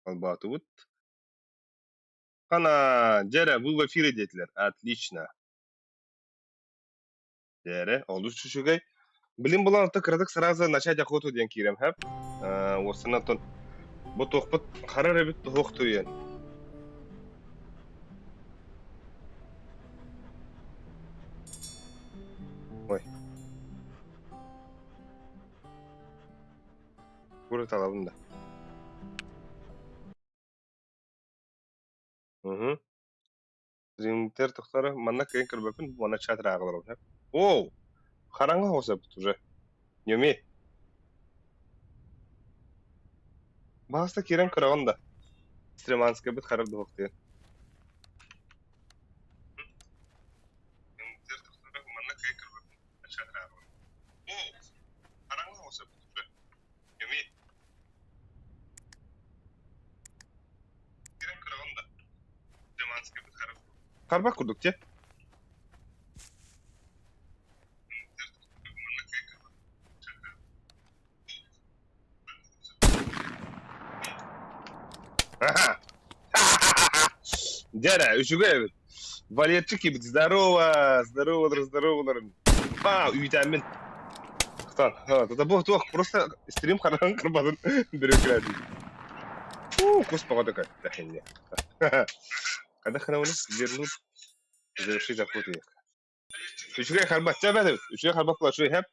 Холбоотубут. Хана, дьэ эрэ, вы в эфире диэтилэр. Отлично. Дьэ эрэ, олус үчүгэй. Билин булан оттон кыратык сразу начать охоту диэн киирэм хэп. Уоссанан оттон бу туохпут харар эбит туһуох туйан. Ой. Куруталабын да. Угу. Стримтер тохтор манна кыайан көрбөппүн уонна чат ырааҕылар Оу! Хараҥа оҕус уже. Ньүмий. Бааста киирэн көрөҕүн да. Стриманскайбыт харар дуһуктуйан. Харбах курдук дьэ. Дьэ эрэ, үчүгэй эбит. Валерчик киирбит. Здорово, здорово, здорово. Па, үүтээммин. Ктан, это бу туох просто стрим хараҕын кырбатын бүрүкүрээдим. У, кус погода такая. Когда храуны вернут, завершить охоту. Үчүгэй харбат, чэ бэт үчүгэй харбат була үчүгэй хэп.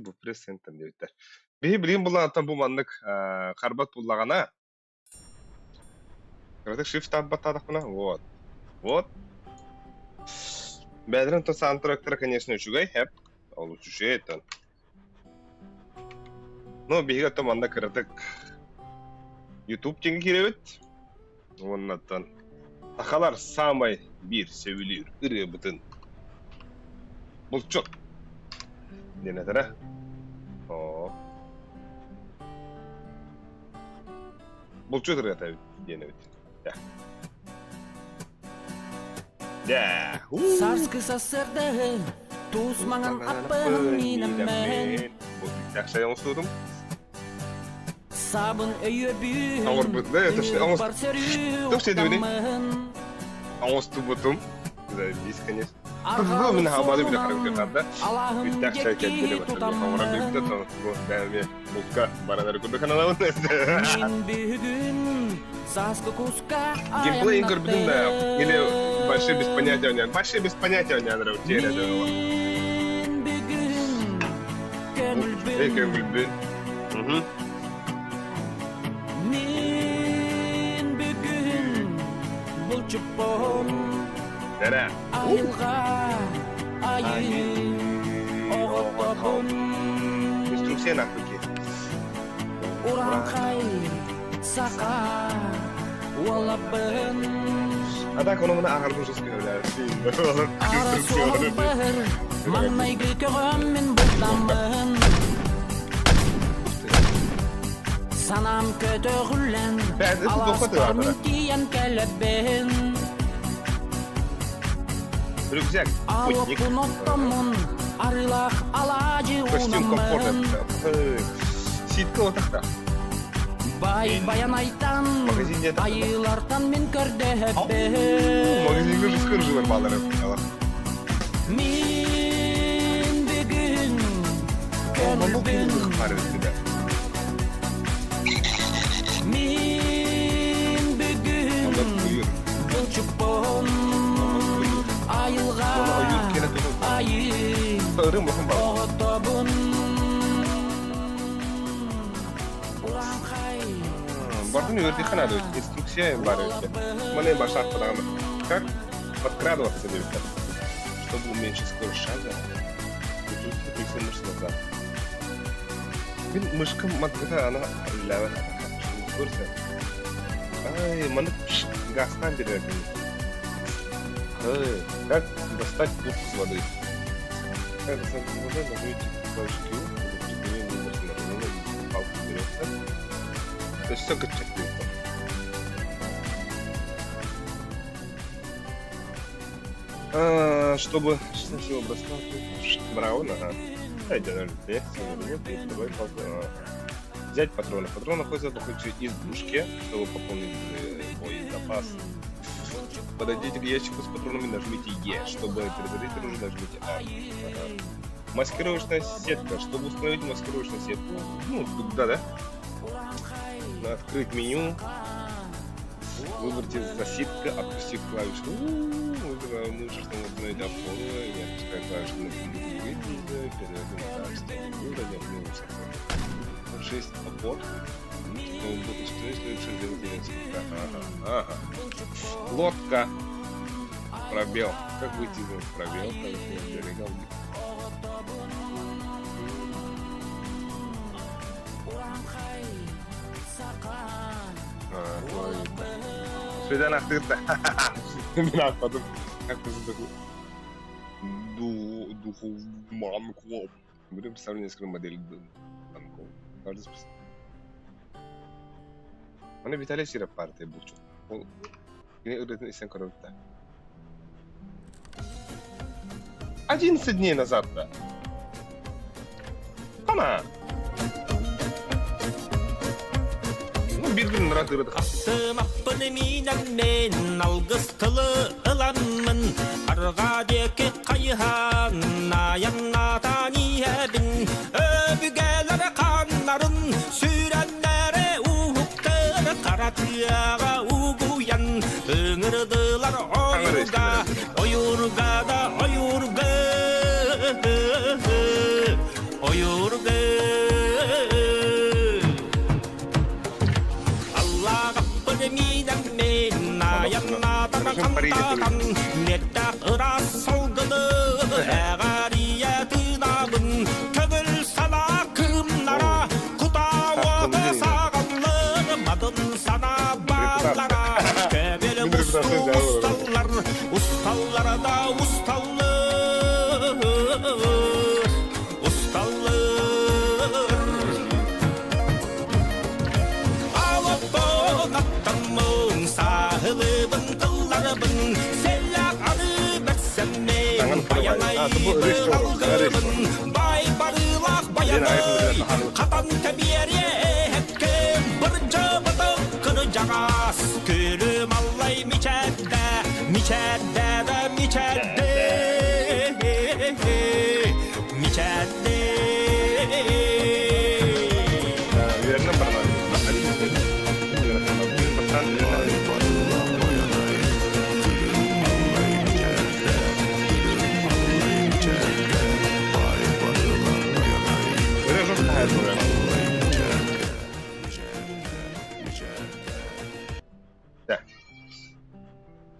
Бу пресс-центр диэбиттэр. Биһи билигин булаантан бу маннык харбат буллаҕына кыратык shift баттаатахпына вот. Вот. Бэйэлэрин то саундтректара, конечно, үчүгэй, хэп. Ол үчүгэй оттон. Ну, биһиги оттон манна кыратык YouTube диэҥҥэ киирэбит. Уоннаттан сахалар саамай биир сөбүлүүр ырыабытын булчут диэн этэрэ. Оо. Булчут ырыата эбит диэн эбит. Дьэ. Сарскы сарсыардаһы туус маҥан аппын миинэммин. Бу тахса оҥостуутум. Сабын өйөбүн Оҥорбут да это что оҥос бар сөрүү Туох сиэдибиний? уктаммын. Оҥостубутум. Заебись, конечно. Мин хаабады биле характердар да. Алаһым Бүттэх чай диэки кэлбили башын оҥорон билбитэ тутаммын. бу бэйэми булка баранары курдук аналабын. Мин бүгүн сааскы куска Геймплей көрбүтүм да или айаннаттым. вообще без понятия онян. Вообще без понятия онян тере Мин бүгүн Эй көҥүлбүн. көҥүлбүн. Мгм. Мин бүгүн булчуппун. Дэрэ. Айылҕа айыы оҕотобун. Инструкция нахуй Урааҥхай саха уолабын. А так ону мына ааҕарбын Ара суолбар маҥнайгы көҕөммүн бултаммын. Санаам көтөҕүллэн алааспар мин тиийэн кэлэбин. Рюкзак, путник. Алоппун оттоммун, арыылаах алаадьы Костюм комфорта. уунаммын. Ситка отахта. Бай баянайтан, Магазинде айыылартан мин көрдөһөбүн. Магазинге жыскыр балары. Мин бүгүн көҥүлбүн. Мин бүгүн булчуппун айылҕа айыы оҕотобун урааҥхай Бардын үөрдиххэ надо инструкция бар эбит. Маны башааттадаҕаны. Как подкрадываться диэбиттэр. Чтобы уменьшить скорость шага, прикрутите мышцы назад. Мин мышкам матгыта ана үллээбэт скорость. Ай, маны газтан берер Ай, как достать утку с воды? Как достать из воды, нажмите клавишу Q, прикрепите палку берется. То есть все как Чтобы всего бросать. Браун, ага. Дайте 0,2, второй палку. Взять патроны. Патрон находится в избушке, чтобы пополнить боезапас. Подойдите к ящику с патронами, нажмите Е. Чтобы перезарядить оружие, нажмите А. Ага. Маскировочная сетка. Чтобы установить маскировочную сетку, ну, да-да. Открыть меню. Выберите засидка, отпустив клавишу. Мышь, чтобы установить опору, не отпуская клавишу на 6 опор. Чтобы установить, лучше сделать несколько. Ага, ага. Лодка. Пробел. Как выйти из пробел? Как Свидан ахтырта. Мин аахпатым. Духу Будем представлю несколько моделей танков. Каждый Аны Виталий Сиров партия булчу. Ол кини ырыатын истэн көрөбүт да. 11 дней назад да. Ана. Ну, биир күн ырат ырыт. Аттымаппын миинэммин, алгыс тылы ыламмын, арҕаа диэки хайыһан, айаннаатаан иһэбин, өбүгэлэр хааннарын сүүрэннэри уһуктар хара тыаҕа угуйан, ыҥырдылар ойуурга, ойуурга да ойуурга, ойуурга. Аллаҕаппын миинэммин, айаннаатан хантаатан, неттээх ыраас салгыны эҕэрийэ тыынабын, көҥүл санаа кыымнара, кутаа уота саҕаллар, мадын санаа бааллара, көбүл устуу усталлар, усталлар да усталлар, усталлар. Алоппон аттаммын, саһылыбын тылларбын, сэллээх ары бэрсэммин, байанайбын алгыбын, бай барыылаах байанай, хатан тэбиэриэ эһэккэм, бырдьабытым кырдьаҕас, күлүм аллай мичээрдэ, мичээрдэ да мичээрдэ, мичээрдэ. Үөрэнэн баран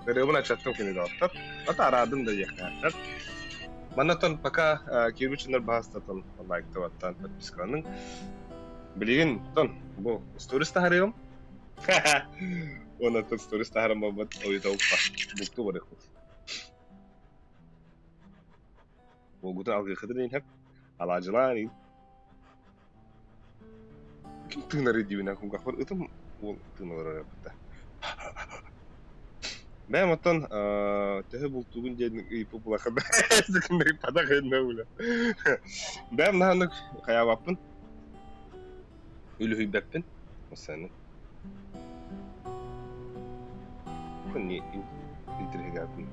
Ырыабын ачаттым кини доҕоттор. Ата араадым да диэхтээхтэр. Маннаттан пока кирбичиннэр баһастатан лайктабаттан подпискаланың. Билигин тон бу сторис таһарыам. Уонна сторис таһарым буолбат ойута уппа. Букту барыахпыт. Буолгутун алгыахытын иһин алаадьылаан иһин. Ким тыынарый диибин кулгаахпар ытым уол тыыналара ыппыта. Бэйэм оттон төһө бултуугун диэн ыйыппыт булахха падах иннэ үлэ. Бэйэм наһанык хайаабаппын, үлүһүйбэппин. Осаны. Ни интригаатын.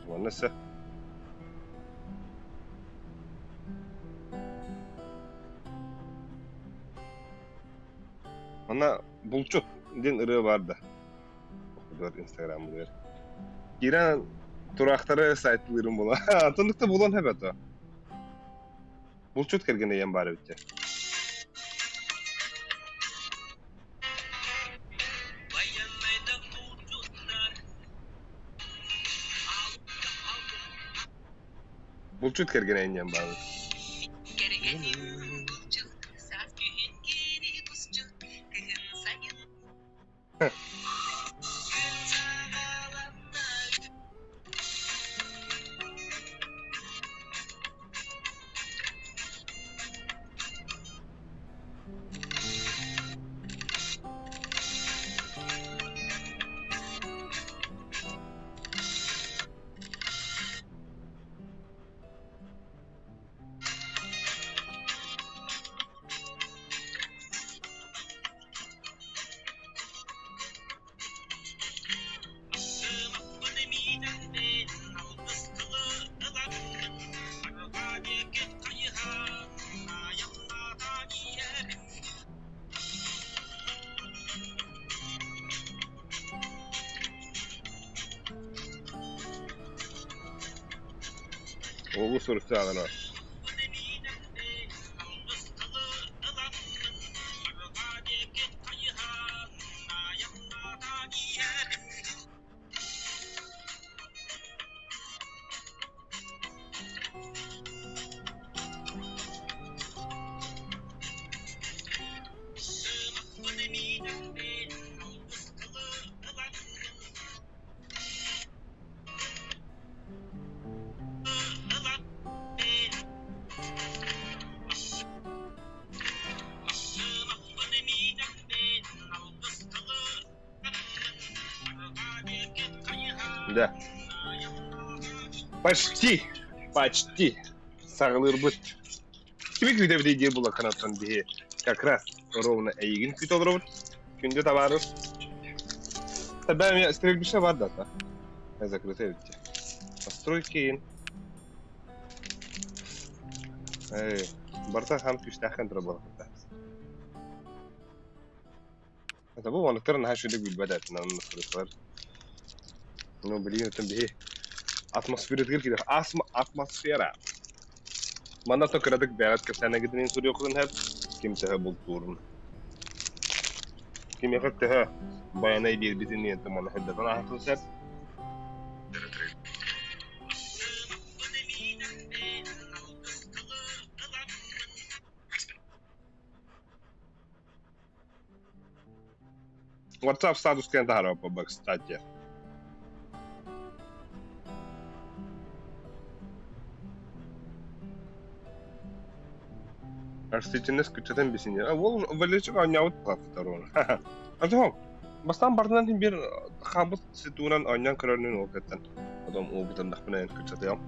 Манна Манна булчут диэн ырыа баар да. Инстаграмыгар. Киирэн тураахтары сайтылыырым була. Тоннукта булан хэбэ Булчут кэргэн ийэм баар эбит. Булчут кэргэн ийэм баар эбит. Кэргэним булчут, саас күһүн кини кусчут, кыһын сайын. Уолу суруктааҕына Да. Почти, почти саҕалыырбыт. Кими күүтэбитий диир булакканаттан биһи как раз ровно эйигин күүтэ олоробут. Күндү табаарыс. Тогда у меня стрельбище бар дата. Закрытая ведь. Постройки. Эй, барта хам күстәхен тура буолла. Это бу оныктар наһаа үчүгэй билбэт этин онно сырыттылар. Ну, билигин оттон биһи атмосфератыгар киирэр атмосфера. Манна то кыратык бэҕэт кэпсээнэгитинин суруйуоххутун сөп, ким төһө бултуурун. Кимиэхэ төһө байанай биэрбитин диэн манна сырдатан ааһыаххытын сөп. WhatsApp статус кэн таһаарбаппа, кстати. Растительность күччэтэн бисини. Ол Валерчик оонньообут второго. А бастаан бардынан иһин биир хаалбыт ситуунан оонньоон көрөрүнүн ол кэттэн. Потом уобутаннахпына күччэтиэм.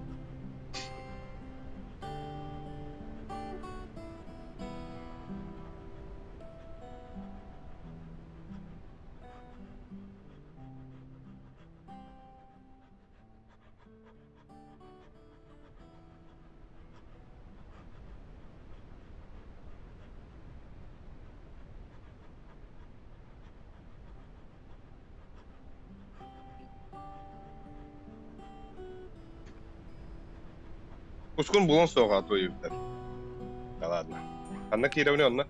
Кускун булан суоҕа туойбуттар. Да ладно. Ханна киирэбин онно?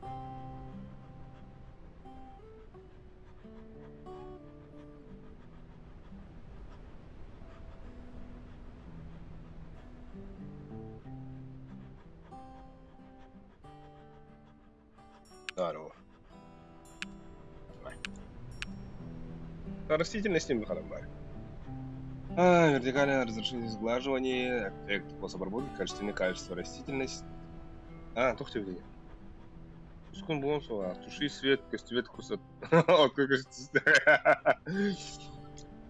Здорово. Растительность не бар. А, вертикальное разрешение сглаживание, эффект пособработки, качественное качество, растительность. А, туох диэбитий? Ускун булан суоҕа, туши свет, көстүбэт кусат.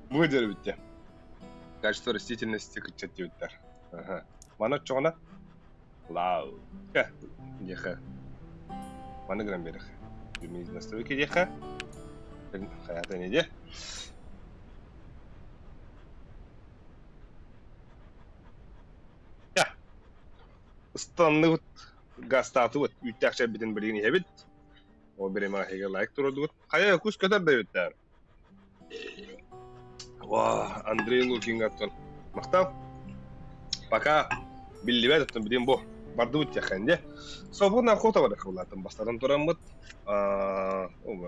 Бу диэбиттэ. Качество растительности кыччат диэбиттэр. Ага. Маны оччоҕуна Лау. Диэхэ. Маны гынан биэрэх. Настройки диэхэ. Хайата не диэ. Ыстанныбыт, гастаатыбыт, үүттээх чэйбитин билигин иһэбит. Ол бириэмэҕэ эһиги лайк туруордугут. Хайа, кус көтөр да эбиттэр. Ва, Андрей Лукингаттан махтал. Пока биллибэт оттон билим бу. Бардыбыт тиэхэн дьэ. Свободная охота бар хыллаатым бастатан тураммыт.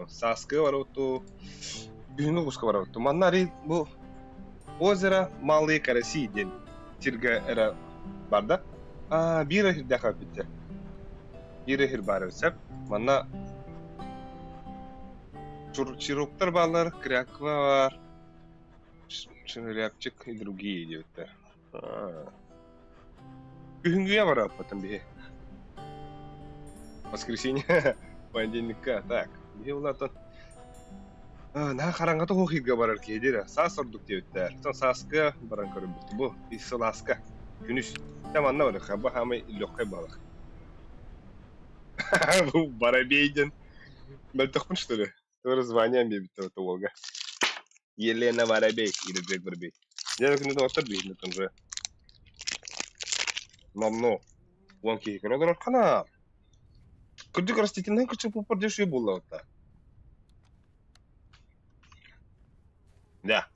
Сааскы барыбыт күһүҥҥү куска барабыт. Манна арый бу озеро Малые Караси диэн сиргэ эрэ барда. Биир эһирдээх эбиттэр. Биир эһир баар эбит сөп. Манна Чуруктар бааллар, кряква баар, шныряпчик и другие диэбиттэр. Күһүҥҥүгэ барыахпытын биһи. Воскресенье, понедельникка. Так, биһи улаатан наһаа хараҥата суох ыйга барар киһи диир. Саас ордук диэбиттэр. Оттон сааскы баран көрөрбүт. Бу сылааска. Күнүс. Дьэ манна барыахха. Бу хаамай легкай балык. Бу Воробей диэн Мөлтөхпүн что ли? Тоже звание биэрбиттэр это уолга. Елена Воробей или Джек Воробей. Я күнү доҕоттор биһиги там же номно уон киһи көрө олорор хана. Кырдьык растительный кычы пуппар дешевле буолла Да.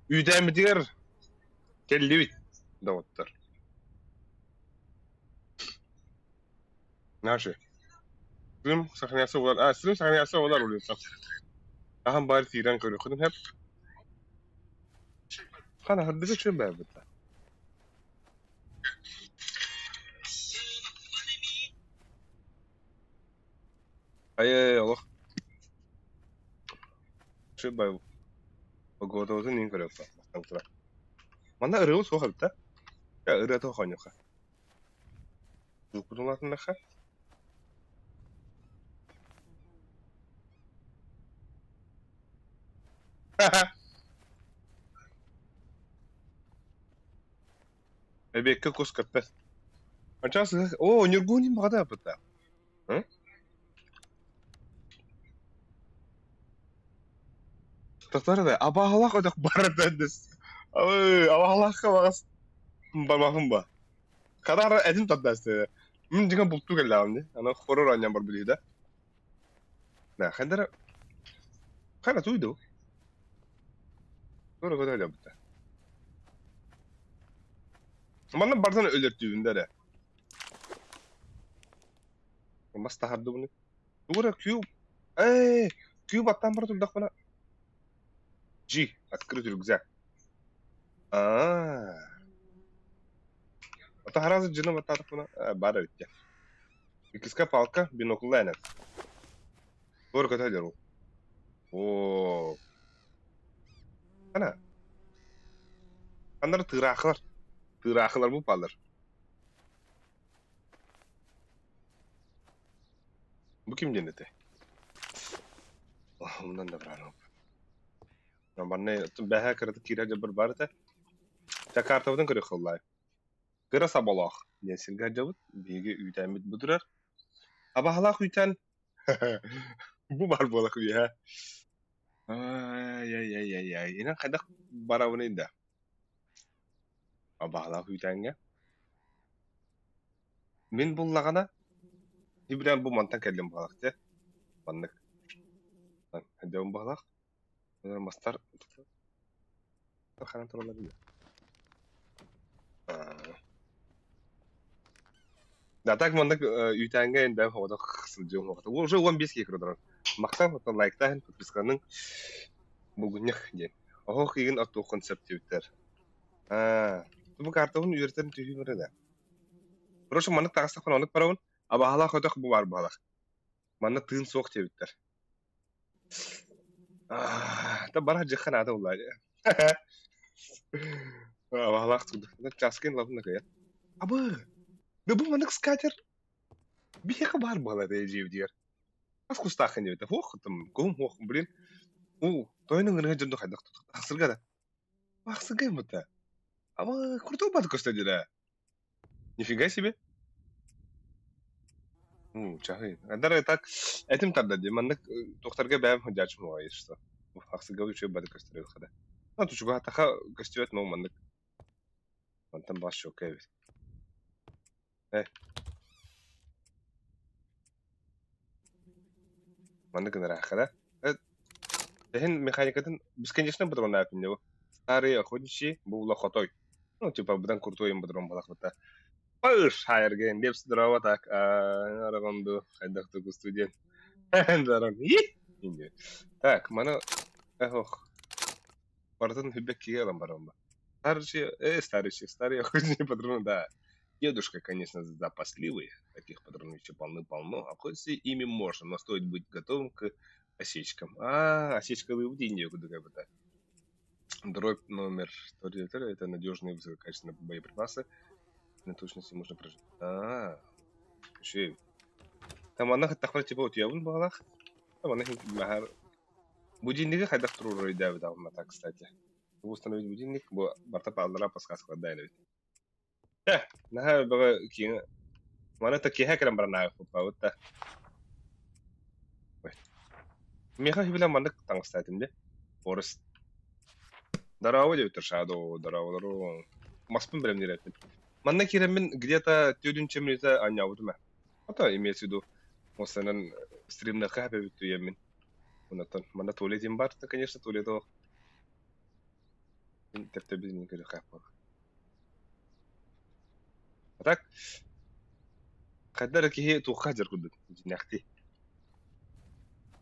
Үүтээммитигэр кэллибит доҕоттор. Наши. Стрим сохраняться буолар. А, стрим сохраняться буолар улица. Ахан баар киирэн көрүөххүтүн сөп. Хана хардыга үчүгэй баарбыт. Айы олох үчүгэй бай погодабытын иин көрүөххэ бастаан туран. Манна ырыабыт суох эбит да? Ырыата оонньуохха. Звукпутун улаатыннахха. Эбиэккэ кус көппөт. Ачаас оо, Ньургуһун баҕата аппыта. Тахтар да абаһалаах өтөх барда дэс. Ой, абаһалаахха баҕас барбаппын ба. Хадара этим тардасты. Мин дьиҥэ бултуу кэллэҕим дии. Аны хорор оонньоон барбыт үһү да. Да, хандара хана туйду. Тура көтө дьабыта. Манна бардан өлөртүүбүн да эрэ. Мас таһардыбыны. Тугура күү ээ күү баттаан бара турдахпына G открыть рюкзак. Аа. Ото харазы дьыны баттаатахпына баар эбит дьэ. Иккискэ палка биноклла энэт. Туора көтө сылдьар ол. Оо. Ана. Аннары тыыраахылар. Тыыраахылар бу паллар. Бу ким диэн этэй? Умнан да барарым. Манна бэһэ кырата киирэр дьабыр бар этэ. Чакартабытын көрүөх ыллай. Кыра саболоох диэн сиргэ сылдьабыт. Биһиги үүтээммит бу турар. Абаһалаах үүтээн бу баар буолах үөһэ. Ай-ай-ай-ай-ай. Инэн хайдах барабыный да? Абаһалаах үүтээҥҥэ. Мин буллаҕына, ибирэн бу мантан кэллим баҕалаах дьэ. Маннык. Дьон баҕалаах. Мастар ханан тураллар дии. Да так маннык үүтээҥҥэ эндэм хоҕотох сылдьыам хоҕото. Уже 15 киһи көрө турар. Махтал, оттон лайктаһын, подписканың булгунньах диэн. Оһох игин оттуоххун сөп диэбиттэр. Аа, бу картабын үөрэтэн түһүү барар да. Короче, маннык таҕыстахпына оннук барабын. Абаһалаах өтөх бу баар баһалах. Манна тыын суох диэбиттэр. Аа, та бара дьыхха наада буолла. Абаһалаах турда. Часкын лабын накайа. Абы! Да бу маннык скатер биһиэхэ баар буолар дьиэбитигэр. Ас кустааххын диэбитэ. Хуох там, кулум хуох, блин. У, тойон ыҥырыга дьон хайдах тахсырга да. Ахсырга мыта. Аба, крутой бат көстө диле. Нифига себе. Ну, чахы. Андара так этим тарда ди. Маннык тохтарга бэм хадьаачым уҕайыр что. Ахсырга үчүгэй бат көстөр хада. Ну, тучуга таха көстүбэт но маннык. Мантан бас шока эбит. Э. Маннык гынар да. Эһин механикатын бесконечно патроннаах бу. Старый охотничий бу хотой. Ну, типа, быдан крутой патрон балахбыта. Пыш, хайырген, деп здорово так. Арагонду, хайдах тугу студент. Даран. Так, маны ох. Барытын хүбек киге алам барамба. Старый, старый, старый охотничий патрон, да. Дедушка, конечно, запасливый. Таких патронов еще полны-полно. Охотиться ими можно, но стоит быть готовым к осечкам. А, осечка в Индию, куда бы так. Дробь номер 109 это надежные высококачественные боеприпасы. На точности можно прожить. А, еще Там она тахвар типа вот я вон балах. Там она махар. Будильники хайдах турурой дәбит алмата, кстати. Установить будильник, бу барта паллара подсказка дайны. Э, наһаа бөҕө киҥ Маны та киэһэ кэлэн баран аахпыппабыт да. Миэхэ үһүбүлэн маннык таҥастаатым дии. Орус. Дорообо диэбиттэр Шадоу, дорооболору. Маспын бэлэмниир эппин. Манна киирэммин где-то түөрүнчэ мүнүүтэ оонньообутум ээ. Ото имеется в виду, осанан стримныахха эбит үйэммин. Онтон манна туалет бар, конечно, туалет олох. Тэптэ көрүөххэ. А так. Хайда эрэ киһи туохха сылдьар курдук дьиҥнээхтии.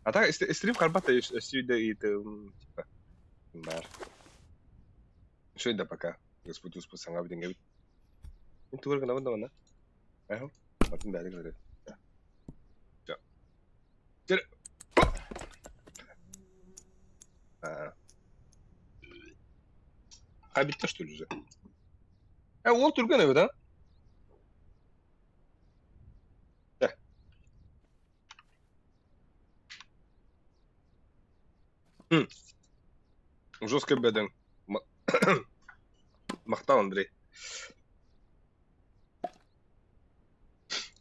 А так стрим харбат өссө да ыйытым типа баар. Үчүгэй да пока. Господь успут саҥа бүтүҥҥэбит. Мин тугу эрэ гынабын да манна. Айхал, атын бэйэтэ гынар. Чэ. А бүттэ что ли уже? Э, уол түргэн эбит, а? Э. Жестко бэдэҥ. Махтал, Андрей.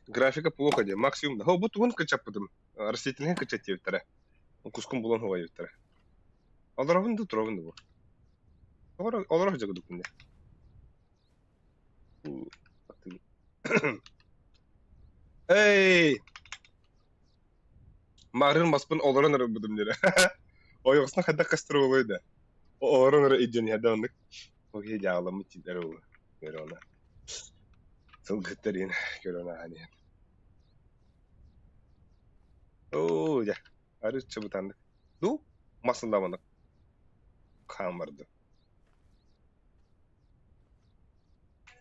Графика плохо диye. Максимум. Хо бу тугун кычаппытым. Растительный кычат диэбиттэрэ. Кускун булан хуайбыттара. Олоробун да туробун да бу. Олоро дьагыдыкпын де. Эй! Маарыын маспын олорон эрэ ылбытым диэрэ. Ойоҕосуна хайдах көстөр буолуой да. Олорон эрэ өйдүөн иһэрдэ оннук. Ол киһи дьааҕыламмыт дииллэр буолуо. Көрө она. Сылгыттар иһин көрө ааһан иһэн. Оо, дьэ, арыычча бытааннык. Дуу, мас ылламаннык хаан барды.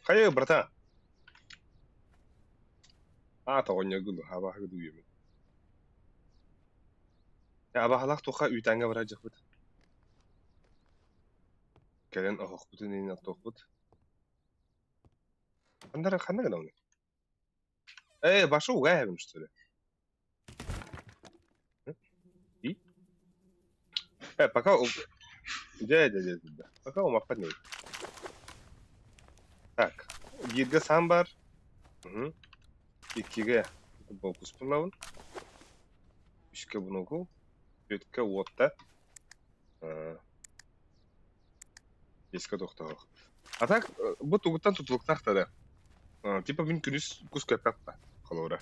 Хайа, братан? Аата оҕонньоргун дуу, абааһыгы дуу үөмүн. Абааһылаах туохха үүтээҥҥэ барар дьахпыт. Кэлэн оһохпутун иһин оттуохпут. Ханна ханна гынабыный? Э, башы угаайабын что ли? И? Э, пока... Дьэ, дьэ, дьэ, дьэ. Пока умаппат не Так, бииргэ саам баар. Угу. Иккигэ болкуспун ылабын. Үскэ бунуку. Түөрткэ уотта. Биэскэ тохтоох. А так, бу тугуттан тутулуктаах да. Типа мин күнүс кус көппөппө, холобура.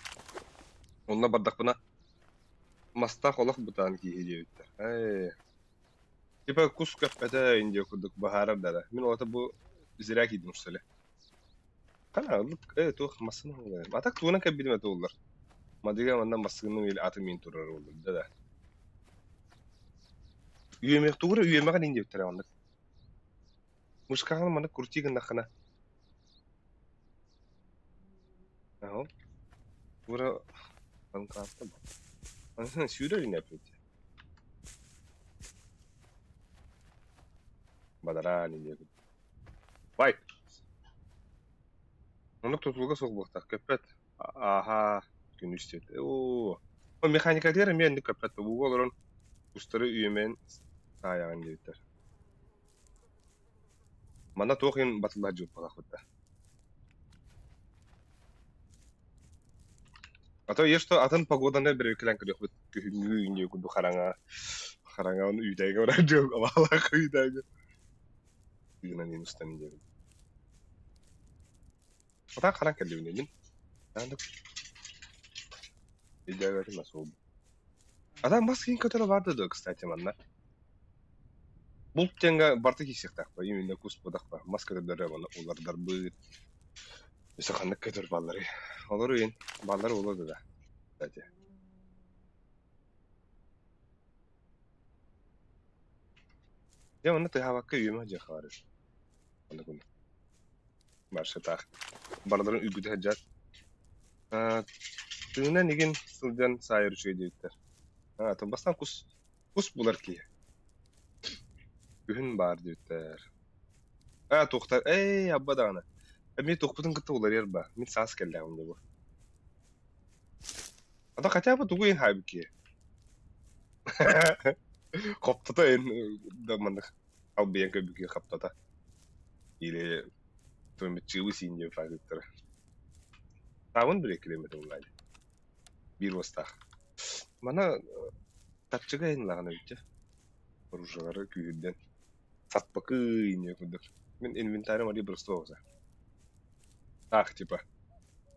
Онно бардахпына мастаах олох бытаан киһи диэбиттэр. Ээ. Типа кус көппөтө индия курдук баһаарар да. Мин олото бу зря киирдим что ли. Хана ылык э туох массыына буолар. А так тугунан кэлбитим это буоллар. Мадыга манна массыынам или аты мин турар буоллар да да. Үөмэх тугура үөмэҕин ин диэбиттэрэ оннук. Мышкаҕын манна крути гыннаххына. Аһо. Тугура банкаатта бу. Сүүрэр ини опять. Бадараан ини Бай. Оннук тутулуга суох буолуохтаах. Көппөт. Ааһа, күнүс диэт. Оо. Ол механикатыгар эмиэ оннук көппөт. Ууга олорон кустары үөмэн таайаҕын диэбиттэр. Манна туох иһин батыллар дьылпалаахпыт да. А то есть что атын погоданы бирикилэн көрүөхпүт күһүҥҥү үүнүү курдук хараҥа хараҥа оны үүтэйгэ барар дьыл абаалаах үүтэйгэ тыынан устан диэбит. Атаа харан кэллибин мин. Аандык өйдөөбөтүм асуул. Ата мас киин көтөрө бар да кстати манна. Булт диэҥҥэ барыта киирсиэхтээх именно кус буолбатах мас көтөрдөрө манна улардарбыт. Өссө ханнык көтөр баалларый? Олор үйэн бааллар буолуо да кстати. Дьэ онно тыаһаабакка үйэмэ дьиэхэ барар. Онно күн. Барсытаах. Барыларын үгүтэ сылдьар. Тыынан игин сылдьан саайар үчүгэй диэбиттэр. Аа, бастаан кус кус булар киһи. Күһүн баар диэбиттэр. Аа, туохтар, эй, абба даҕаны. Эмиэ туохпутун кытта уларыйар ба. Мин саас кэллэҕим дии бу. А то хотя бы тугу иһин хаайбыт киһи. Хоптото эн да маннык албыйан көрбүт киһи хаптата. Или чыыбы сиин диэн фразыттара. Таабын билэ километр буллаani. Биир уостаах. Мана тапчыга иһин лаҕана бүттэ. Оружиелары күүһүрдэн саппакы инньэ курдук. Мин инвентарым арый простой болса. Таах типа.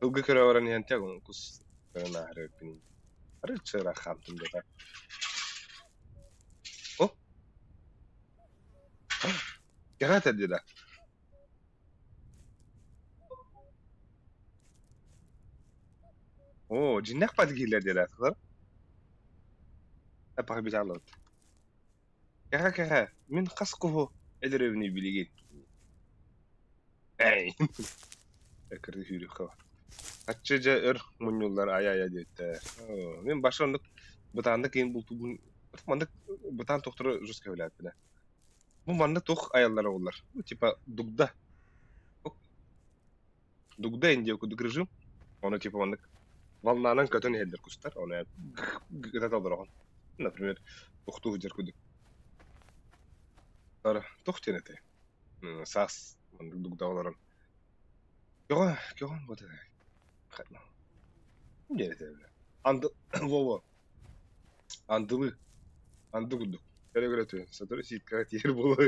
Ылгы көрө баран иһэн тя кус көрөн ааһар эбиппин. Арыычча ыраах хаамтым да так. О! Кэҕэ этэр да. Оо, дьиҥнээх бат киһилэр диэлээтилэр. Эппахабиталлыбыт. Кэҕэ-кэҕэ, мин хас куһу өлөрөбүнүй билигин? Эй! Эккирди сүүрүөххэ бар. Аччы дьэ өр мунньуллар айа-айа диэттэр. Оо, мин башы оннук бытааннык иин бултуубун маннык бытаан тохторо жестко билээппинэ. Бу манна туох айаллара буоллар? Ну, типа дугда. Дугда индия курдук режим. Ону типа маннык волнанан көтөн иһэллэр кустар. Ону гыта толороҕун. Например, тохтуу сылдьар курдук. Туох диэн этэй? Саас маннык дугда олорон. Көҕө, көҕөн бота. Диэн этэ Анды, Вова, андылы, анды курдук. Көрө-көрө түһэн, сотору сииккэҕэ тиийэр буолуо.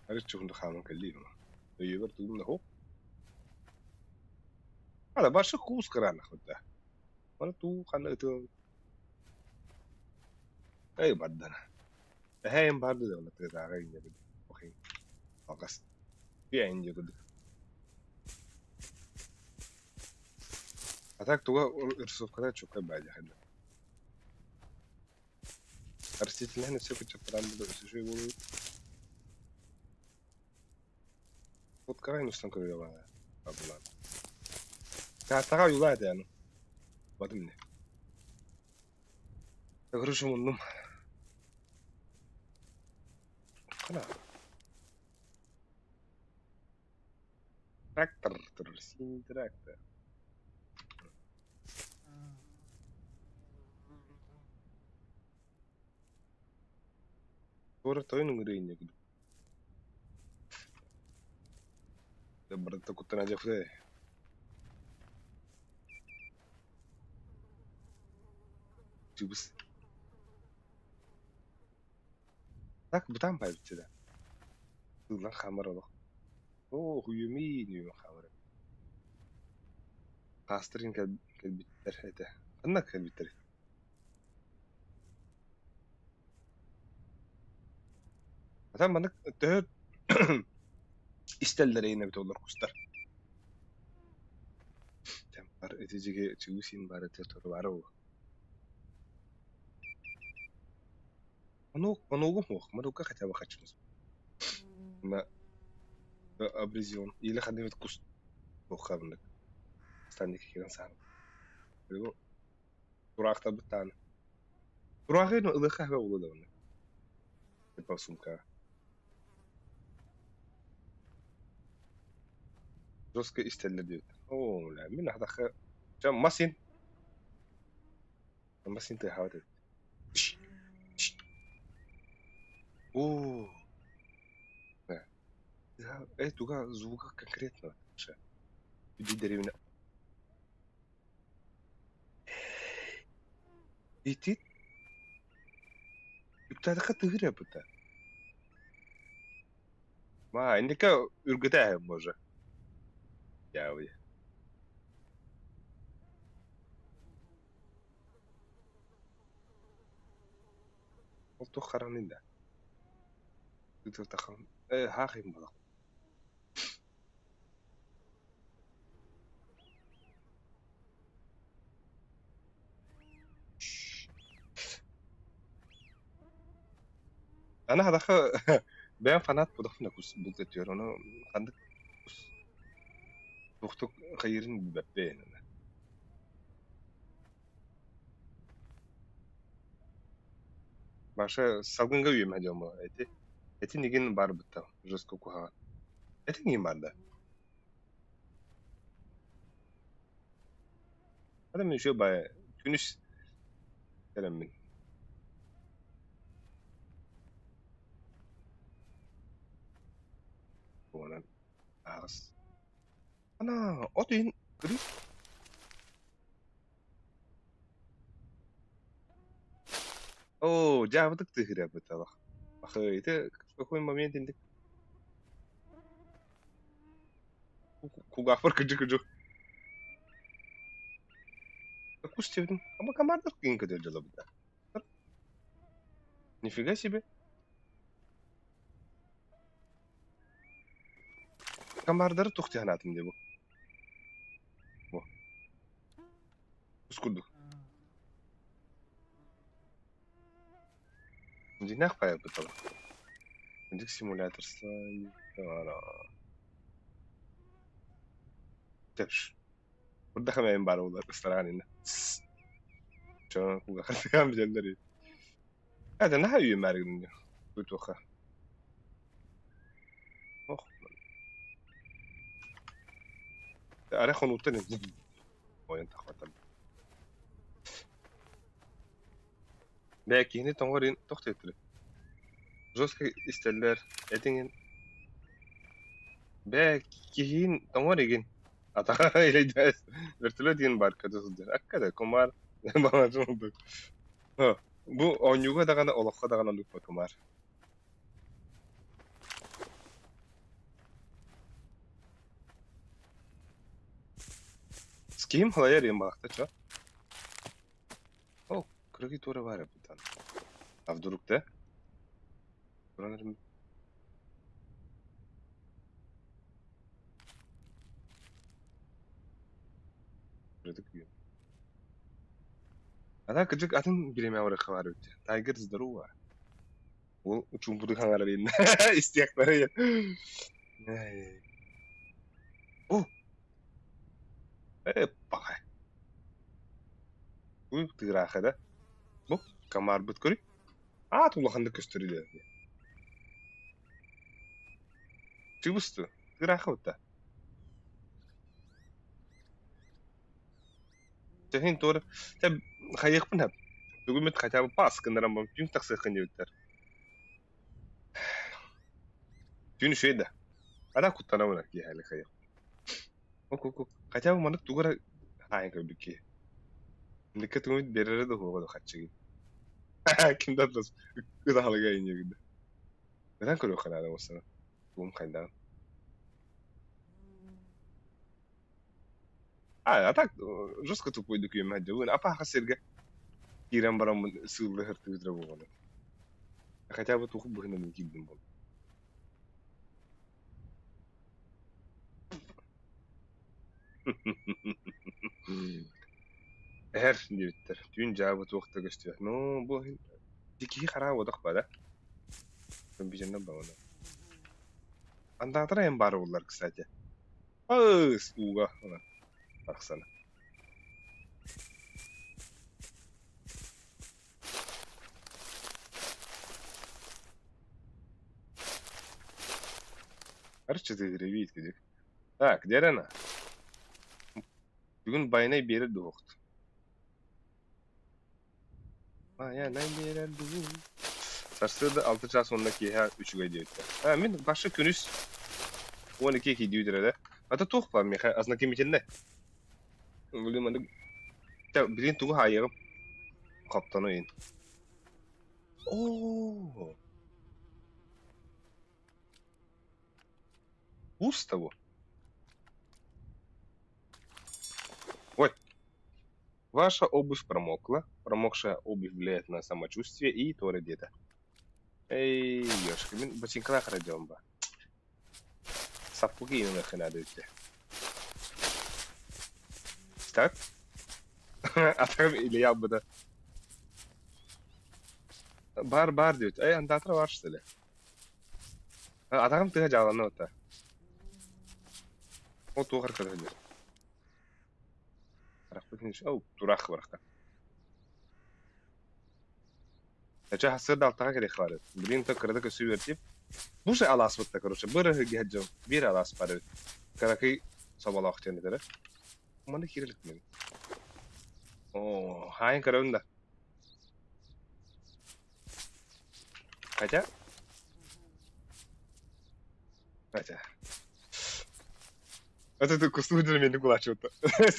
Арыт чугунда хааман кэллиим. Өйүбэр тугум да хоп. Ада баршы куус кыраанах да. Маны туу ханна ытыам. Эй бардана. Эһэйим барды да онно тыатааҕы инньэбин. Охин. Алгас. Биэ инде курдук. А так туга рисовкада чөккө баайдахайда. Растительный все кыччаттаран буду өсөшөй болуу. Вот крайне устан көрүө баара. Абылан. Тааттаҕа уйулаа этэ аны. Батым не. Короче, муннум. Хана. Трактор, синий трактор. Туора тойон ыҥырыы инньэ курдук. Барыта куттана дьахтар. Чубус. Так бытаан баайбыт да. Тыыллан хаамар олох. Оо, хуйумии нүүмэн хаамар. Хаастарын кэлбиттэр этэ. Ханна кэлбиттэр? Ата маннык төһө истэллэр эйин эбит олор кустар. Бар ити дьиги чугусин бар ити бары бу. Ону хуох, марука хотя бы хочу. На абрезион или хадыбит кус туоххабынык. Станник кирен саан. Тураахтарбыт даҕаны. Тураахы ылыахха сөбө буолуо да уонна. Типа сумка. Жестко истэллэр диэбиттэр. Оо, бля, мин аһатахха чэ мас ин. Мас ин тыаһаабат эбит. Оо. Э, туга звука конкретно. Иди деревня. Ити үктээтэххэ тыһыыр эбитэ. Маа, инники үргүтэ боже. Дьаабый. Ол туох хараҥный да? Тутатахан э хаах им балах. Аны хатахха бэйэм фанат будахпына кус булт өттүгэр ону ханнык кус туохтук хайыырын билбэппин. Маша салгынга үөмэ дьомо эти этин игин баар бытта жестко куһаҕан. Этин игин баар да? Адам еще бай күнүс кэлэммин. Буонан ааҕыс. Ана от иһин кырыы. Оо, дьаабытык тыһыырабыт алах. Ах, ити в какой момент инник кулгаахпар кыдьык-кыдьык. Кус диэбитим, ама комардар киин көтөр дьолобута. Нифига себе. Комардары туох диэн аатым дии бу. Ус курдук. Дьиҥнээх хайабыт ол. Дьик симулятор Тэпш. Курдах эмэйин баар буолар ыстараан иннэ. Чон кугахатыгаан билэллэр. Это наһаа үйүмээр гынна. Бутуха. Ох. Арай хонууттан ойон тахватам. Бээ киһини тоҥор ин туох диэтилэр? Жестко истэллэр, этиҥин Бээ киһиин тоҥор игин атаҕа илэйдээс вертолет диэн баар көтө сылдьар акка да кумаар балачым курдук бу оонньууга даҕаны олоххо даҕаны оннук кумаар С ким халайар им баахта чо О, кыргый туора баар эбит А вдруг да? А так кырдьык атын бириэмэ барыахха баар эбит. Тайгер здорово. Ол чуумпутук хаҥарар иннэ истиэхтэрэ. О! Э, паха. Бу тыыраахы да. Бу комарбыт көрүй. Аат улаханнык көстөр илэ. Чыбысту. Тыыраахы бутта. Тэһин туора тэ хайыахпын хап. Бүгүн хотя бы пас гыннаран бам түүн тахсыаххын диэбиттэр. Түүн үчүгэй да. Ана куттанабын киэһэлик хайыах. Ок хотя бы маннык тугу эрэ хаайан көрбүт киһи. Инникке тугу биэрэрэ да уһуоҕа да хаччыгын. Ким да ытаһалыга инньэ Ытан көрүөххэ наада буолсана. Тугум хайдаҕын. А так жестко тупойдук үөмэһэ апааха сиргэ киирэн бараммын сыылла сыртыытыра буолан. Хотя бы туох быһынан киирдим буолла. Эһэр диэбиттэр. Түүн дьаабы туох да көстүбэт. Ну, бу киһи хараа уодах ба да? Компьютерынан баҕана. Андаатара эн баар буоллар, кстати. Ыс, ууга тахсана. Арчы тыгыры кидик. Так, где она? Бүгүн байанай биэрэр дуоһукт. Байанай биэрэр дуу. Сарсыарда 6 чаас уонна киэһэ үчүгэй диэбиттэр. А, мин башы күнүс 12 киирдиибит эрэ. А то туох баар миэхэ ознакомительнай. Блин, маннык билигин тугу хаайыаҕым? Хоптону иин. Оо! Пусто бу. Ой. Ваша обувь промокла. Промокшая обувь влияет на самочувствие и туора диэтэ. Эй, ёшка, мин ботинкалаах эрэ дьон ба. Саппыкы иҥэн наада эбит. Так? Атаҕым илийэ албыта. Бар бар диэбит. Эй, андаатара бар что ли? Атаҕым тыаһа дьааланна батта. Ол туох эрэ көрө Арахпытын ау тураах барахта. Эчэ сарсыарда алтаҕа кэлиэх баар эбит. Билигин то кырата көссүү үөрдүм. Бу же алаас бытта, короче, бырыһы дьон биир алаас бар эбит. Кыракый соболоох диэн этэрэ. Манна киирэ иликпин. Оо, хаайын көрөбүн да. Хотя... Хотя... Это ты кустуу мени кулачыта.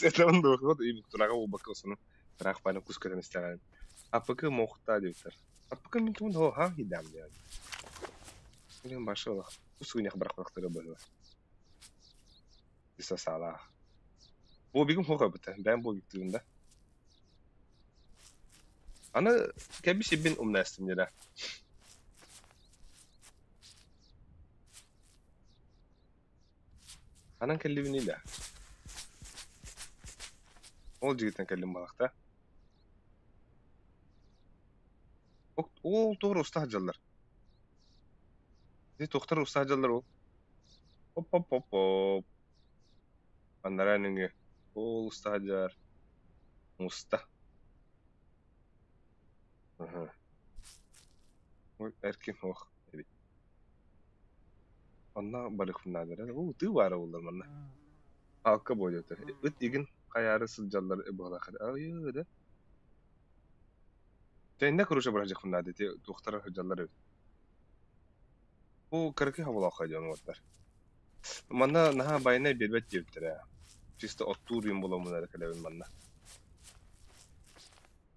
Это он вот и тураға болбакка осыны. Ыраах бааны кус көтөн истэҕин. Аппыкы мохта диэбиттэр. Аппыкы мин тугун хо ха хидам диэн. Билин башы олох. Кус гыньах барах-барахтара быһыла. Иса саалаах. Бу бигим хо кабыта. Бэм бу биктигин да. Аны кэби сибин умнастым дьэ. Ханан кэллибиний да? Ол дьиҥиттэн кэллим балахта. Ол туора уста сылдьаллар. Ити туохтар уста сылдьаллар ол? Оп-оп-оп-оп. Анараа нөҥүө. Ол уста сылдьар. Муста. Аһа. Ой, эркин ох эбит. Онно барыахпын наада эрэ. Уу, тыы баара буоллар манна. Алка буолуо Ыт игин хайаары сылдьаллар быһалаах Айыы да. Тэннэ короче быраһдьахпын наада ити туохтара сылдьаллар эбит. Бу кыракый хоболооххо дьон уоттар. Манна наһаа байанай биэрбэт диэбиттэрэ. Чисто оттуур юм буоламмын эрэ кэлэбин манна.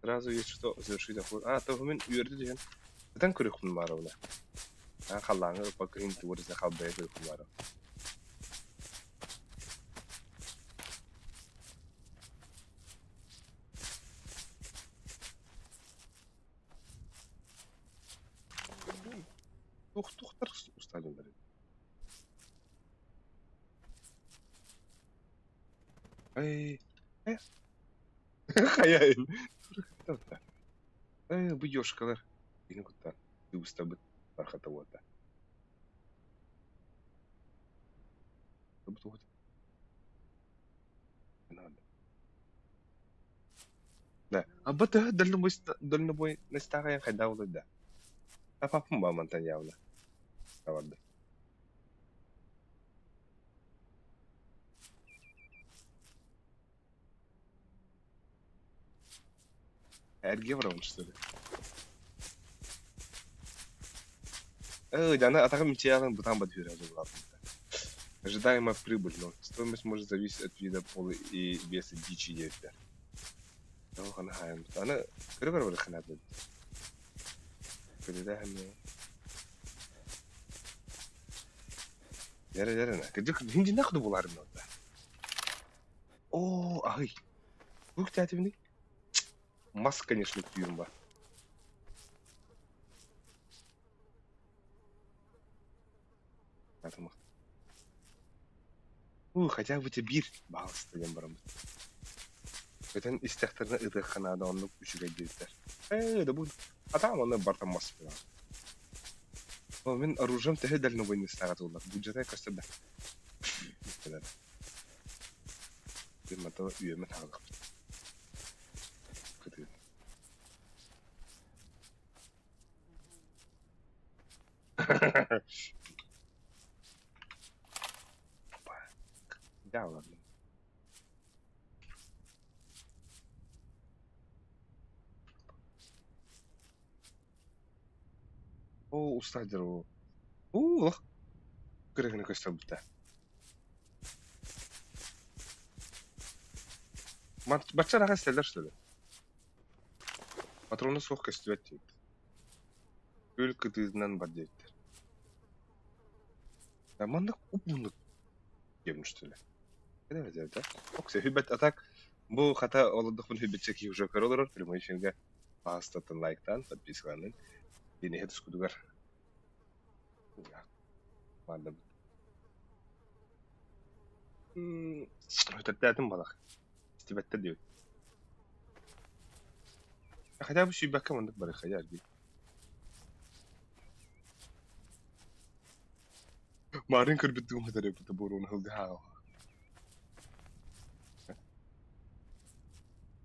Сразу есть что завершить охоту. А, то мин үөрдэ түһэн ытан көрүөхпүн баарабына. А, халлааҥҥа ыппакка иһин тугу эрэ халбайа көрүөхпүн баара. Туох туохтар устаадылар Эй, э, хайаин. Э, бу ёшкалар. Ини кутта. Дыбыстабыт бархата уота. Бу Да. А бата дальнобой дальнобой настааҕайан хайдах да. А папам ба мантан явно. Табарды. Эргиэ барабын что ли? Э, аны атаҕым мичийэҕин бытаан бат үөрэ дьыллаабыта. Ожидаемая прибыль, но стоимость может зависеть от вида пола и веса дичи диэбиттэр. Тоҕо хаайыммыт. Аны көрө-көрө барыахха наада. Көрүлээһин Дьэрэ дьэрэ кырдьык хиндиннэх да буолаарым да. Оо, аһый. Бу кэтээтибиний? Мас, конечно, түүн бар. Уу, хотя бы биир баҕаласта диэн бараммыт. Көтөн истэхтэринэ ытыахха наада оннук үчүгэй диэбиттэр. Ээ, да бу атаам онно бартан мас буолар. О, мин оружием төһө дальнобойныстааҕа туоллар. Будьатай көстөр да. Мата үөмэ таҕылахпыт. Кытыы. Да ладно. Оо, устаадьар оо. Уу, олох кыра гына көстөрбүтэ. Бачча ыраах истэллэр что ли? Патрона суох көстүбэт диэбит. Күөл кытыытынан бар диэбиттэр. Да маннык уп-муннук диэбин что ли? Кэлэ да? Оксе хүбэт а так бу хата олордохпун хүбэтчэ киһи уже көрө олорор прямой эфиргэ паастаттан лайктаан подпискаланын диниһэ тускутугар баардабыт. Өтөрдөтүм балах. Истибэттэр диэбит. Хотя бы сүүрбэккэ маннык барыахха дии. Марын көрбүт тугум этэр буруун сылдьа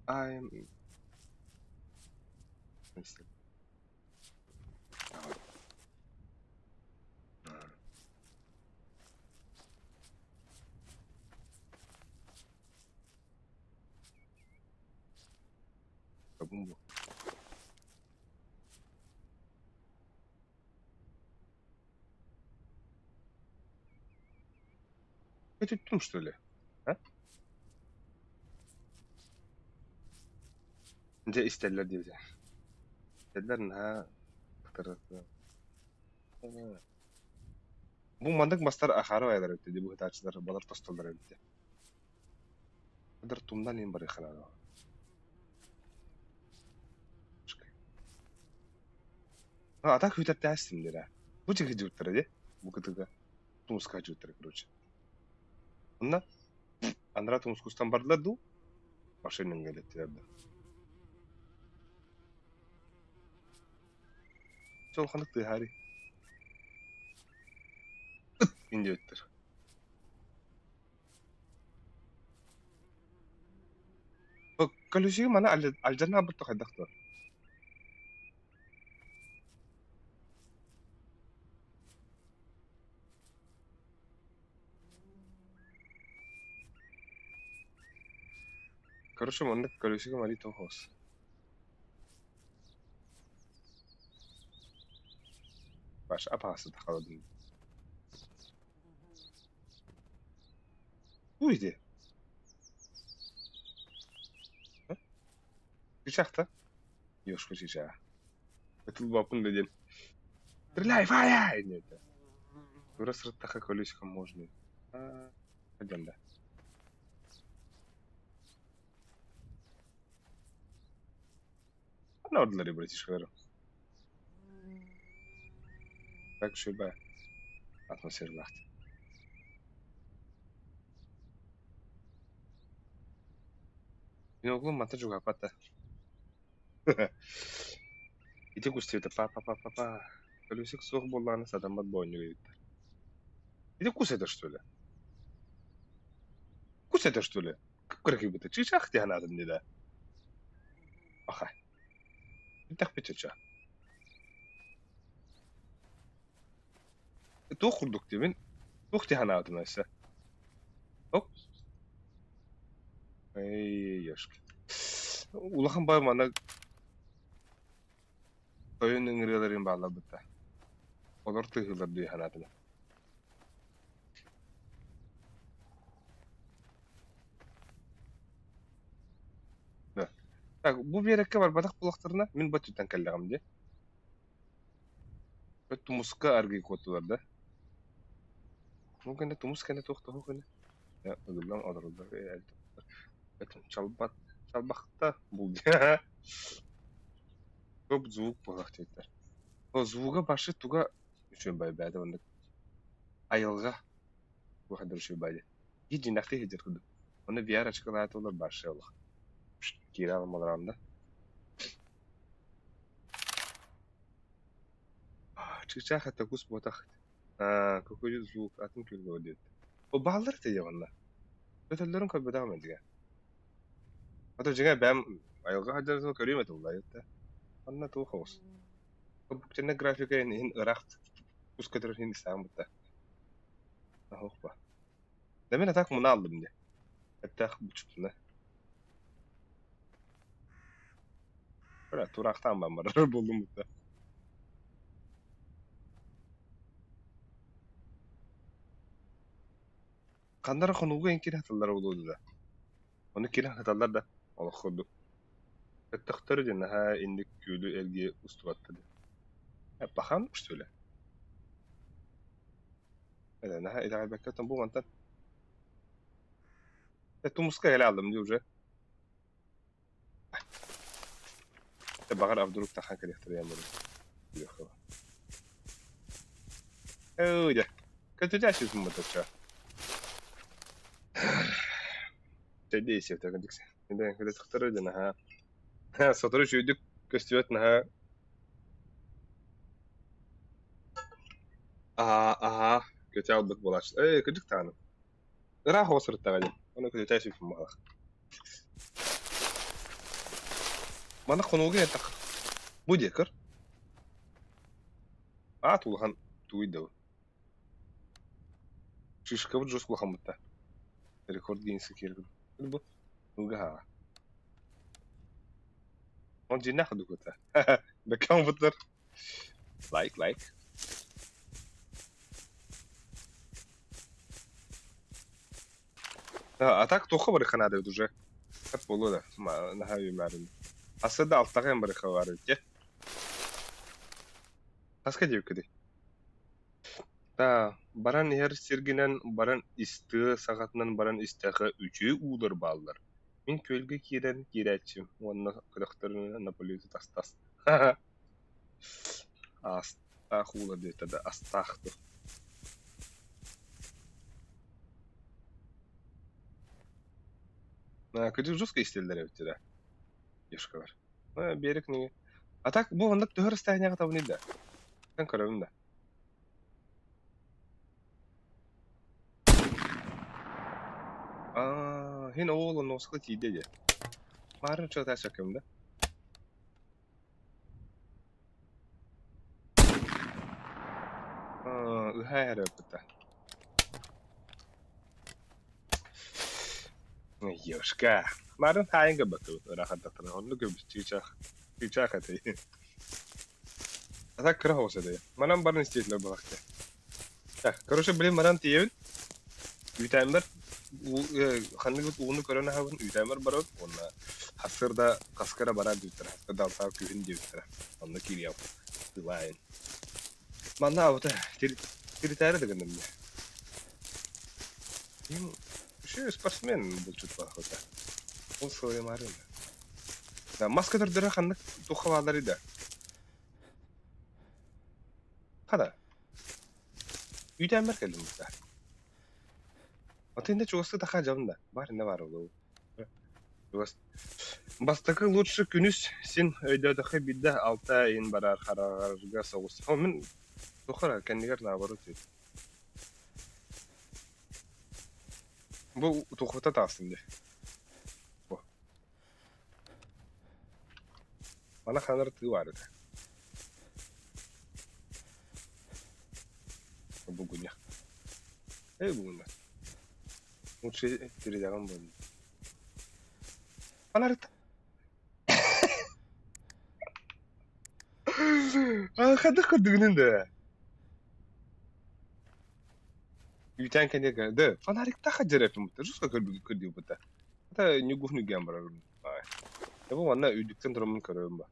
I'm Бу. Көтүттүм что ли? А? Дьэ истэллэр диэбитэ. Истэллэр наһаа Бу маннык мастар ахаары айалар эбит дии быһытааччылар балар тостоллор эбит. Кадыр тумнан иһин барыахха наада. А так хүтэртээстим дирэ. Бу чиги дьуттара дии. Бу кытыга тумуска дьуттара короче. Онно анара тумускустан бардылар дуу? Машинаны элэттилэр да. Чэ улаханнык тыаһаарый. Ыт диэбиттэр. Колесига маны алдьанан хаалбыт хайдах дуо? Короче, маннык колесиго марий тоһоос. Ваш апаасы тахаладын. Уйди. Чычахта? Ёшка чычаа. Ытылбаппын да диэн. Стреляй, фая! диэтэ. Тура сырыттахха колесиком можно. Пойдем да. Ордулар братишкалар. Так шуба атмосфералаах. Мин оглум мата жугапата. Ити кустуйта па па па па па. Колесик суох буоллаҕына сатаммат боонньуга эбиттэр. Ити кус этэ что ли? Кус этэ что ли? Кып-кыракый Чыычаах дии санаатым дии да. Аха. Интэхпит чыча. Туох курдук диибин? Туох дии санаабытым өссө? Оп. Эй, ёшки. Улахан бай манна тойон ыҥырыаларын баалларбыта. Олор тыаһыылар дии санаатым. Да. Так, бу биэрэккэ барбатах буоллахтарына, мин бу өттүттэн кэллэҕим дии. Тумуска аргый куоттулар да. Бу кэннэ тумус кэннэ туох туһу кэннэ. Ыгыллан олороллор чалбат чалбахта бул Көп звук буолах диэттэр. Ол звуга башы туга үчүгэй байбаата оннук айылҕа туох үчүгэй баайа. Биир дьиҥнээхтик сылдьар курдук. Ону VR очкалаата олор баршы олох. Киирэ алмалараам да. Чыычаах это кус буотах. Аа, какой звук атын күлгэ диэт. О бааллар этэ дии онно. Көтөллөрүн көрбөтөҕүм дьиҥэ. Ото дьиҥэ бэйэм айылҕа сылдьарбын көрүөм этэ булла да. Онно туох оҕус. Компьютернай графика иһин ыраах кус көтөр иһин истэҕим бытта. Оһох ба. Да мин атак муна алдым дии. Эттээх буччутуна. Бля, тураахтаан барар буоллум бытта. Ханна эрэ хонууга эн киирэ сыталлара буолуо да. Ону киирэн сыталлар да, олох курдук. Өттөхтөрү диэн наһаа инник күөлү эргийэ устубаттар диэн. Пахан что ли? Это наһаа итэҕэйбэккэ оттон бу мантан тумуска кэлэ алдым дии уже. Баҕар а вдруг тахан кэлиэхтэрэ диэн баран. Өө дьэ, көтүтээччи сыммытачча. Тэдии сиэтэ наһаа сотору үчүгэйдик көстүбэт наһаа аһаа аһаа көтө албыт буолааччы. Ээ кырдьык даҕаны. Ыраах оҕо сырыттаҕа дии. Ону көтүтээччи баҕалаах. Манна хонууга этэх. Бу диэкэр. Аат улахан тугуй да бу. Шишкабыт жестко улахан бытта. Рекорд Гиннеске киирбит. Бу Угаһа. Он дьиҥнээх курдук Бэккэ оҥорбуттар. Лайк, лайк. А так туохха барыахха наада эбит уже. Сөп буолуо да. Наһаа үйүмээрин. Ассыда алтаҕа эн барыахха баар эбит дьэ. Хаска диэбиккитий? Да, баран иһэр сиргинэн баран ис тыа саҕатынан баран истэххэ үчүгэй уулар бааллар. Мин күөлгэ киирэн киирээччим уонна көтөхтөрүнэн Наполеону тас-тас Аастаах уулар диэтэ да астаах дуо Кырдьык жестко истэллэр эбит да девушкалар. Биэрик книги. А так бу оннук төһө расстоянияҕа табыный да? Тан көрөбүн да. Аа, хин оол оннуоска тиийдэ дии. Марын чота сөкөм да. Аа, ыһаа эрэ ыппыта. Девушка. Марын хаайын көрбөттүбүт ыраахаттахтара. Оннук көрбүт чыычаах. Чыычаах этэй. А так кыра оҕус этэй. Манан баран истиэтилэр балахтар. Так, короче, блин, манан тиийэбин. Үүтээммэр ханныгыт ууну көрөн аһабын, үүтээммэр барабын уонна хассырда хаскара барар диэбиттэрэ, хаскарда алтаа күһүн диэбиттэрэ. Онно киириэм. Тылаайын. Манна абыта тиритээри да гынным дии. Еще спортсмен булчут баахыта. Ол сылайымаары. Да, мас көтөрдөрө ханнык туохха баалларый да? Хана. Үүтээммэр кэллим быта. Аты инде чугастыы таха дьабын да. Бар инде бар ол. Чугас. Бастакы лучше күнүс син өйдөөтөххө биирдэ алта ыйын барар хараҕарга соҕус. О, мин тухара кэннигэр наоборот Бу тухута таастым дии. Бу. Мана ханар тыы баар этэ. Бугунньах. Эй бугуннар. Лучше тиридэҕин буолла. Фонарик. Хайдах көрдүгүнүн да? Үүтээн кэннигэр да фонариктаах дьэрэппин бутта жестко көрдүү бутта. Это ньугуһну гэн барар. Бу манна үрдүктэн тураммын көрөбүн ба.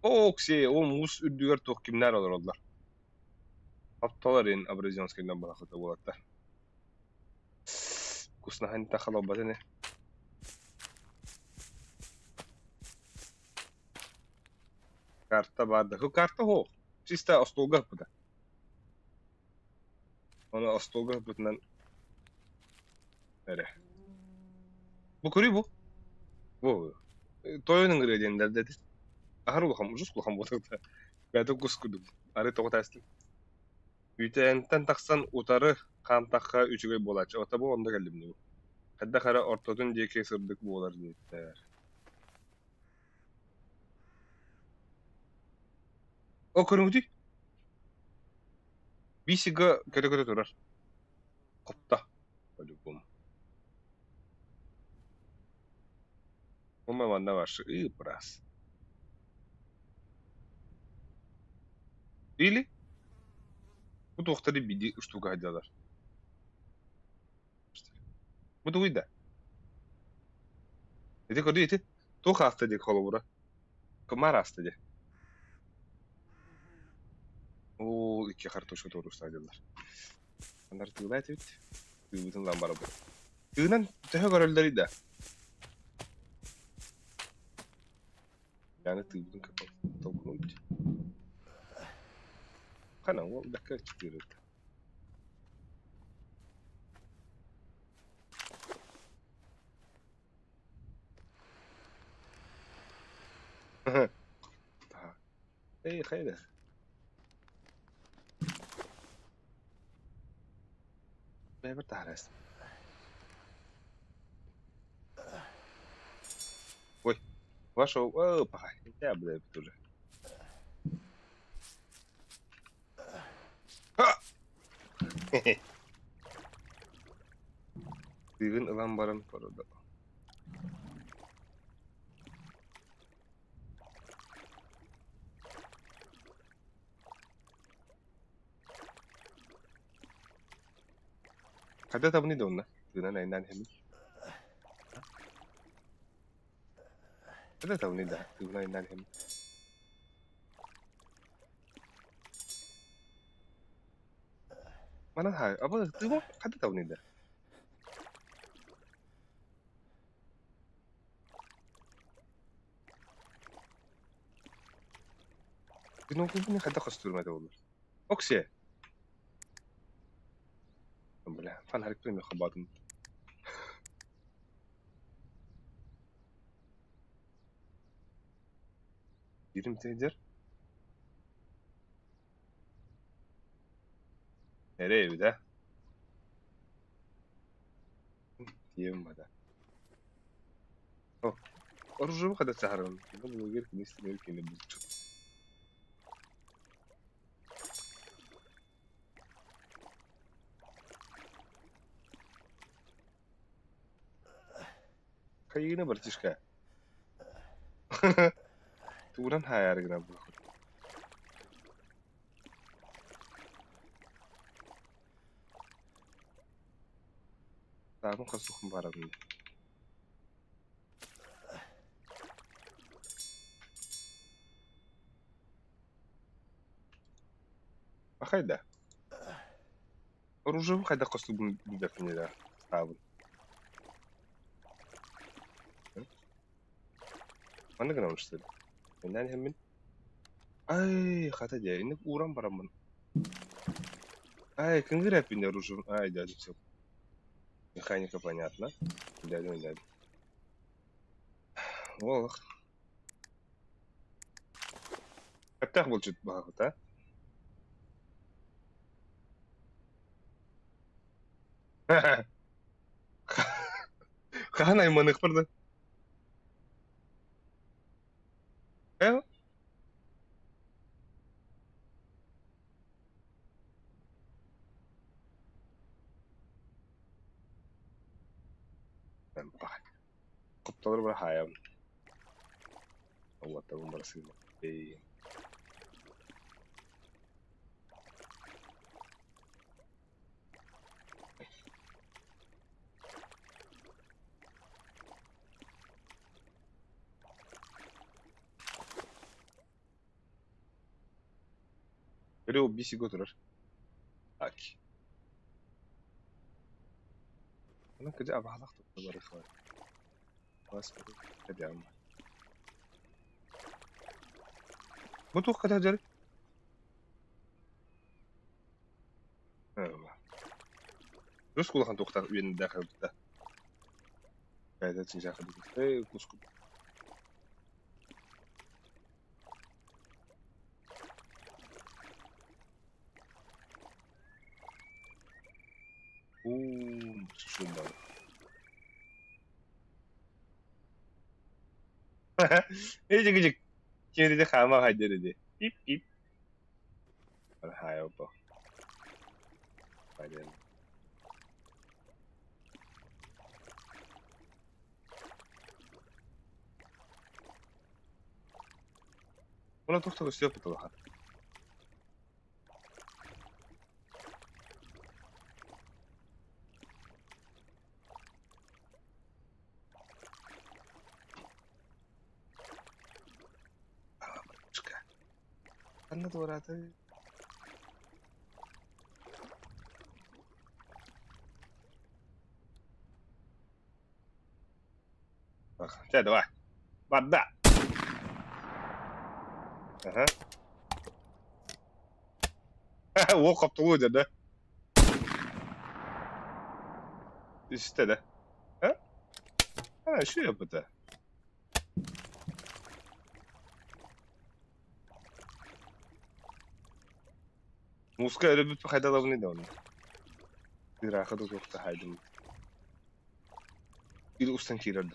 Окси, ол муус үрдүгэр туох кимнэр олороллор. Хапталар ин абразионскайдан балахыта буолаттар. Куснаһан тахалалбатын э. Карта баар да. Карта суох. Чисто остуолга ыппыта. Ону остуолга ыппытынан эрэ. Бу көрүй бу. Бу тойон ыҥырыа диэннэр да аһар улахан ужас улахан буолуохта. Бэйэтэ кус курдук. Арай тоҕо таастым. Үүтээнтэн тахсан утары хаамтахха үчүгэй буолааччы. Ото бу онно кэллим дии. Хайдах эрэ ортотун диэки сырдык буолар диэбиттэр. О, көрүҥүтүй? Бисига көтө-көтө турар. Хопто. По-любому. Ума манна ваши и раз. Или бу туохтары биди штука сылдьаллар. Бу тугуй да? Ити көрдүү ити. Туох ааста диэки холобура? Кымаар ааста диэ. Оо, икки картошка туоруур саадьаллар. Анар тыылаа этибит. Тыыбытын ылан барабыт. Тыынан төһө көрөллөрүй да? Яны тыыбытын толкунуйбут. Хана уол бэккэ чытыырыт. Эй, хайда? Бэйбэр таһаарас. Ой, вошел. Опа, я, блядь, уже. Ха! Тыгын ылан баран поруда. Хайда табыный да онно? Тыынан айнаан иһэммин. Хайда табыный да? Тыынан айнаан иһэммин. Манан хай, аба тыыма хайда табыный да? Кино хайдах көстүрмэт буоллар. Оксиэ! Бля, фонарик мен хабатын. Ирим тедер. Nereye bir de? Тием бада. О, оружие хада сахарым. Бу егер кини кини булчу. Хайгина братишка. Тууран хаяр гына бу. Саабын хасухын барабын. Ахайда. Оружие хайда костубун билбеппин саабын. Манна гына что ли? Менен хэммин. Ай, хата дьэ, инник ууран бараммын. Ай, кыҥгыр эппин оружие. Ай, дядя, все. Механика понятна. Дядя, дядя. Олох. Эптэх булчут баҕабыт, а? Хаһан айманыах барда? Э? Хоптолор бара хаайабын. Уоттабын бара сыыла. Эй. Өрө бисиго турар. Ак. Ана кыжа абаалах туттар хаа. Бас кадям. Бу туох ката дьары? Рус кулахан туохтар үйенде хабыта. Кайда чинжа хабыта. Эй, куску. Уу, шумбал. Эй, жиг. Кимди хаама хайдер Пип пип. Хайо бо. Хайдер. Уна тохтоо сөп тулахан. Ханна туорааты. Чэ, давай. Барда. Аха. Уол хоптолуу да? Үстэ да? А? А, что это? Муска өрөбүт хайдалабыны да оны. Ыраха да туохта хайдым. Или устан киирэрdi.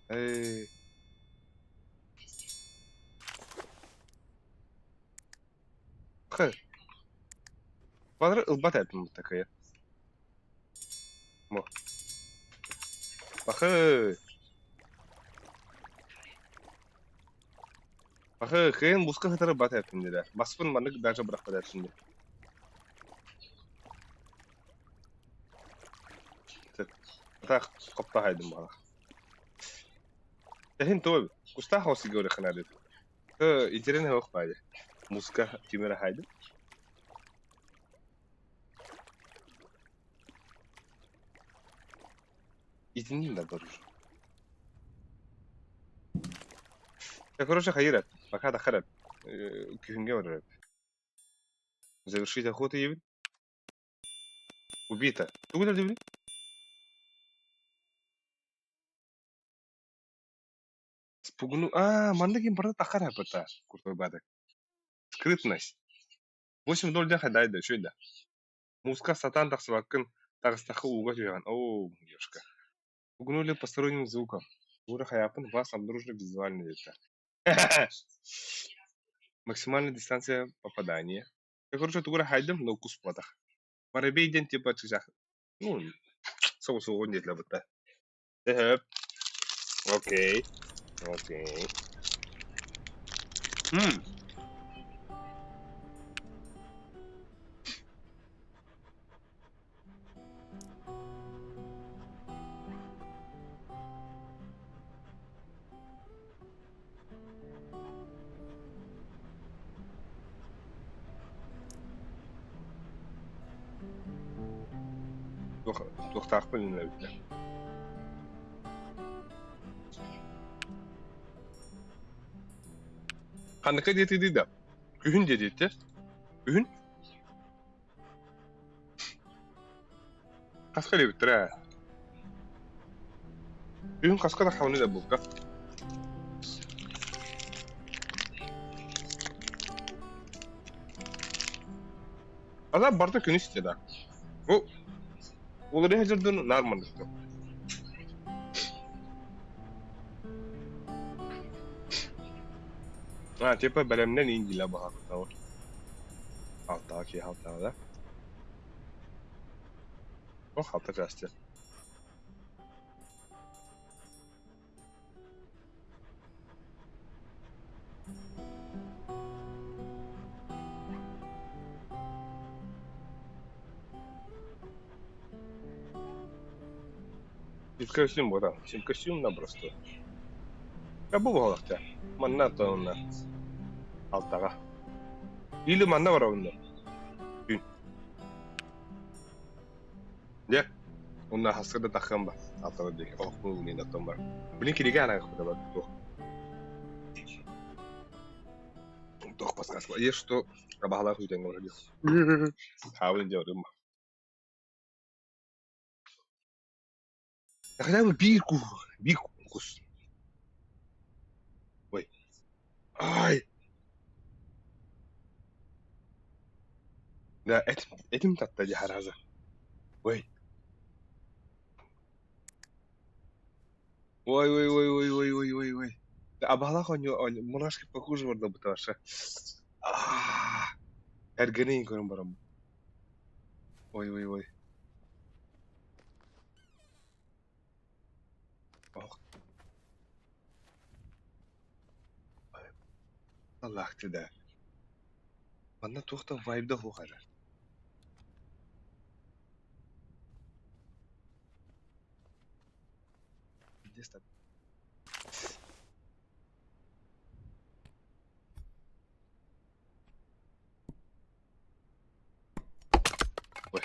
Эй. Хэ. Бадыр ылбат эппин такая. Мо. Бахы. Бахы, кыйын буска хатары бат эппин деді. Баспын манык даже бырахпат эппин. Так, копта хайдым бала. Тэхин той, куста хоси говори ханадит. Интересно хох байды. Муска кимера хайды. Итинин да бар уже. Короче, хайыр пока тахар күһүҥҥэ барар. Завершить охоту диэбит. Убита. Тугу диэбит? Спугну... А, манна ким барда тахар хапыта. Крутой бадак. Скрытность. 8-0 диэн хайдай да, үчүгэй да. Мууска сатаан тахсыбаккын, таҕыстахха ууга түһэҕин. Оо, девушка. Спугнули посторонним звуком. Ура хайааппын вас обнаружили визуально диэтэ. Максимальная дистанция попадания. Я, короче, тугу эрэ хаайдым, но куспатах. Воробей диэн типа чычах. Ну, соҕусуоҕун диэтилэр бытта. Сөп. Окей. Окей. М. Туох туохтаахпын иннэбиттэр. Ханныка диэтигий да? Күһүн диэтиттэр. Күһүн? Хаска диэбиттэрэ ээ. Күһүн хаска да хабыны да булка. Ана барыта күнүс да. Бу уларыйа сылдьан наар маннык. А, типа бэлэмнэн иин дилэ баҕар. Алтаҕа киһи алтаҕа да. Ох, алта чаас Костюм буолан, костюм напросто. Бу буолахта. Манна тонна алтаҕа. Или манна барабын Күн. Дьэ, уонна хаска да таххыам ба, алтаҕа диэки олохпун ылыныын оттон бар. Билин кинигэ анаахпыта бар туох. Туох подсказка. Есть что абаһалаах үүтэҥҥэ барар. Хаабын дьэ барыым. Хотя бы биир кус, биир кус. Ой. Ай! Да, этим, этим татта дии хараза. Ой. Ой, ой, ой, ой, ой, ой, ой, ой. Абаһалаах оонньуу мурашки по коже барда быташа. Эргэнин көрөн бараммын. Ой, ой, ой. Ох. Аллах да. Манна туох да вайбда суох эрэ. Где Ой.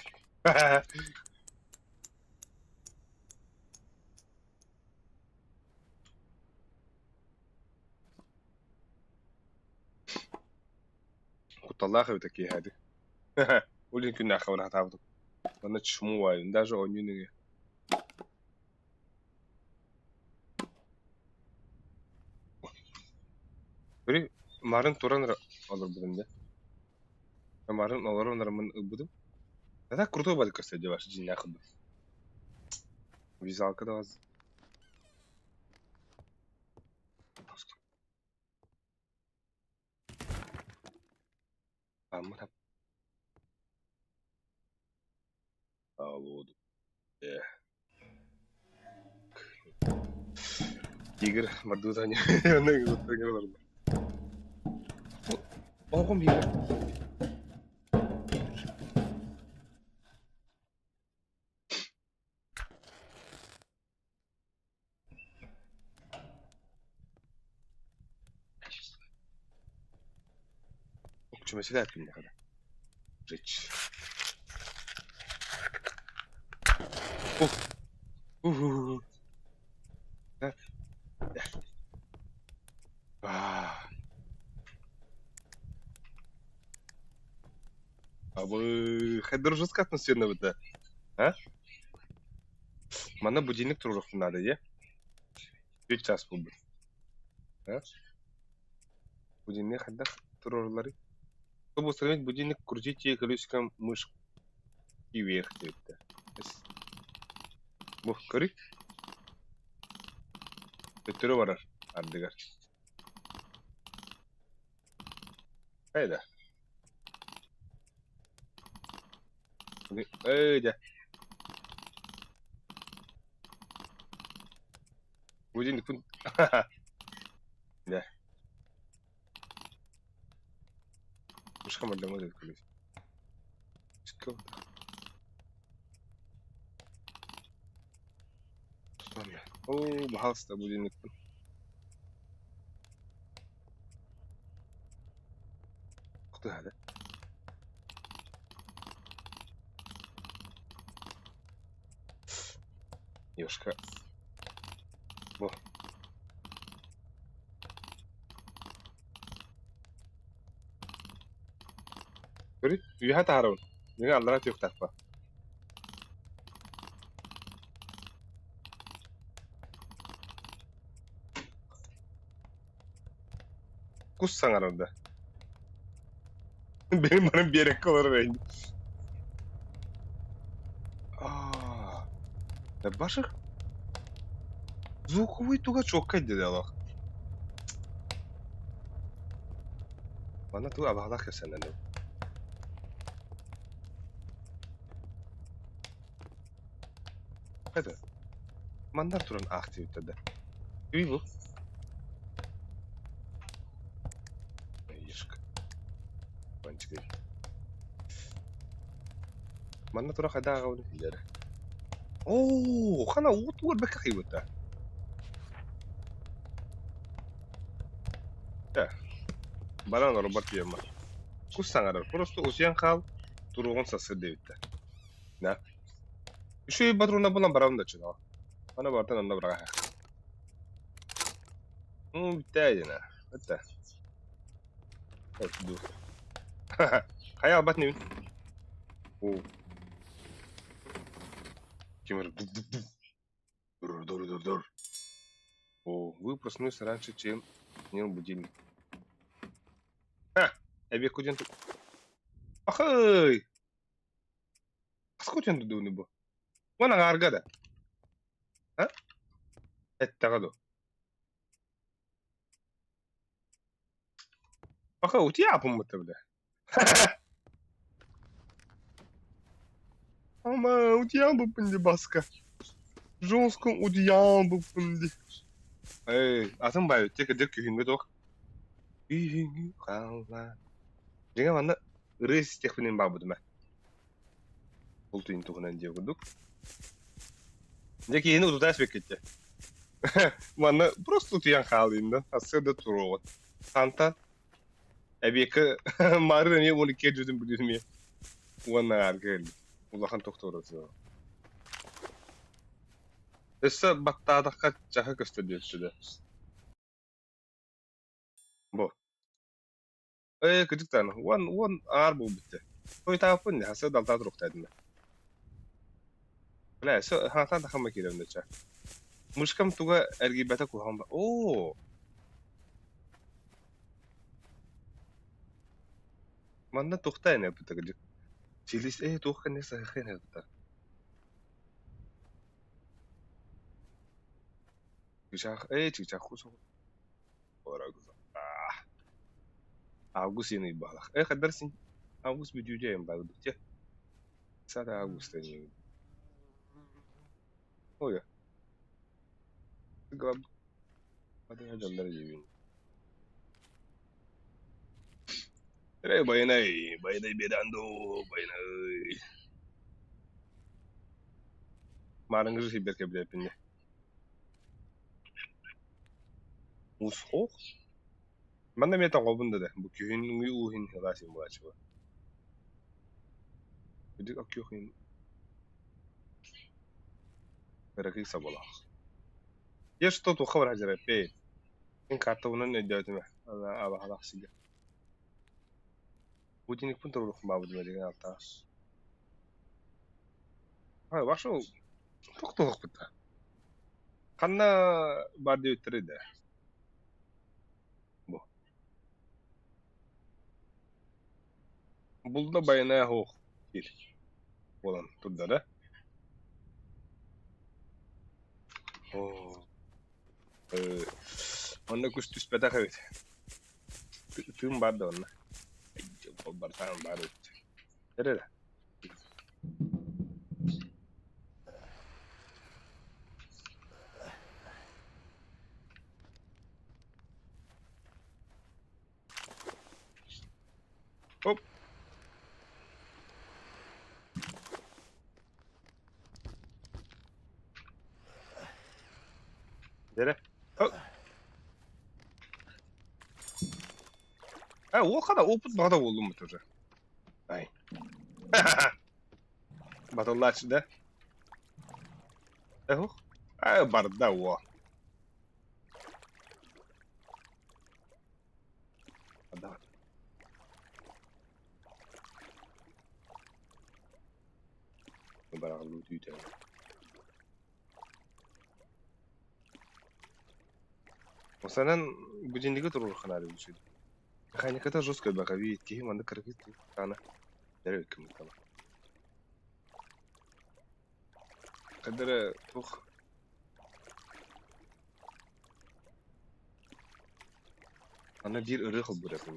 Кутталлаах эбит киэһээди. Ол иһин күннээххэ быраатаабытым. Манна чму даже оонньуу нөҥүө. Били марын туран эрэ олорбутум дьэ. Марын олорон эрэ ылбытым. А так крутой будет кстати ваш дьиҥнээх курдук. Визуалка да вас. Аммын Тигр мордуутаня Оҕом биир Чумасыда күннэҕинэ Rich. Абы, дружеская атмосфера быта. А? Манна будильник туруорухпун наада дии. Үт час буолбут. А? Будильник хайдах туруорулларый? Чтобы установить будильник, крутите колесиком мышки вверх диэбиттэр. Бу, көрүй. Төттөрү барар ардыгар. Хайда. Эй, дьэ. Будильникпын дьэ. Мышка мордама деп Оо, баһаалыста будильникпын. Кутуһада. Девушка. Бу. Көрүй, үөһэ таһаарабын. Миҥэ аллара түһүөхтээхпэ. Кус саҥарар да. Бэйэм баран биэрэккэ олорор эйин. Аа, Башых звуковой туга чуоккай диэри олох. Манна тугу абаһалаах кэпсэннэ Это мандар туран аах диэбиттэр да. Үй бу. Ешка. Панчыгый. Манна тура хайда ааҕабын иһиллэрэ. Оо, хана уутугар бэккэ хайбыта. Э, баран олорбот тиэмэ. Кус саҥарар, просто утуйан хаал, туруоҕун сасыр диэбиттэр. Да. Үчүгэй патрона булан барабын да чунаҕа. Аны бартан онно быраҕа. Ну, бүттээ дина. Бүттэ. Ду. Хайа албат небин. О. Тимир. Дур, дур, дур, дур. О, вы проснулись раньше, чем снял будильник. Ха! Эбиэкку диэн Ахый! Хаска утуйан дууну бу? Уон аҥаарга да? А? Эттэҕэ дуу? Аха, утуйа апыммыта бile. Ама, утуйан буппун дии баска. Жестко утуйан буппун дии. Эй, атын баайы, тек дьэ күһүҥҥү туох? Күһүҥҥү халлаан. Дьиҥэ манна ырыа истиэхпин баҕарбытым ээ. Ол тыын туһунан диэ курдук. Дьэ киһини утутаа испэккит Манна просто утуйан хаалыйын да, сарсыарда туруоҕут. Хантан эбиэккэ маарыын эмиэ 12 дьүтүн бүлүүм эмиэ уонна аарга кэлбит. Улахан тохтуура суоҕа. Өссө баттаатахха чаһы көстөр диэччи да. Бу. Ээ, кырдьык даҕаны, уон уон аар буолбут дии. Хойутаабыппын дии, сарсыарда алтаа туруохтаатым Бля, хаҥатан да хама киирэбин да чэ. Мышкам туга эргийбэтэ куһаҕан ба Оо! Манна туохта эн эппитэ кырдьык. Силис ээ туох кэннэ саһыхха эн эппитэ. Чыычаах ээ чыычаах кусугу. Август иэн ыйбаалах. Э хайдар син август бүтүүтэ эм барбыт дьэ. Сата августа диэбит. Ой. Дьоннор диэбин. Эрэ байанай, байанай биэдээн дуу, байанай. Маарыҥҥы сирбэр кэбилэппин дьэ. Муус Манна эмиэ тоҥобун да да, бу күһүҥҥү уу иһин сылаас иһин буолааччы Үрдүк оккуох иһин кыракый соболоох. Я что туохха барар дьараппый? Мин картабынан өйдөөтүм ээ, абаһалаах сиргэ. Будильникпын туруорукпун баабыт алтаас. Вошел тохтуохпут да. Ханна баар диэбиттэрэй да? Бу. Булда байанайа суох диир буолан турда да. Оо. Онно кус түспэтэх эбит. Тыын баар да онно. Барсаан баар эбит. Эрэ Оп. Дere. Э, ол хана опыт баҕата буоллум уже. Ай. Батыллааччы да? Эһух. Ай, барда уо. Бараҕалыы түүтэ. Осанан будильниги туруорухханаары үчүгэй. Механиката жестко баҕабит, киһи маннык кыракый тутаана дьэ кымытала. Хадара туох Аны биир ырыа холбуур этим.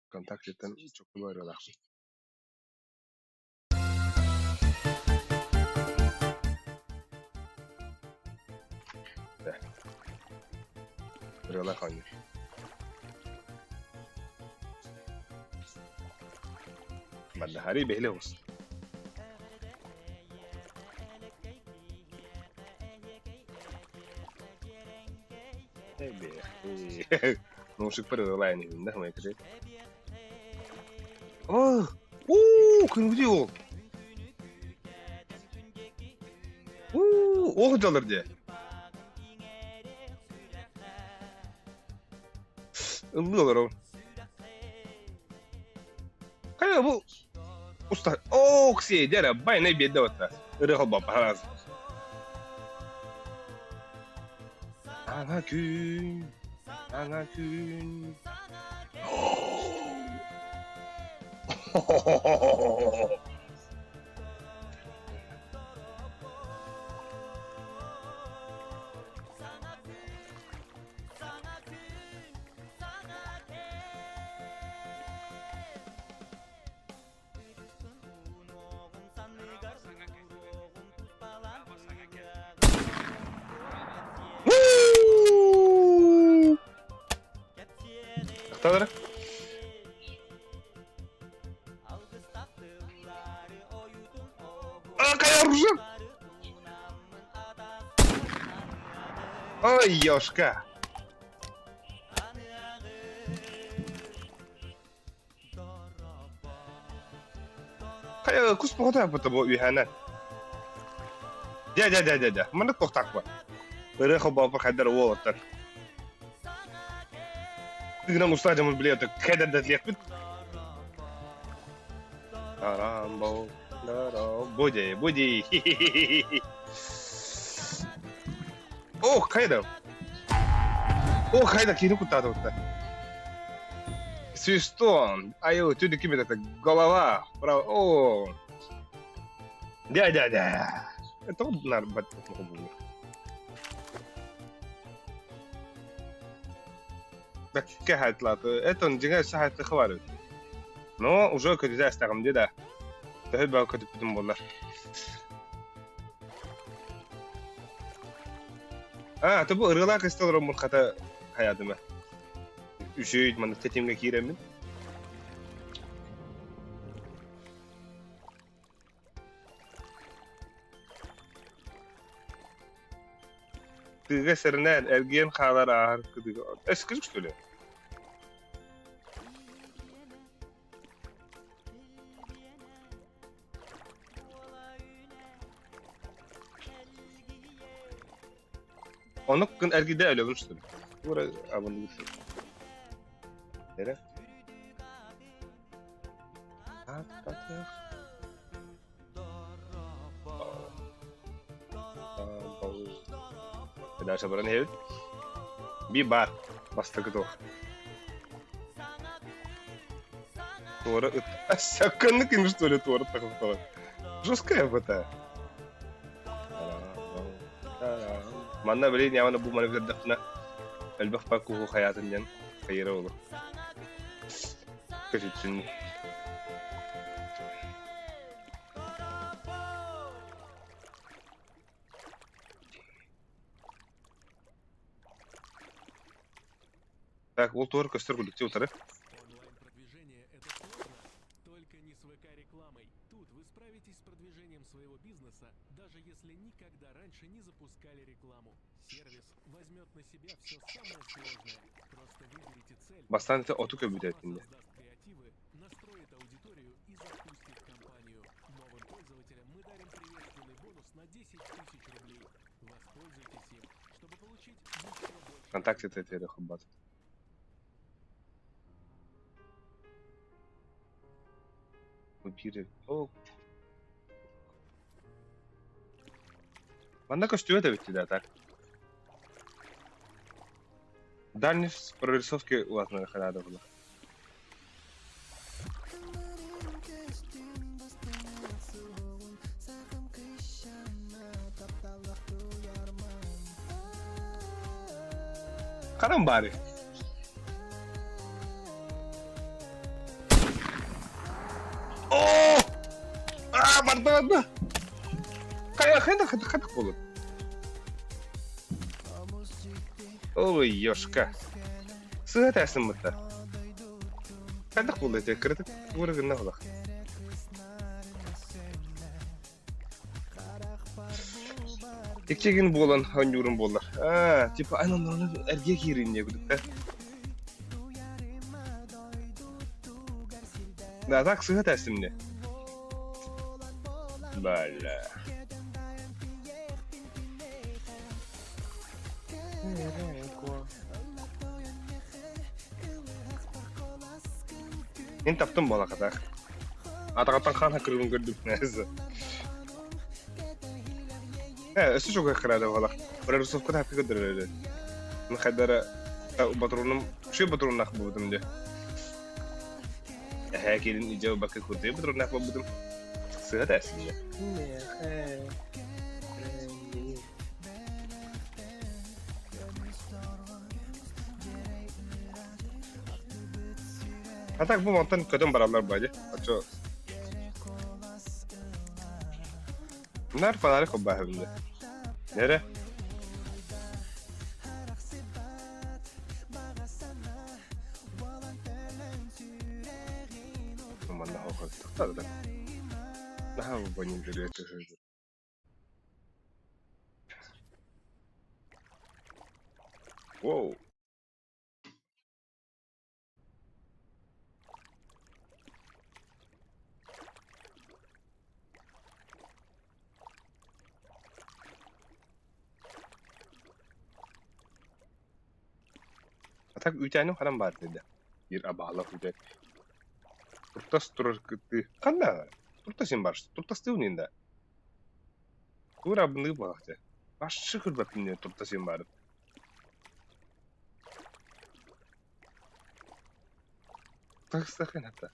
ВКонтактеттан чопчу ырыалаахпын. Ырыалаах оонньуур. Маннаһарый бэһилэ оҕус. Носикпар ырыалаан иһиннэ хамайкыты. Оо, уу, күнгүдүй ол. Уу, ох дьалар дии. Ыллыы олоробун. Хайа бу уста ок сиэ дьэ байнай биэрдэ батта. Ырыа холбоппа хараас. Ана күн, ана күн. Тахталара. А, какая оружие? Ой, ёшка. Хайа, кус поҕото бу бу үһээнэ. Дьэ, дьэ, дьэ, дьэ, дьэ. Маннык туохтаахпа. Ырыа холбооппор хайдар уолаттар. Тыынан устаа дьоммут билиэ кэдэрдэтлиэхпит. Тарамбо, буди, буди. О, хайда. О, хайда киһини куттаатыбыттар. Свистон. Айыл, түнү ким это? Голова. Право. О. Дя, дя, дя. Это нарбат. Бэккэ хатлаты. Это дьиҥэ сахаты хвалит. Но уже көтүтэ дии да. Төһө бөҕө көтүппүтүм буоллар. А, то бу ырыалаах истэ олороммун хата хайаатым ээ. Үчүгэй маннык тэтимҥэ киирэммин. Тыыга сэрэнээр, эргийэн хаалар ааһар кытыыга. Эскир что ли? Оннук гын эргийдэ өлөбүн что ли? Ура абын Эрэ. Дальше баран иһэбит. Би баар. Бастакы туох. Туора ыт. Сакканнык им что ли туора тахсыбат. Жесткая БТ. Манна билигин явана бу маны көрдөхпүнэ элбэх пакуһу хайаатын диэн хайыра olur. Көтүтсүн. Так, ол туор көстөр күлүктүү утары. Онлайн-продвижение – это сложно? Только не с ВК-рекламой. Тут вы справитесь с продвижением своего бизнеса, даже если никогда раньше не запускали рекламу. Сервис возьмет на себя все самое сложное. Просто выберите цель. Бастаан ити оту көбүтэ этинде. Создаст креативы, настроит аудиторию и запустит кампанию. Новым пользователям мы дарим приветственный бонус на 10 тысяч рублей. Воспользуйтесь им, чтобы получить еще больше. Вконтакте тетери хаббат. Биир о Манна көстүбэт эбит да так. Дальний прорисовки улаатыннарыахха наада буолла. Ханан баарый? Оо! Аа, барда барда! Хайа, хайда, хайда, хайда буолар. Ой, ёшка. Сыа тээсиммыта. Хайдах буолла ити? Кыратык тугу гынна олох. Иккигин буолан оонньуурум буоллар. Аа, типа ан онно эргиэ киирин диэбитэ. Да, так сыһа тээстим Бля. Мин таптым буолахатах. Атаҕыттан хаан кырыыбын көрдүм. Э, өссө чугай кыраада буолах. Прорисовка таапка көрдөрөр. Мин хайдара батрунум, үчүгэй батруннаах буолбутум дии. Эһээ киирин идьэ ылбакка курдуйа батруннаах буолбутум. Сыһа тээсиннэ. А так бу мантан көтөн бараллар бади. Очо Нар фонарик холбааһыбын Нере? Манна хоохоттохтор да. Наһаа бонньум жүрүө Воу. А так үүтээним ханан баар дедэ. Биир абаалаах үүтээн. Туртас турар кытыы. Ханна? Туртас син баар. Туртастыыбын иһин да. Тугу эрэ абыныыр буоллах дии. Башчы көрбөппүн диэн туртас син баарын. Тахсахын хата.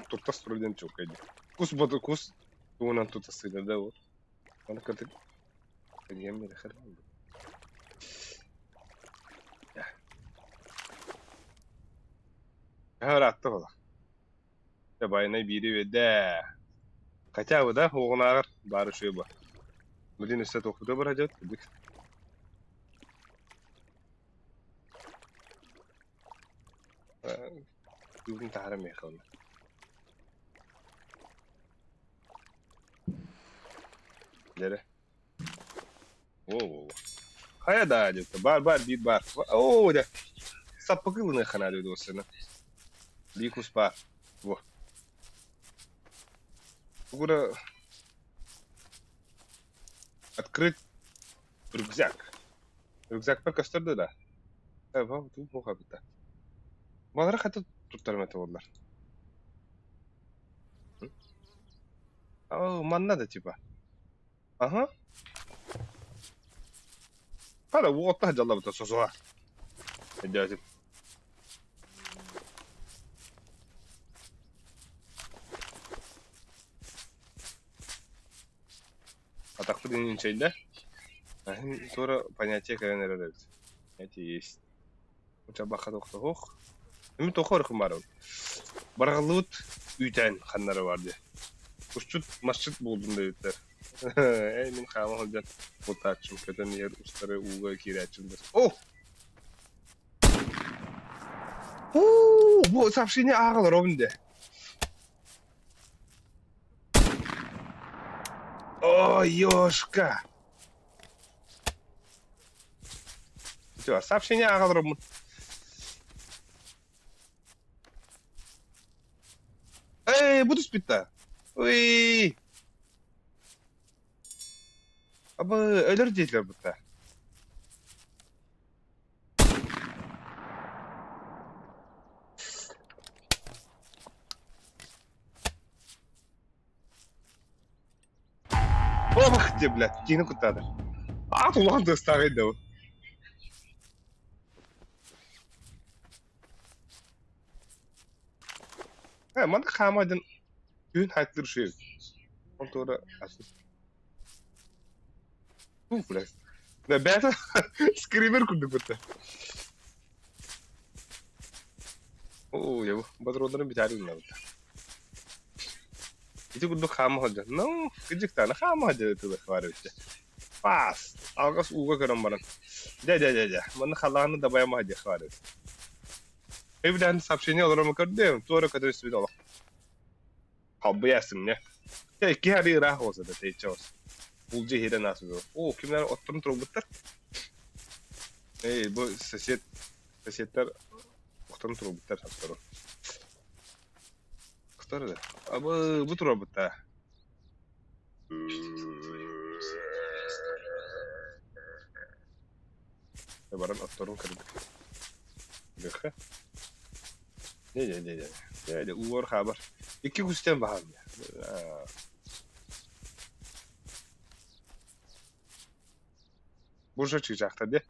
Туртас турар диэн чуолкай дии. Кус боду кус тугунан тутастыылар да ол. Ону кытык Диэн миэхэ Ыраатта буолла. Дьэ байанай биири биэрдэ. Хотя бы да, уоҕунааҕар баар үчүгэй буо. Блин, өссө туохпутугар барадьыт кырдьык. Бүгүн таһара миэхэ онно. Дьэрэ. Во-во-во. Хайа да диэбитэ. Баар баар биир баар. Оо дьэ. Саппыкы ылыныахха наада дуосаны. Биир кус баар. Во. Тугура открыть рюкзак. Рюкзакпар көстөр да. Тугу буха быта. Балара хата туттарым этэ буоллар. Манна да типа. Аха. Хара уоттаах дьаллабыта сосуһа. Өйдөөтүм. Атахпыт инчэйдэ. Аһын туора понятие кэлэн эрэр эбит. Эти есть. Чабаха тохтоһуох. Эми тохо өрхүм барабын. Бараҕыллыбыт үүтээн ханнара бар дии. Кусчут масчыт буолдум диэбиттэр. Эй мин хаама сылдьан бултааччым көтөн иһэр устары ууга киирээччим да. О! Уу, бу сообщение ааҕалар обун де. О, ёшка! Все, сообщение ааҕалар Эй, буду спит-то. Ой. Абы өлөр диэтилэр бутта. Ох, те, блядь, киһини куттаатар. Аат улахан тыастааҕый да бу. Э, манна хаама диэн күһүн хаайтылыр үчүгэй. Ол туора атын. Уу, блядь. Да бэйэтэ скример курдук бытта. Оо, я ботуруоннарын бүтээри гыннабыт. Ити курдук хаама сылдьан, ну, кырдьыктаана хаама сылдьар этилэр баар эбит. Паас! Алҕас ууга көрөн баран, дьэ, дьэ, дьэ, дьэ, манна халлааны дабайама диэх баар эбит. Өйбүдээн сообщение олорон көрдүм, туора көтөр испит олох. Халбыйа сымня. Дьэ, икки арыы ыраах уоса да тэйчэ ос. Булдьа иһирэн ааспыт. Оо, кимнэр отторун турбуттар. Эй, бу сосед, соседтар охторун турбуттар отторун. Охтор да. Абы, бу турбуттар. Баран отторун көрдүк. Гыха. Не-не-не-не. Не, уор хабар. Икки кустен баһан. Буржа чыычаахтар де.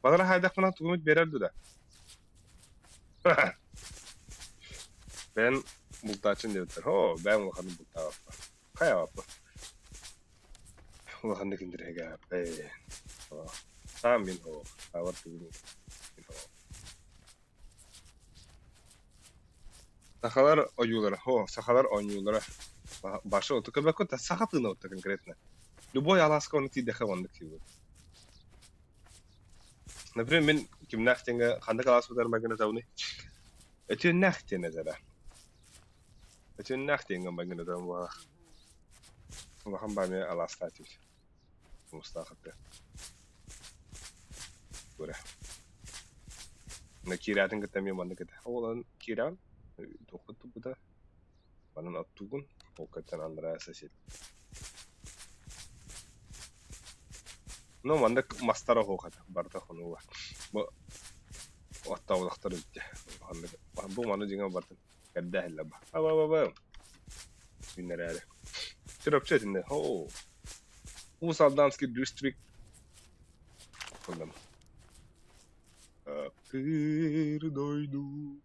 Балара хайдахпына тугумут берер да. Бен бултаачын диэбиттэр. Хо, бэйэм улаханнык бултаабаппын. Хайаабаппын. Улаханнык интириэһиргээбэппин. Саам мин оҕо. Саабар тугун мин оҕо. Сахалар ойуулара, о, сахалар оонньуулара. Башы оту көбөккө та саха тыына отто конкретно. Любой алааска ону тиийдэхэ оннук киирбит. Например, мин кимнээх диэҥҥэ ханнык алаас бытар магнитабыный? Өтүөннээх диэн этэрэ. Өтүөннээх диэҥҥэ магнитабын буолар. Улахан баамы алаастаах этибит. Мустаах этэ. Көрө. На киирээтин кытта эмиэ маннык этэ. Ол киирээн туохха туппута. Манан оттуугун, ол кыттан анараа сосед. Ну, маннык мастара оһуох этэ, барыта хонууга. Бу оттообутахтар эбит. Бу маны дьиҥэ барытын кэрдээһиллэр ба. Аба-ба-ба. Күннэрээри. Чурапчы этинде. О. Уус Алданский дистрикт. Оннам. Таптыыр дойду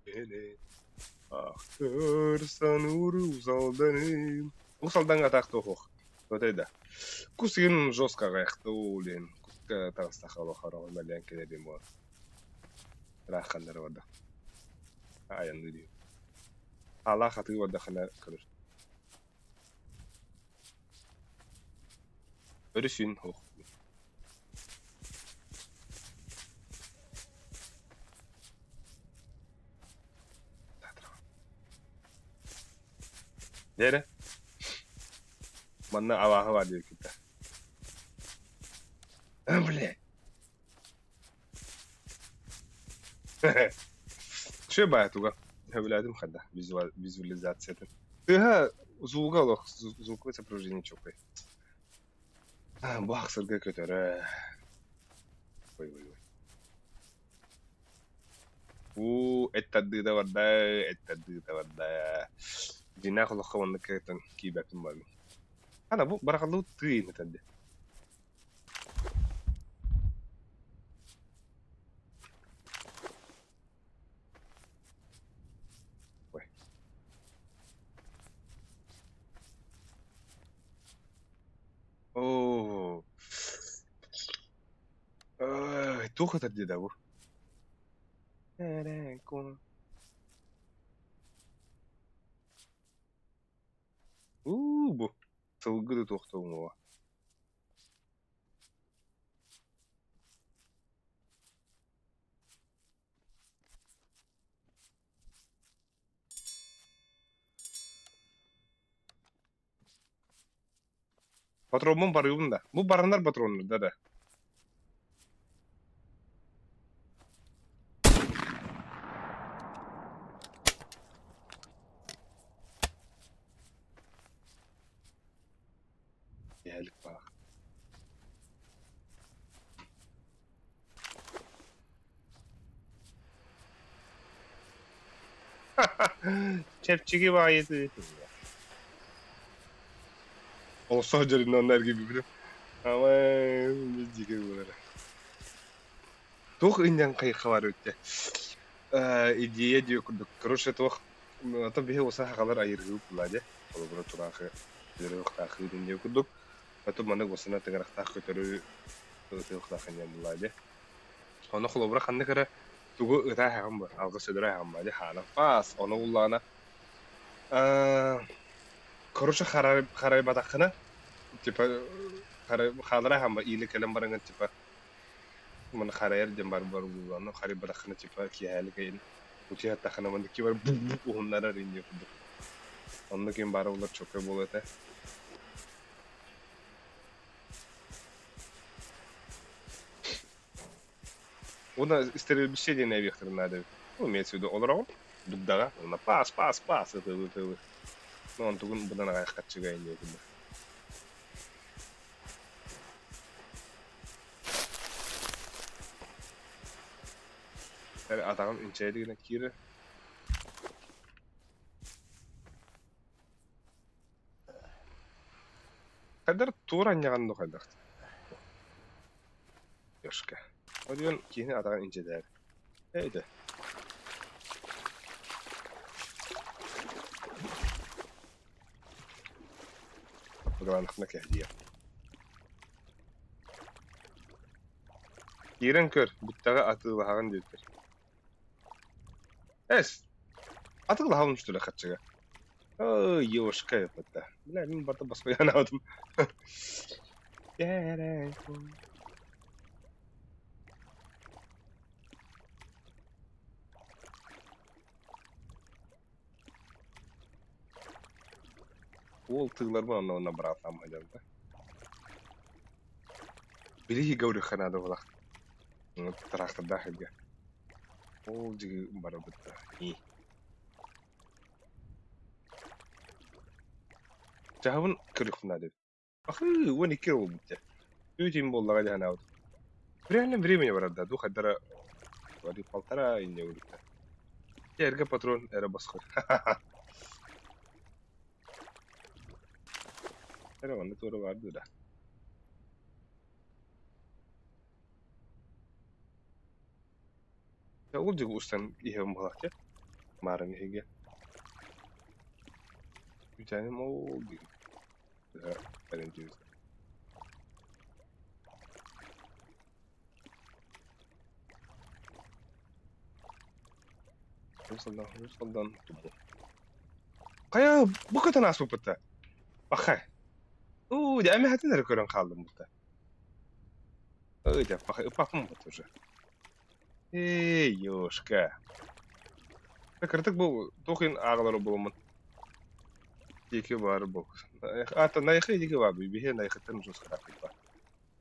Эне Ахтыр сануур Уус Алданым. Уус Алдаҥҥа атаахтыах суох. Отой да. Кус игин жестко аҕыйахта блин. Куска таҕыстахха олох мэлээн кэлэрим буолар. Ыраахханнары барда. Айанныы дии. Хаалаах атыы бардахына көрөр. Өрүс үн суох. Дьэ Манна абааһы баар диэбиккит да. Блядь. Үчүгэй баайа туга сөбүлээтим ханна визуализациятын. Тыаһа звуга олох звуковое сопровождение чуолкай. Бу ахсырга көтөрө. Ой ой ой. Уу эт тардыыта барда, эт тардыыта барда. Дьиҥнээх олоххо маннык кыайтан киирбэппин баҕарабын. Ана бу барахаллыбыт тыы иһин этэрди. Ой. Оо. Ай, туох этэр дии да бу? Уу, бу сылгы да туох да уҥуоҕа. Патроммун барыыбын да. Бу баранар патроннар да да. Иһэлик баар. Чэпчэки баайы Олсо дьэринэ онно эргийбиппин. Амай дьигэ буолара. Туох инньэн хайха бар эбит идея диэ курдук. Короче, туох ото биһи уса хахалар айыргыы була дьэ. Холобура тураахы ырыахтаахы диэн курдук. Ото маннык усана тыҥырахтаах көтөрү ытыахтаах инньэн була дьэ. Ону холобура ханнык эрэ тугу ытаа аһаҕын бу, алгыс өлөрө аһаҕын баа дьэ хаана паас ону уллаҕына короче харайбатаххына типа хаалара аһаан ба иилэ кэлэн бараҥҥын типа маны харайар диэн бар бар буоллаҕына харайбатаххына типа киэһээлик эйин утуйаттаххына маннык ким бар уһуннарар инниэ курдук оннук ким баара буоллар чоккай буолуо этэ. Уонна стрельбище диэн эбиэхтэрин наада эбит. Ну, имеется в виду олороҕун, дугдаҕа, уонна паас, паас, паас ытыыбы ытыыбы. Ну, онтугун быдан аҕай харчыга инниэ курдук. Атаҕым инчэйдик гына киирэр. Хайдар туора анньаҕын да хайдах Ёшка. Одьон киһини атаҕын инчэтээр. Эйдэ. Быгалаанахна кэһдиэ. Киирэн көр, бүттэҕэ атыылаһаҕын диэбиттэр. Эс, атыылаһабын что ли хаччыга? Ой, ёшка это. Бля, мин барда баскоянаабытым. Уол тыыларбын онно онно бырааттаам сылдьабыта. Билиһи гаврюха надо было. Трактордаах сиргэ. Ол дьиги барабыт да. И. Чаһыбын көрүөхпүн наада эбит. Ахыы, 12 буолбут дьэ. Түүтүн буоллаҕа дьэ санаабытым. В реальном времени барар да, дух хайдара вроде полтора инньэ улица. Дьэ эргэ патрон эрэ босхо. Эрэ манна туора баар дуу да. Дьэ ол дьиги устан иһэбин буолаах дьэ. Маарыҥ иһигэ. Үүтээним ол диги. Ориентируюсь. Уус Алдан тумул. Хайа, бу көтөн ааспыппыт да. Пахай. Уу, дьэ, эмэһэтин эрэ көрөн хааллым бутта. Ой, дьэ, пахай, ыппаппын бут уже. Эй, ёшка. Кырдык бу туох иһин ааҕалары буламмын. Диэки баар бу. Аата Найхы диэки баар биһи Найхыттан ужас баар.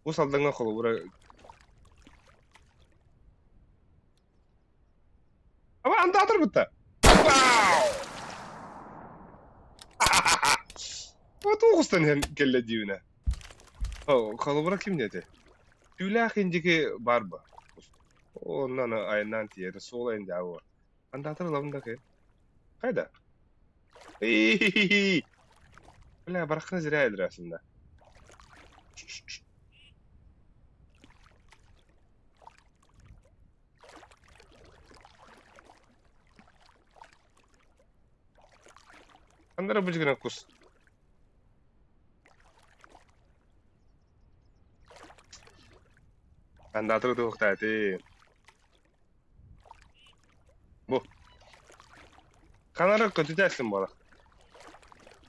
Уус Алдаҥҥа холобура Аба андаатар бытта. Вау! Вот оҕустан иһэн кэллэ диибинэ. Холобура ким диэти? Түүлээх индики баар ба. Онно айаннаан тиийэр суола инде ауа. Андаатар ылабын да кэ. Хайда? Эй, Бля, бараххына зря өлөрөөсүн да. Ханнара бу кус. Андаатыр туохтаати. Бу. Ханара көтүтээсин буола.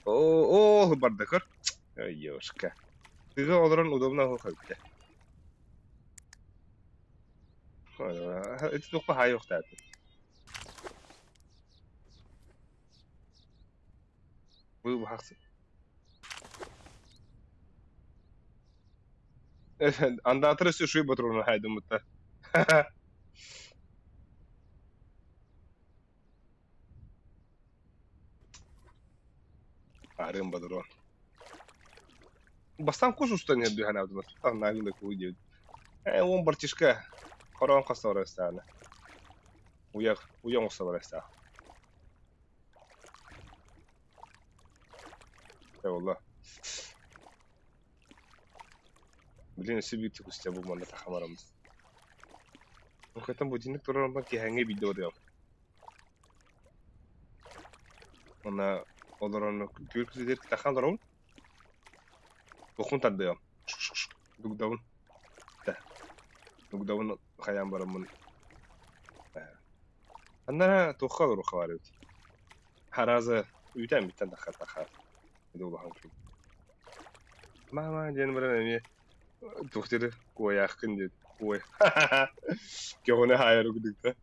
Оо, оо, барда көр. Ой, ёшка. Тыга олорон удобно оһох эбитэ. Ити туохха хаайыахтаатым. Бу бахсы. Андаатыр өссө шуй ботуруну хайдыммыттар. Арыым бодрон. Бастаан кус устан иһэрдүү санаабытым Аннаагын да куй диэбит. Ээ, уон бартишка хороон хас барастаана. Уйах, уйа оҥосто барастаах. Ээ, Блин, өссө биир түгүстэ бу манна тахамарым. Хэтэн будильник турарыммын киэһээҥҥи биирдэ барыам. Уонна олорон күөл күтүтүгэр таххан олоробун. Туохпун тардыам. Дугдабын. Дугдабын хайаан бараммын. Аннара туохха олоруохха баар эбит. Харааза үүтээн бүттэн таххар таххар. Ити улахан күн. Мама диэн баран эмиэ туох дири куойааххын диэт. Куой. Көҕүнэ хаайар курдук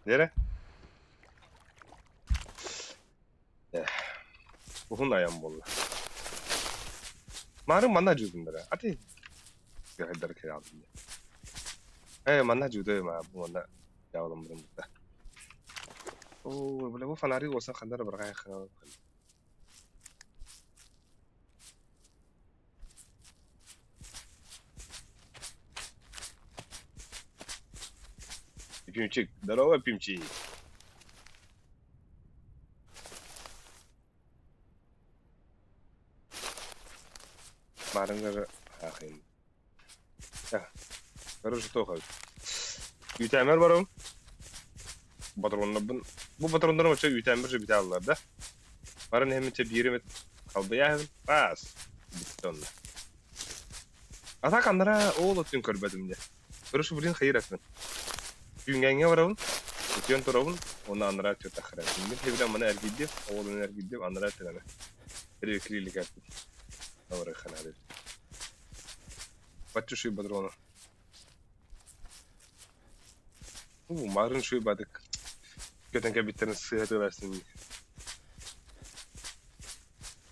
Нere? Уһун айан буолла. Марын манна дьуудуннара. Ати кыһайдар кыһаалым дии. Ээ манна дьуудой ма бу манна дьаалым бутта. Оо, бля бу фонарик болса хандар баргай ханал. Пимчик, здорово, Пимчик. Маарыҥҥа аахайын. Короче, туох эбит. Үүтээмэр барабын. Ботуруоннарбын. Бу ботуруоннарым оччо үүтээммэр же бүтэ аллар да. Баран иһэммин чэ биир эмит халбыйааһын. Паас. Бүттэ онно. А так анараа ол өттүн көрбөтүм дьэ. Короче, блин, хайыр этмин. Түүҥҥээҥҥэ барабын. Утуйан турабын. Уонна анараа өттүгэр таххарабын. Мин хэбилэн маны эргийдим. Оҕолорун эргийдим. Анараа өттүнэн Рекрилик эппит. Барыххана Бачча шуй патрона. У, марын шуй бадык. Көтөн кэбиттэрин сыһа тыаларсын.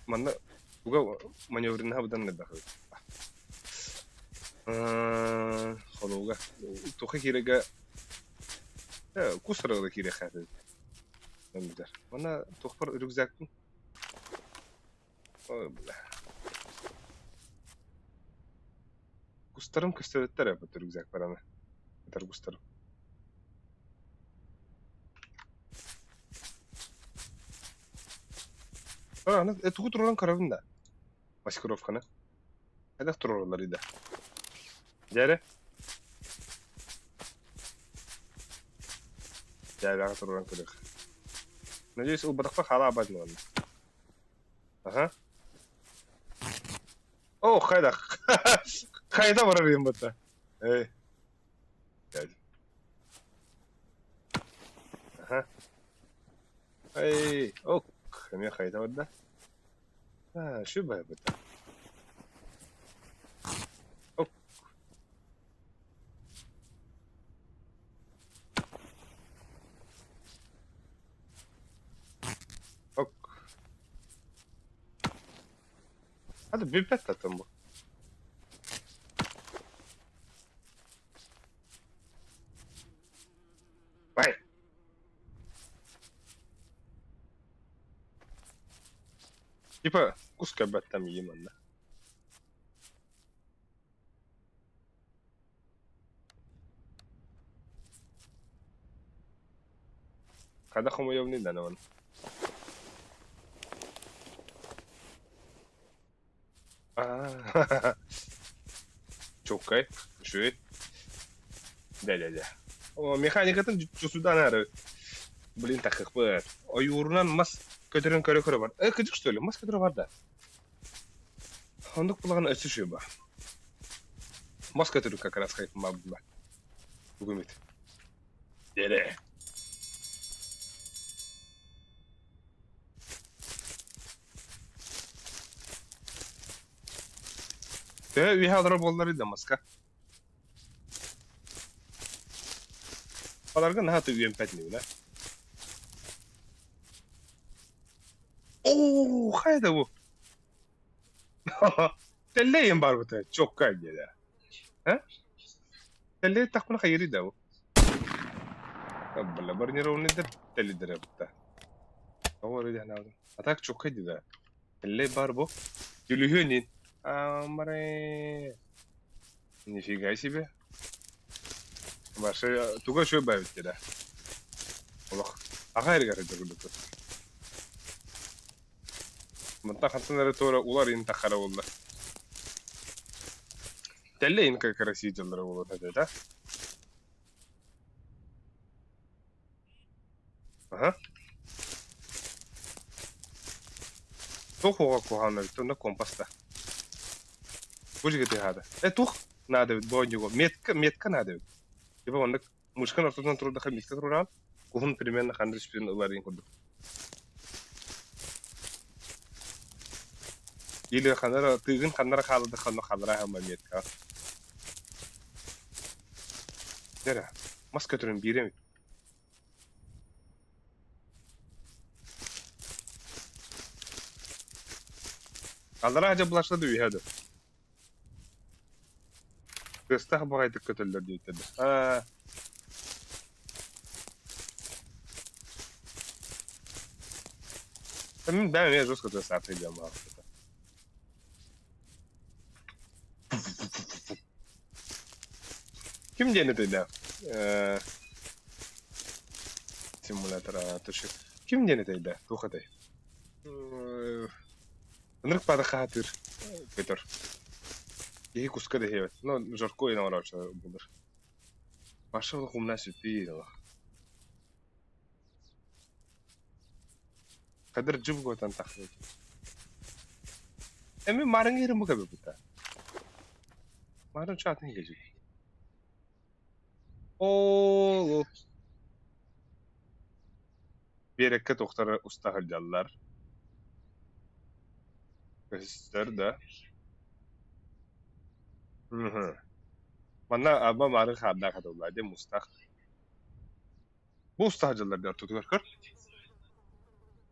Манна туга маневриннаха быдан элбэх эбит. Холууга. Туха киирэгэ кус арыгыда киириэххэ эбит. Манна туохпар рюкзакпын Ой, бля. Кустарым көстөбүттэр эбит рюкзак бараны. Этэр кустарым. Аны тугу турарын көрөбүн да. Маскировканы. Хайдах турараллар да. Дьээрэ. Дьээбэҕэ тураран көрүөх. Надеюсь, ылбатахпа хаалаабат манна. Аха. О, хайдах. Хайда барар им бата. Эй. Аха. Эй, ок, эмиэ хайда барда. А, шүбэ бата. Ок. Ок. Hadi бүппэт татым бу. Бай. Типа куска баттам манна. Хада хомуйабын да аны. Аа, чуолкай, үчүгэй. Да-да-да. О, механикатын чусудан ары. Блин, такыхпыт. Ойуурунан мас көтөрүн көрө-көрө бар. Э, кыдьык что ли? Мас көтөрө бар да. Оннук булаҕын өссө үчүгэй ба. Мас көтөрү как раз хайпмабыла. Бүгүн бит. Дере. Төһө үөһэ олорор буолларый да маска? Баларга наһаа үөмпэт инибин ээ. Оо, хайа да бу? Тэллэйим барбыта, чоккай диэтэ. Э? Тэллэй тахпына хайырый да бу? Бля, бронированныйдар тэллэйдэрэ бутта. Тоҕо эрэ диэн А так чоккай да. Тэллэй бар бу. Дьүлүһүөн Амаре. Нифига себе. Башы туга шөй бабит да. Олох. Аға эргэр дөрүлүкү. Мантан хантан эрэ туора улар ин тахара буолла. Тэллэйин как Россия дьаллара буолуон этэ да? Аха. Туох уоҕа куһаҕан эбит онно компас да. Бу дьигэ тыаһаата. Э туох наада эбит бу оонньууга? Метка, метка наада эбит. Типа оннук мышкан ортотунан турдаха метка туруораҕын, куһун примерно ханна түспүтүн ыларыйын курдук. Или ханна эрэ тыыгын ханна эрэ хаалладахха онно хааллара аһыма меткаҕа. Дьэ эрэ, мас көтөрүн биир эмит. Аллараа дьэ булашта да үөһэ да. Тыастаах баҕайытык көтөллөр диэбиттэр да. Аа. Мин бэйэм эмиэ жестко тыастаахтык диэн баҕарбыта. Ким диэн этэй да? Э, симулятор туши. Ким диэн этэй да? Туох этэй? Ынырык баада хаатыыр көтөр. Киһи куска да иһиэбэт. Ну, жарко оҥороочу булар. Маша олох умна сүппүй олох. Кадыр жып готан тахсыбыт. Эми марын ирим бу кэбиппит. Марын чатын кежик. Оо, биэрэккэ туохтара уста сылдьаллар. Көстөр да. Мхм. Манна аба мары хаардаах этэ диэн мустаах. Бу уста сылдьаллар дии ортотугар көр.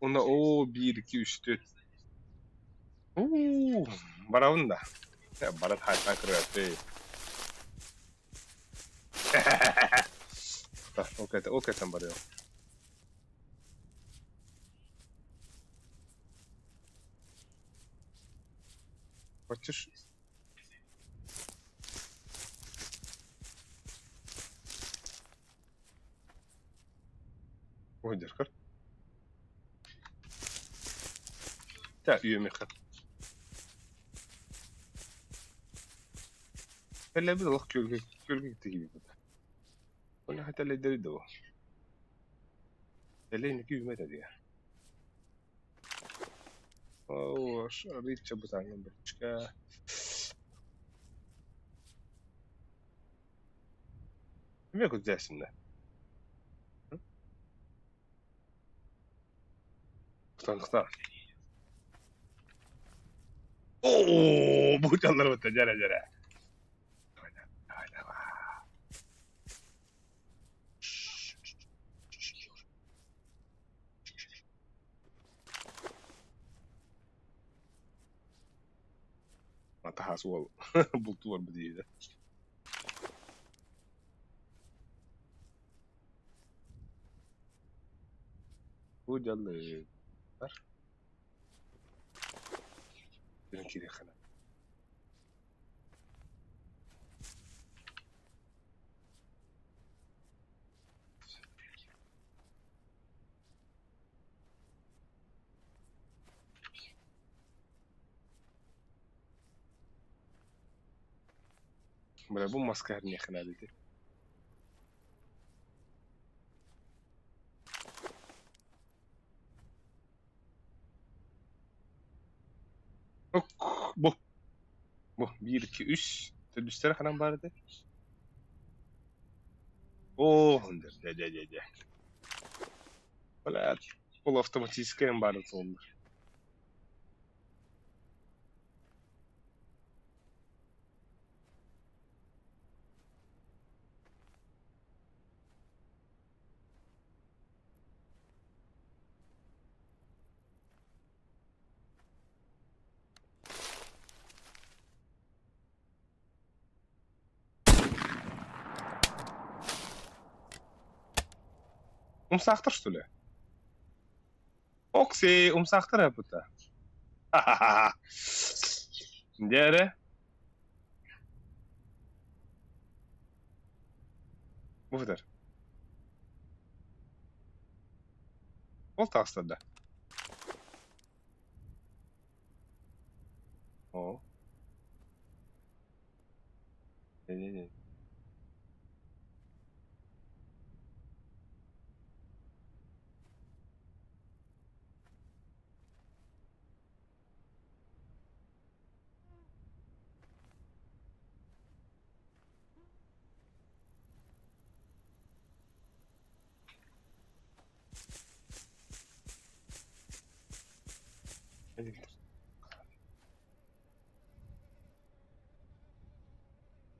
Уонна оо биир, икки, үс, түөрт. Уу, барабын да. Баран хаайтаан көрөөттүй. Ол кэтэн барыам. Хочешь? Ой, деркар. Так, үөмэххэ. Тэллэбит олох күөлгэ күөлгэ киирбит. Ол тэллэйдэри да Тэллэй инники үүммэт этэ. Оо, арыычча бытааҥҥын бачка. Эмиэ кырдьаасынна. Кытаанахтаах. Оо, бу дьалларбыта дьэрэ дьэрэ. Давай, давай. Атаһаас уол бултуу барбыт диэбитэ. Бу дьаллыктар Киирэн киириэххэ наада. Бля, бу маска миэхэ наада ити. Бу. Бу биир, икки, үс. Төрдүстэрэ ханан баар этэ? Оо, дэ дэ дэ дэ. Блядь, полуавтоматическая баар соллар. Умсаахтар что ли? Окси, умсаахтар эппитэ. Дьэ эрэ. Бу сытар. Ол таҕыста да. Оо. Не-не-не.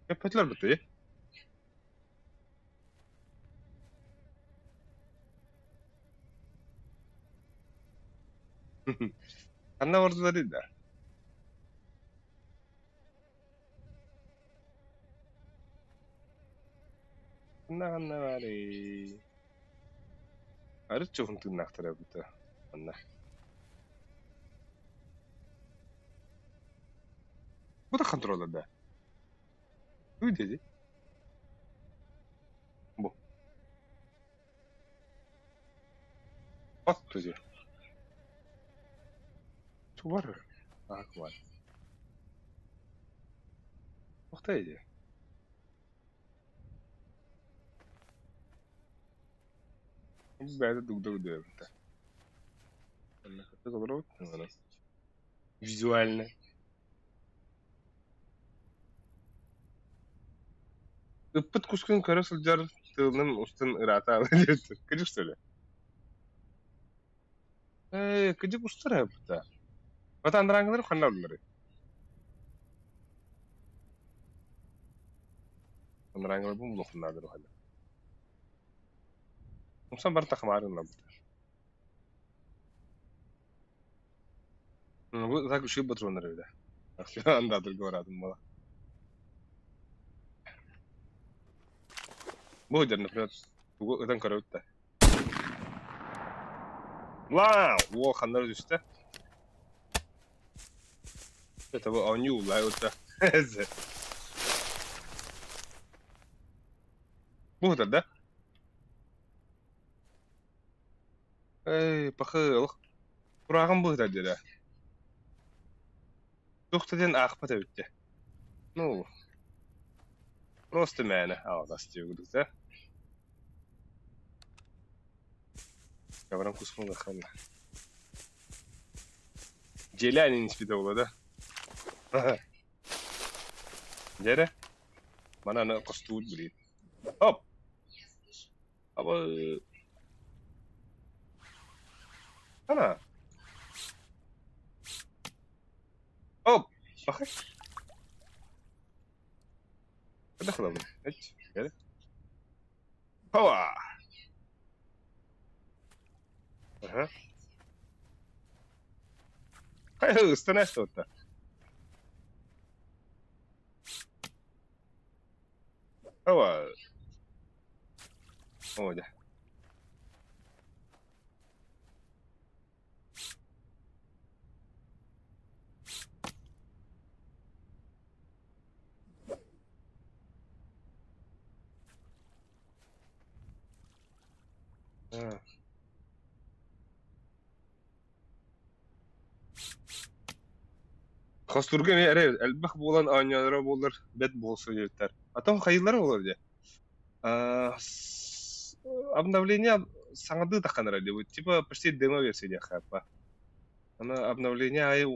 Кэппэтилэр бытыы. Ханна бардылар да? Ханна ханна баарый? Арыт чугун тыыннаахтара эбитэ манна. Бу да контроллар да. Туй dedi. Бу. От тузи. Тубар. Ах, бар. Охта иди. Бэйэтэ дугда үдүөбүтэ. Визуально. Ыппыт кускун көрө сылдьар тылынан устун ыраата диэбиттэр. Кыдьык что ли? Ээ, кыдьык устар эбитэ. Бата андарааҥҥылар ханна ылларый? Андарааҥҥылар бу мулуохуннаадыр уһана. Умсан барыта хамаарын ылабыт. Бу так үчүгэй ботуруоннар эбит ээ. Андаатырга бараатым буола. Бу сылдьар, например, тугу ытан көрөбүт да. Вау! Уол ханна эрэ түстэ. Это бу оонньуу уллай ытта. Бу сытар да? Эй, пахы, Курааҕым быһыта диэрэ. Туох да диэн аахпат эбит дии. Ну, просто мээнэ аҕалас диэбит да. Баран куспун ханна. Дьиэлээн испитэ буолла да. Дьэ эрэ, маны аны хостуут билигин. Оп! Аба Ана. Оп! Бахай. Хайдах ылабын? Эч, эрэ. Хова! Аха. Хайа ыстана эстэ Хова! Оо дьэ. Аа. Хостуурга эмиэ эрэ элбэх буолан оонньоолоро буоллар бэрт буолсу диэбиттэр. А то хайыылара буолар дии. А, обновление саҥардыы таххан эрэ диэбит. Типа почти демо-версия диэххэ аппа. Аны обновление аайы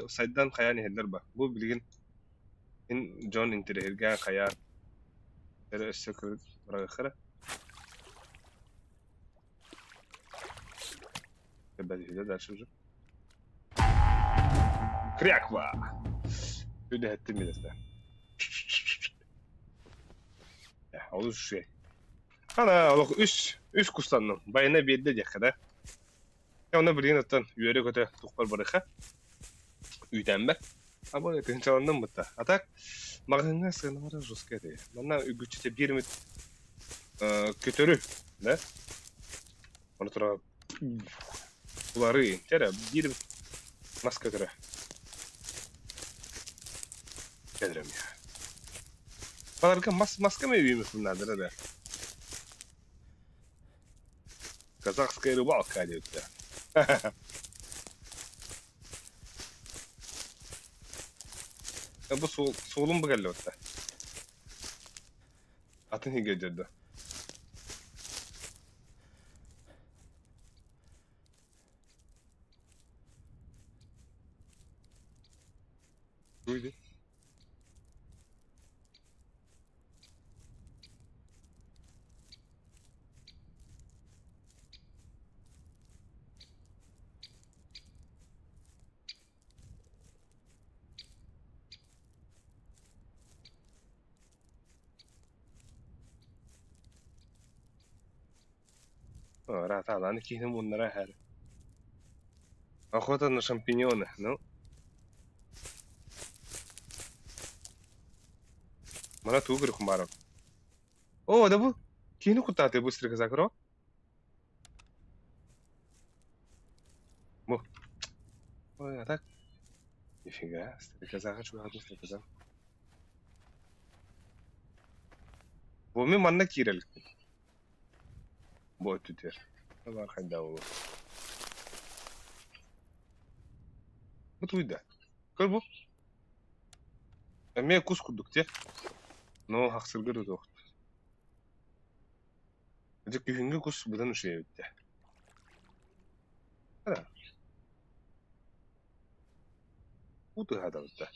сайдан хайаан иһэллэр ба. Бу билигин дьон интэриэһиргээн хайаан эрэ өссө быраҕыахха эрэ. Подожди, дальше уже. Кряква! Үлэһэттим билэтэ. Олус үчүгэй. Ана олох үс үс кустанным. Байына биэрдэ диэххэ да. Онно билигин оттон үөрэ-көтө тухпар барыха. Үүтээммэр. Аба тыһынчаланным бытта. А так маҕаһыыҥҥа сыаналара жесткая этэ. Манна үгүччүтэ биир эмит көтөрү, да? Ону тура уларыы. Чэ биир мас көтөрө. Кэдэрем я. Баларга мас маска ме үйүмү надо да. Казахская рыбалка диэбиттэр. Бу суол, суолум бу кэллэ батта. Атын иһигэ дьэрдэ. Дуйду. Ыраатаалаан киһини муннара иһэр. Охота на шампиньоны, ну. Мана тугу көрүөххүн баарым. О, да бу киһини куттаатыы бу стрекоза Бу. Ой, а так? Нифига, стрекозаҕа чугаһаатын стрекоза. Бу мин манна киирэ иликпин. Бу өттүтүгэр. Баар хайдах буолуо. Бу туйда. Көр бу. Эмиэ кус курдук дии. Но хахсырга да суох. Дьэ күһүҥҥү кус быдан үчүгэй эбит дии. Уу тыаһаатабыт да.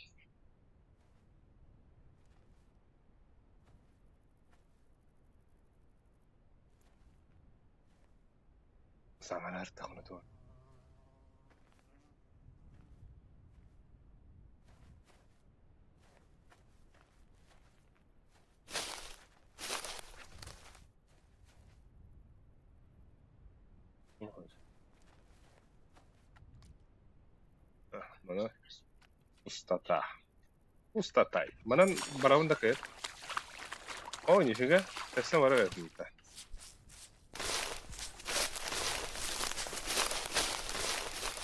Саҥарар даҕаны дуо? Маны устата. Устатай. Манан барабын да кыайар. О, нифига. Тэссе барар этим-то.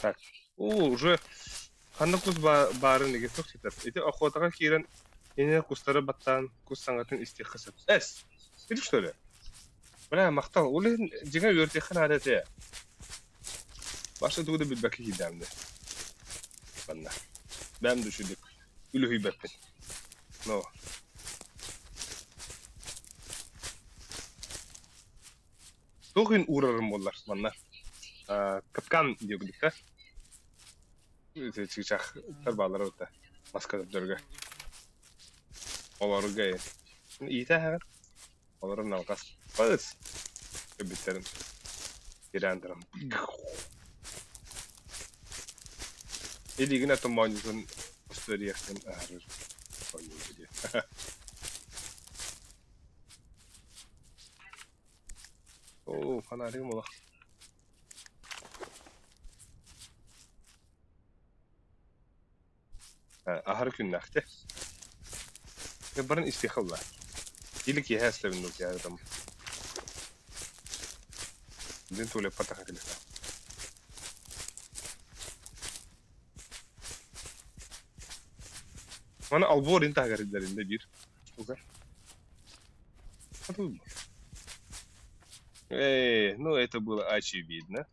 Так. О, уже ханна кус баарын иги тух ситэр. Ити охотаҕа киирэн инэ кустары баттаан кус саҥатын истиэххэ сөп. Эс! Ити что ли? Бля, махтал. Ол иһин дьиҥэ үөрдүөххэ наада этэ. Баша тугу да билбэккэ киирдэҕим дии. Манна. Бэйэм да үчүгдүк үлүһүйбэппин. Но. Туох иһин уурарым буоллар манна. Капкан диэбит да. Чыычаахтар бааллара бытта. Маска төрдөргө. Олорго иитэ аһаҕын. Олорон алҕас пыс эбиттэрин ирээн туран Илиигин атын моонньутун устуоруйахтан аһарыр оонньуур дии. Оо, фонаригым олох. Аһары күннээхтэ. Барын истиэхэ ылла. Или киэһэ эстэбин дуу киэһэ там. Дин туалеппар тахан кэлиэхтэ. Маны албор ин таһыгар илдэринде биир штука. Эй, ну это было очевидно.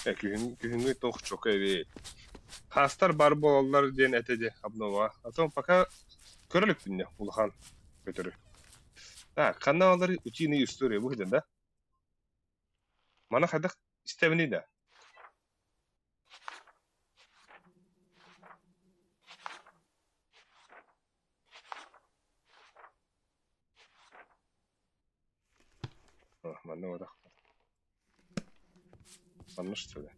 Э, күһүн, күһүҥҥү туох чока эбит. Хаастар бар буолаллар диэн этэ дии обнова. А то пока көрө иликпин дии улахан көтөрү. Так, ханна олар утиные истории выглядят, да? Маны хайдах истэбиний да? Манна барах. Манна что ли?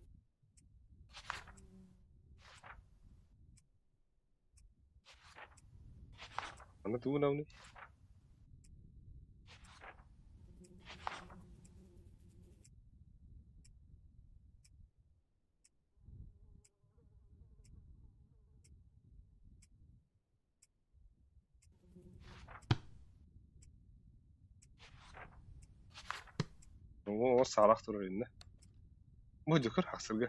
Манна тугу гынабыный? Оо, саарах турар иннэ. Бу дьукур хахсырга.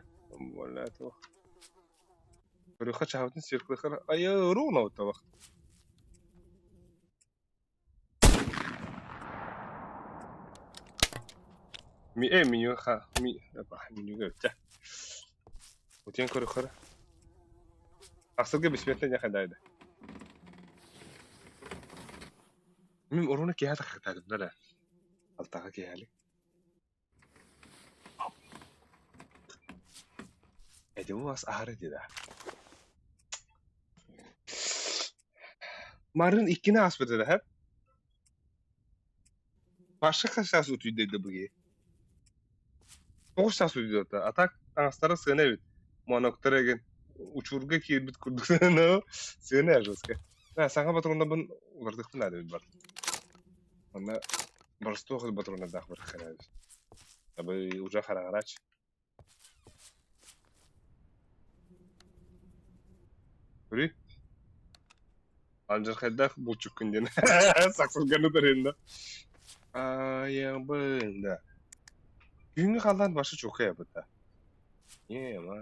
Көрүөххэ чаһыбытын сирклэхэр айа ровно табах. Ми э меню ха ми менюга өттө. Утен көрүөххэр. Хахсырга бессмертный не хадайды. Мин уруна киһи тахтадым да. Алтаға киһи Эти у вас аһары дии Марын иккини ааспыта да һэп. Паша хас саас утуйда быги. Тоҕус саас утуйда а так таҥастара сыана эбит. Моноктор эгин учуурга киирбит курдук сыана жестко. Саҥа патроннарбын улардыхпын наада эбит бар. Онно боростуох патроннардаах барыахха эбит. Абы уже хараҥарач. Көрүй. Алдьархайдаах булчуккун диэн сахсырганы тэриннэ. Айабын да. Күһүҥҥү халлаан башы чуокай абыта. Е-ма.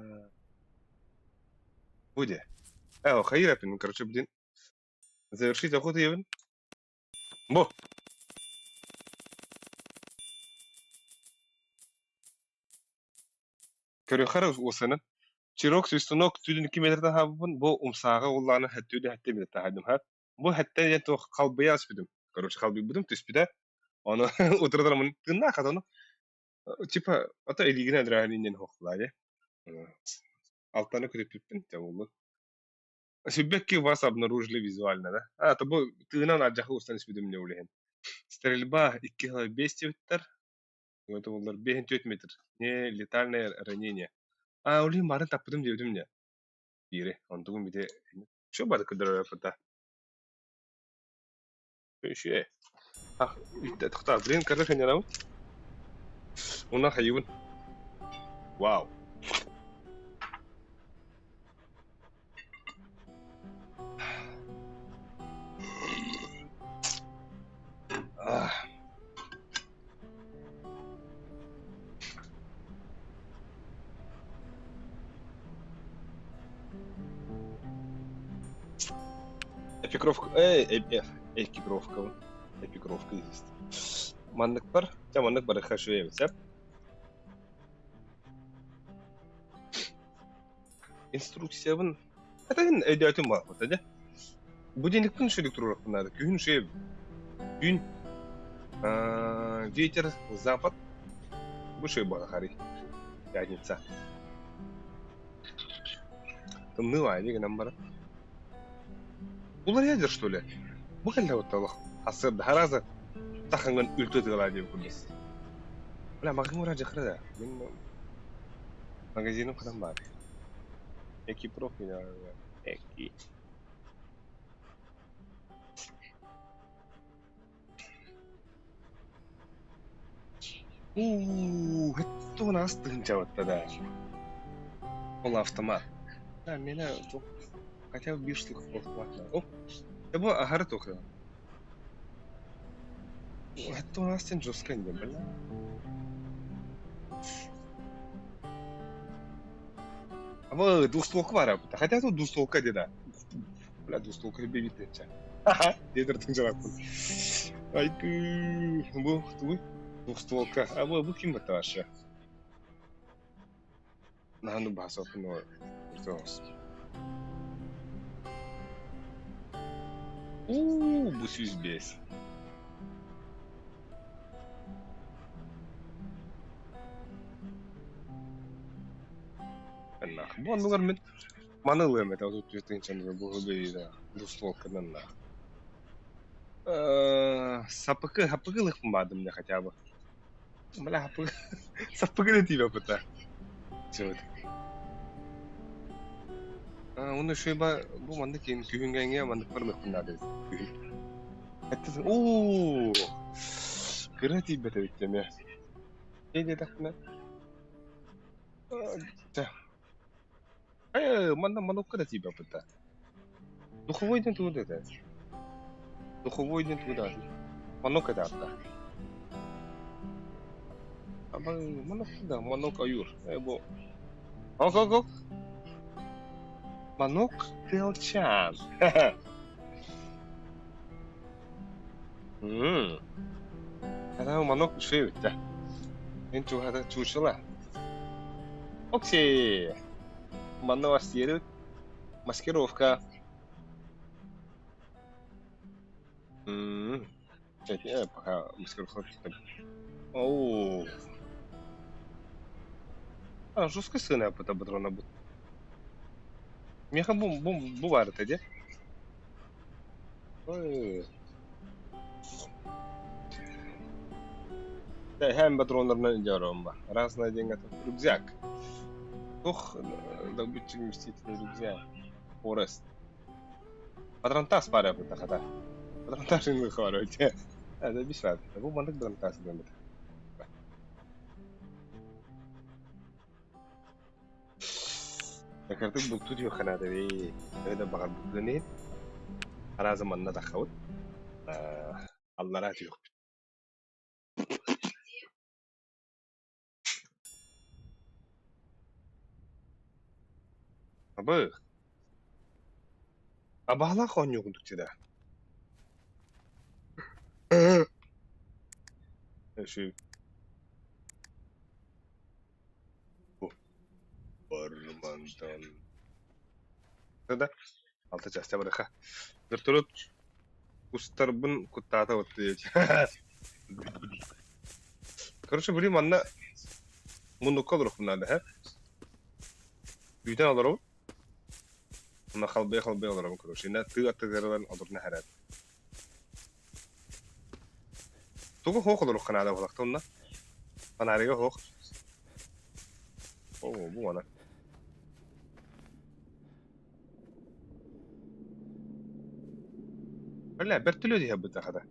Бу де. Э, хайыр короче, блин. Завершить охоту ебен. Бу. Көрүөххэ эрэ уосанан. Чирок свистунок түүнүн 2 метртэн хаалбыппын, бу умсааҕа уллааны хэттүүнү хэттэ метртэн хаайдым ха. Бу хэттэ диэн туох халбыйа түспүтүм. Короче, халбыйбытым түспүтэ. Ону утары тыыннаах хата ону типа ото илиигин өлөрөһөн иннин хоһулаа дии. Алтаны көтүппүппүн дьэ буоллун. Сүбэкки вас обнаружили визуально, да? А, то бу тыынан ардьахы устан испитим не улиһин. Стрельба 2,5 диэбиттэр. Это буоллар 5,4 метр. Не летальное ранение. А, улиһин барын таппытым диэбитим не. Биири. Онтугум бите Что бары кыдырар Үчүгэй. Ах, тохтоо, блин, короче, не Уна хайыбын. Вау. Ах. Экипировка, эй, э, экипировка, экипировка есть. Маннык бар, дьэ маннык барыха үчүгэй эбит, сөп. Инструкциябын, это иһин өйдөөтүм буолбута дьэ. Будильникпын үчүгэй туруорукпун наада. Күһүн үчүгэй күн ветер запад бу үчүгэй буолла харый. Пятница. Тымныы баайы гынан баран. Уларыйа что ли? Бу кэллэ олох. Сарсыарда харааза тахаҥҥын үлтү ытыалаа диэбит курдук. Бля, магазин ура дьахара да. Мин магазиным ханан баар. Экипировка Эки. Уу, хэттуун аас тыһыынчабытта да. Ол автомат. Да, миэнэ туох хотя бы биир штука автомат О, бу аһары туох Хэттуун аас диэн жестко инде, бля. Абы двустволка баар эбит. Хотя тут двустволка диэн Бля, двустволка бэбит Диэтэр тынчараппын. Айгыы, бу тугуй? Двухстволка. А бу, бу ким вообще? Наһаа баһасаппын Уу, бу 105. Бу оннугар мин маны ылыам этэ 34 тыһыынчаны бу двустволканан Саппыкы, саппыкы ылыахпын баардым дьэ хотя бы. Бля, саппыкы, саппыкы да тиийбэппит да. Чуут. Уонна үчүгэй бу маннык күһүҥҥэ маннык барыахпын наада эбит күһүн. Оо, кыра тиийбэт эбит эмиэ. Дьэ диэтэхпинэ, чэ, манна манукка да тиийбэппит да. Духовой диэн тугу да этэ? Духовой диэн тугу да Манок этэ аата. Манок да, манок ойуур. Бу Ок, ок, ок. Манок тыалчаан. Хата манок үчүгэй эбит да. Эн чугаһата чуучула. Окси! Манна вас сиэрибит. Маскировка. Пока маскировка. Оу. А, жестко сына это патрона будет. Меха бум бум бувар это где? Ой. Һәм патроннарынан дьоруом ба. Разное деньга рюкзак. Тух добытчик вместительный рюкзак. Форест. Патронтас баар эбит хата. Патронтас инник баар эбит. Это бисрат. Бу маннык патронтас диэн Кырдык бултуу диэххэ наада эбит. Төһө да баҕарбыппын иһин, арааза манна таххабыт, аллараа түһүөхпүт. Абы, абаалаах оонньуу курдук дии Үчүгэй. Бармантан. Да, алта часта барыха. Вертолет устарбын куттаата вот Короче, блин, манна муннукка олоруохпун наада, һэ? Күүтэн олоробун. Онно халбыйа-халбыйа олоробун, короче. Инна тыы аттыгар олорно хэрээт. Тугу суох олоруохха наада буолахта онно? Фонарига суох. Оо, бу мана. Бля, бөртөлүөт иһэ хата.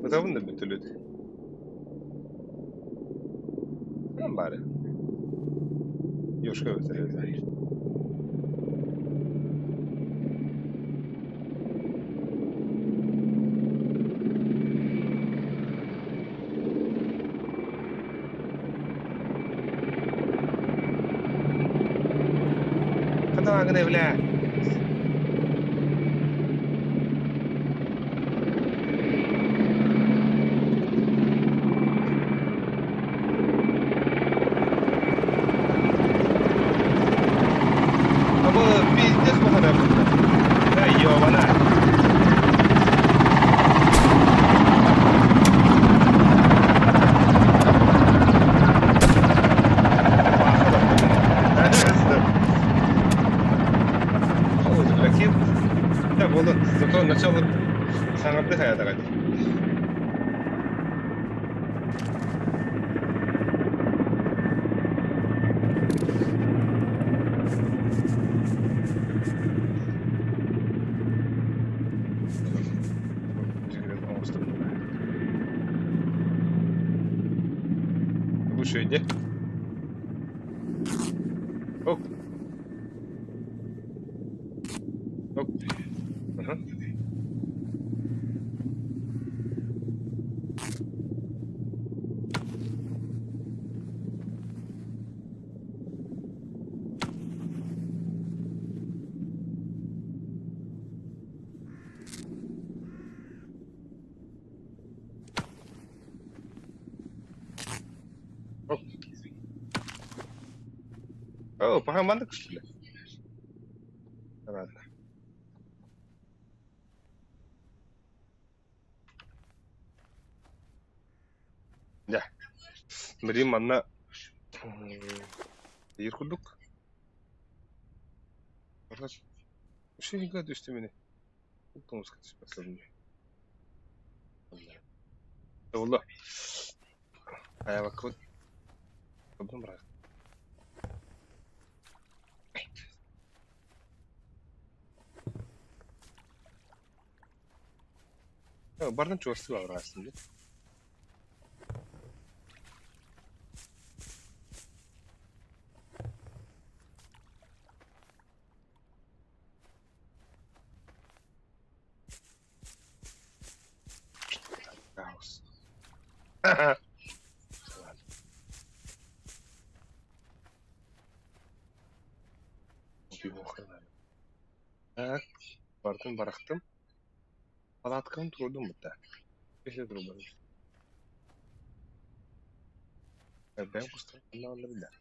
Ытабын да бөртөлүөт. Ханан баары? Ёшка бөртөлүөт. Хатааҥҥын бля. Абы пиздец бухана Да ёбана. Зато начало саҥардыы хайатаҕа дии. Бу үчүгэй дии. Ок. Ок. Аха. О, пока маннык что ли? Ладно. Дьэ, билигин манна диир курдук. Үчүгэй түстүм ини. Буолла. Хайабаккыбын. Быраах. Бардан чугастыы баҕарастым дии. Так, бардым барахтым. Палаткам турдум бутта. Кесе турбадым. Бэйэм кустарым ханна биллэр.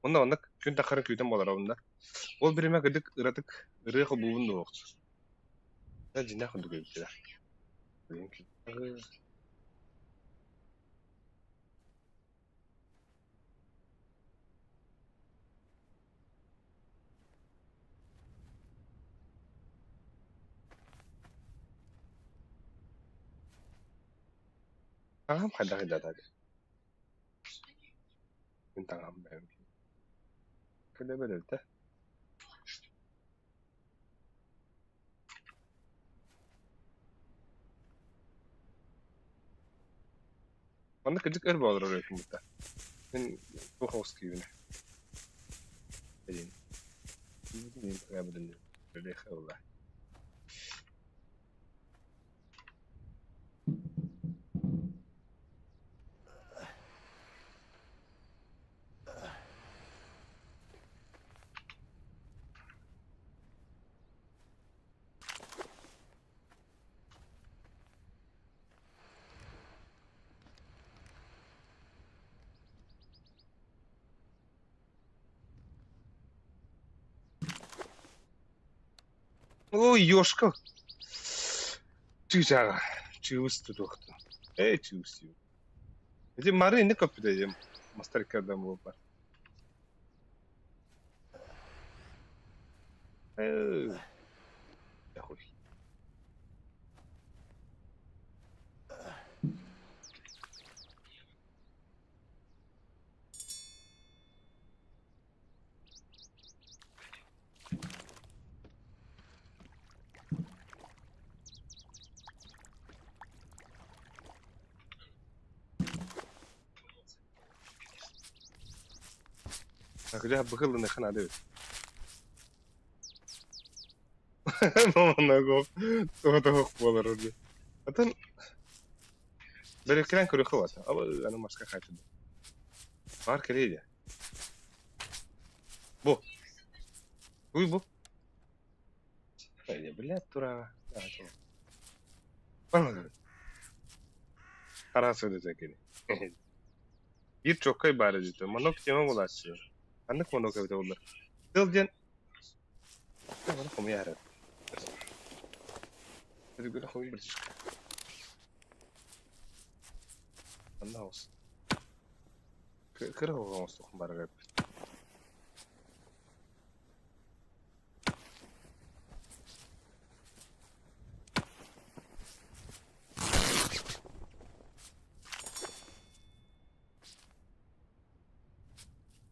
Онно оннук күн таххарын күүтэн буолара онно. Ол биримэ кырдык ыратык ырыа холбуубун дуоҕут. Дьиҥнээх курдук эбиттэрэ. Аҕам хайдах идэтэ Мин таҥаһым бэйэм Кэлэ-бэлэлтэ Манна кырдьык өр буолар эбиппин кытта. Мин туох оҕус киирбинэ. Ой, ёшка. Чыычааҕа, чыыбыс тутуохтун. Ээ, чыыбыс дии. Ити мары инник көппүтэ диэн мастар иккэрдэн буолбар. Ээ, хуй. Дьэ быһыллыныахха наада эбит. Манна тоҕо буолар дии. Атын бэриккэлээн көрүөххэ баата. Аны маска хаачыда. Баар кэлиэ дии. Бу. Уй бу. Блядь, тураҕа. Араас өдөтө кини. Биир чоккай баар эбит. Манок тема булааччы. Ханнык манок эбитэ буоллар. Тыл диэн Маны хомуйаары. Өтүгүнэ хомуй братишка. Анна ос. Кыра оҕоҥостуохум барар эбит.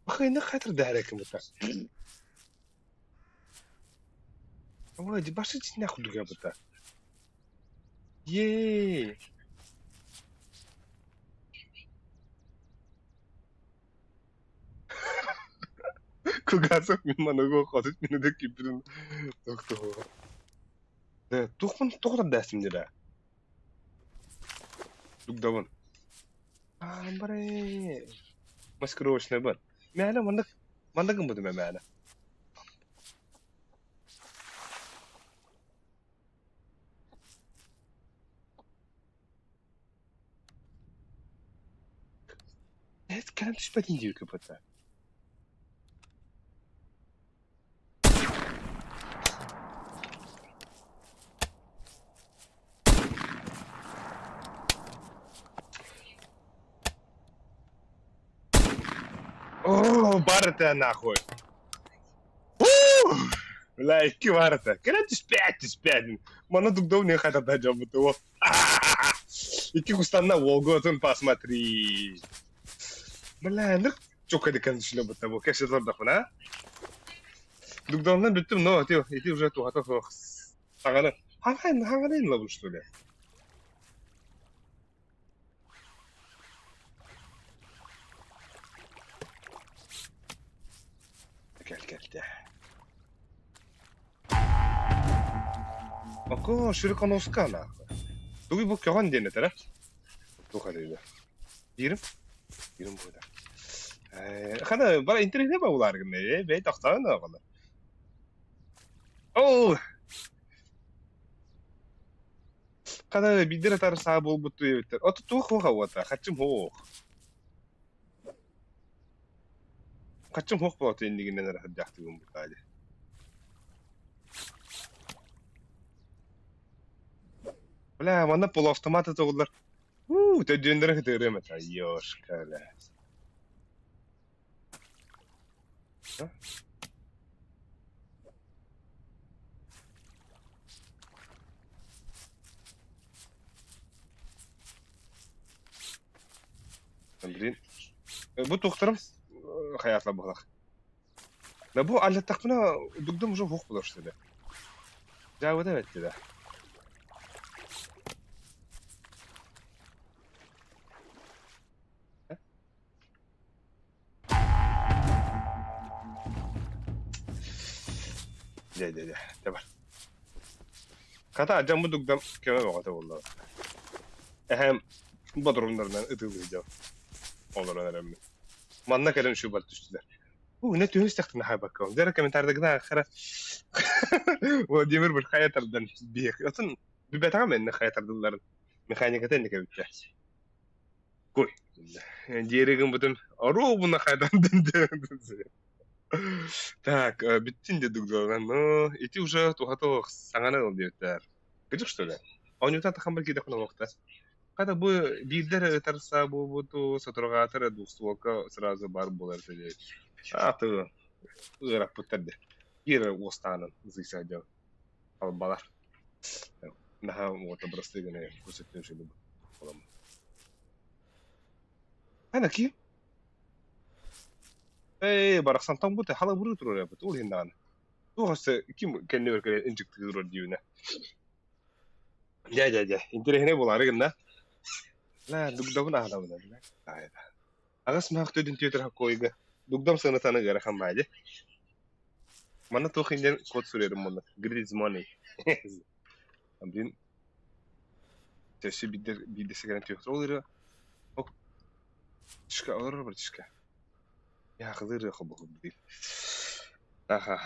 Хайна хатыр дааракымыта. Ой, башы дьиҥнээх курдук бута. Еее. Кугасов мин хотут минута киппитин тохтоо. Тухпун тоҕо даасым дьэ Дугдабын. Амбре. Маскировочный бар. Мээнэ маннык маннык гыммытым мээнэ. Кэлэн түспэтин дии КПТ. Оо, барыта нахуй. Бля, икки барыта. Кэлэн түспэт, түспэт. Мана дугдов не хатата дьоммут. Икки кустанна Волготун посмотри. Бля, ну чокка декан түшүнө бутта бу. Кэпсэ тордохпуна. Дугдоннан бүттүм, но ити ити уже туһата суох. Саҥаны хаҥан хаҥанын лабын что ли? Кэл кэлтэ. Око Широконоска нахуй. Тугуй бу көҕөн диэн этэрэ. Туох эрэ Биирим. Биирим буода. Хана бара интересне ба уларгын э бэй тохтоон оҕолор. Ол Хана биирдэр атар саа буолбут туйабыттар. Ото туох хуоха уота, хаччым хуох. Хаччым хуох буолата иннигинэн эрэ сылдьаахтыгын бутаали. Бля, манна полуавтомат тоҕуллар. Уу, төдүөннэрэ кытыарыам этэ. Ёшка, бля. Блин. Бу туохтарым хайаатла быһылах. Да бу аллаттахпына дугдум уже хух булар что ли. Жаабыта бэтти да. Дьэ, дьэ, дьэ, дьэ бар. Хата адьаммыт дугдам көмө бөҕөтө буолла. Эһэм бодорууннарынан ытыылыы сылдьабын. Олорон эрэммин. Манна кэлэн үчүгэй түстүлэр. Уу, не түһүн истэхтинэ хаайбакка. Дьэ комментарийдагына хара Владимир хайа тардан биһиэх. Отун билбэтэҕим энни хайа тардылларын. Механиката инник эбиттэ. Кой. Диэри гыммытым оруобуна хайдан Так, бүттүн дедик дуолан. Ну, ити уже туһата саҥаны ыл диэбиттэр. Кыдьык что ли? Оонньуута тахаммар киидэхпин олохта. Хата бу биирдэр ытарса буолбуту соторугаатар двухстволка сразу бар буолар этэ. Аты ыараппыттар де. Биир уостаанын зыйса дьон албалар. Наһаа уота бырастыы гына кусаттын шүлү болом. Ана ким? Эй, барахсан тоҥбут халабырыы турар эбит, ол иһин даҕаны. Туох өссө ким кэннибэр кэлэн ынчыктыы турар диибинэ. Дьэ, дьэ, дьэ, интэриэһинэй буолаары гынна. Лаа, дугдабын аһатабын бля. Аҕыс маах төдүн түөтэр хоккойга дугдам сыанатаны ыарахан баайы. Манна туох индиэн код суруйарым мунна. Greed is money. Блин, төссө биирдэ биирдэ сигэрэн түөх ол ырыа ок тишка олорор братишка. Я хылыр ырыа хобоһу блин. Аха.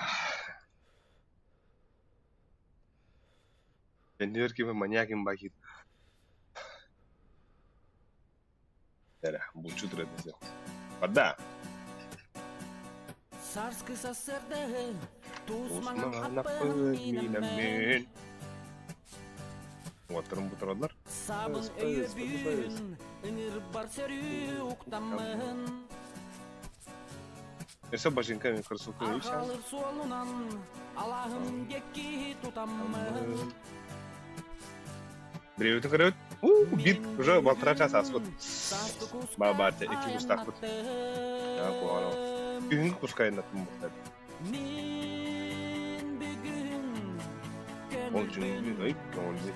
Кэннигэр ким маньяк им бахит. Эрэ, булчут ырыата Барда. Сарскы сарсыардаһы туус Туус маҥан маҥан аппын аппын миинэммин миинэммин. Уоттарын бутараллар. Сабын Пыс, пыс, пыс, пыс. өйөбүн ыҥырбар сөрүү уктаммын Өссө божинка мен кроссовка видишь? Арҕалыр суолунан алаһым диэки тутаммын Бириэбитин көрөбүт. Уу, биир уже балтараа час ааспыт. Баабаатя икки кустаахпыт. Күһүҥҥү куска айаннаттым буолтар. Ол күнү ый көҥүллүү.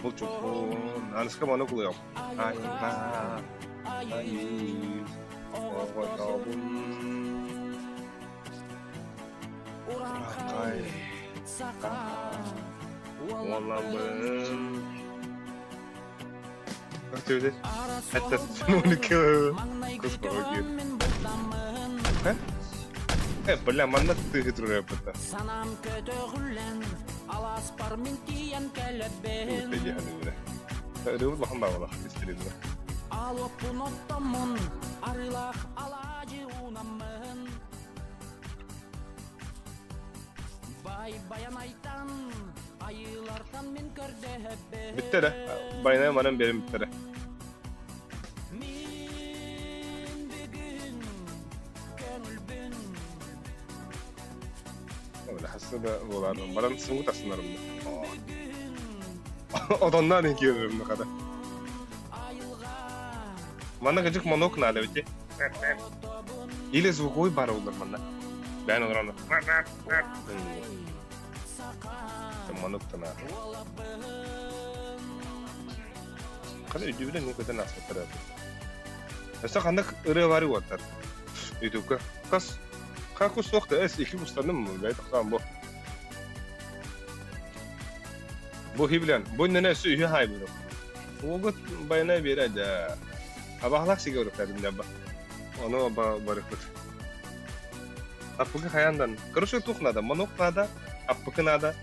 Булчуппун, аныска маны кулуйам. Айба, айыы, оҕотобун. Урахай, саха, уолабын. Өтөдө. Hatta 12 кус барогир. Э, бля, манна тыһы турар эппитэ. Алааспар мин тиийэн кэлэбин. Дии саныыбын. Ырыабыт улахан баҕалаах истэринэ. Алоппун оттоммун, арыылаах алаадьы уунаммын. Бай Байанайтан, айыылартан мин көрдөһөбүн. Бүттэ эрэ. Байанай манан биэрэн бүттэ эрэ. Мин бүгүн көҥүлбүн. Хаста да буолаарым. Баран сымыт астынарым да. Отоннаан иnkиэрэрим хата. Манна кыдьык манок надо ведь. Или звуковой бары олар манна. Бән олар Манок та надо. Қана өйдүбүнэн мен көтөн ааспыттар. Өссө ханнык ырыа бары уоттар. Ютубка. Хас Как суох да эс ики устаным бай тохтоон бу. Бу хиблен бу нene өссө үһү хайбырым. Уогут байына биэрэ дьэ. Абаһалаах сигэ уруккадым дьабба. Ону барыппыт. Аппыкы хаяндан. Короче, тух надо, манок надо, аппыкы надо.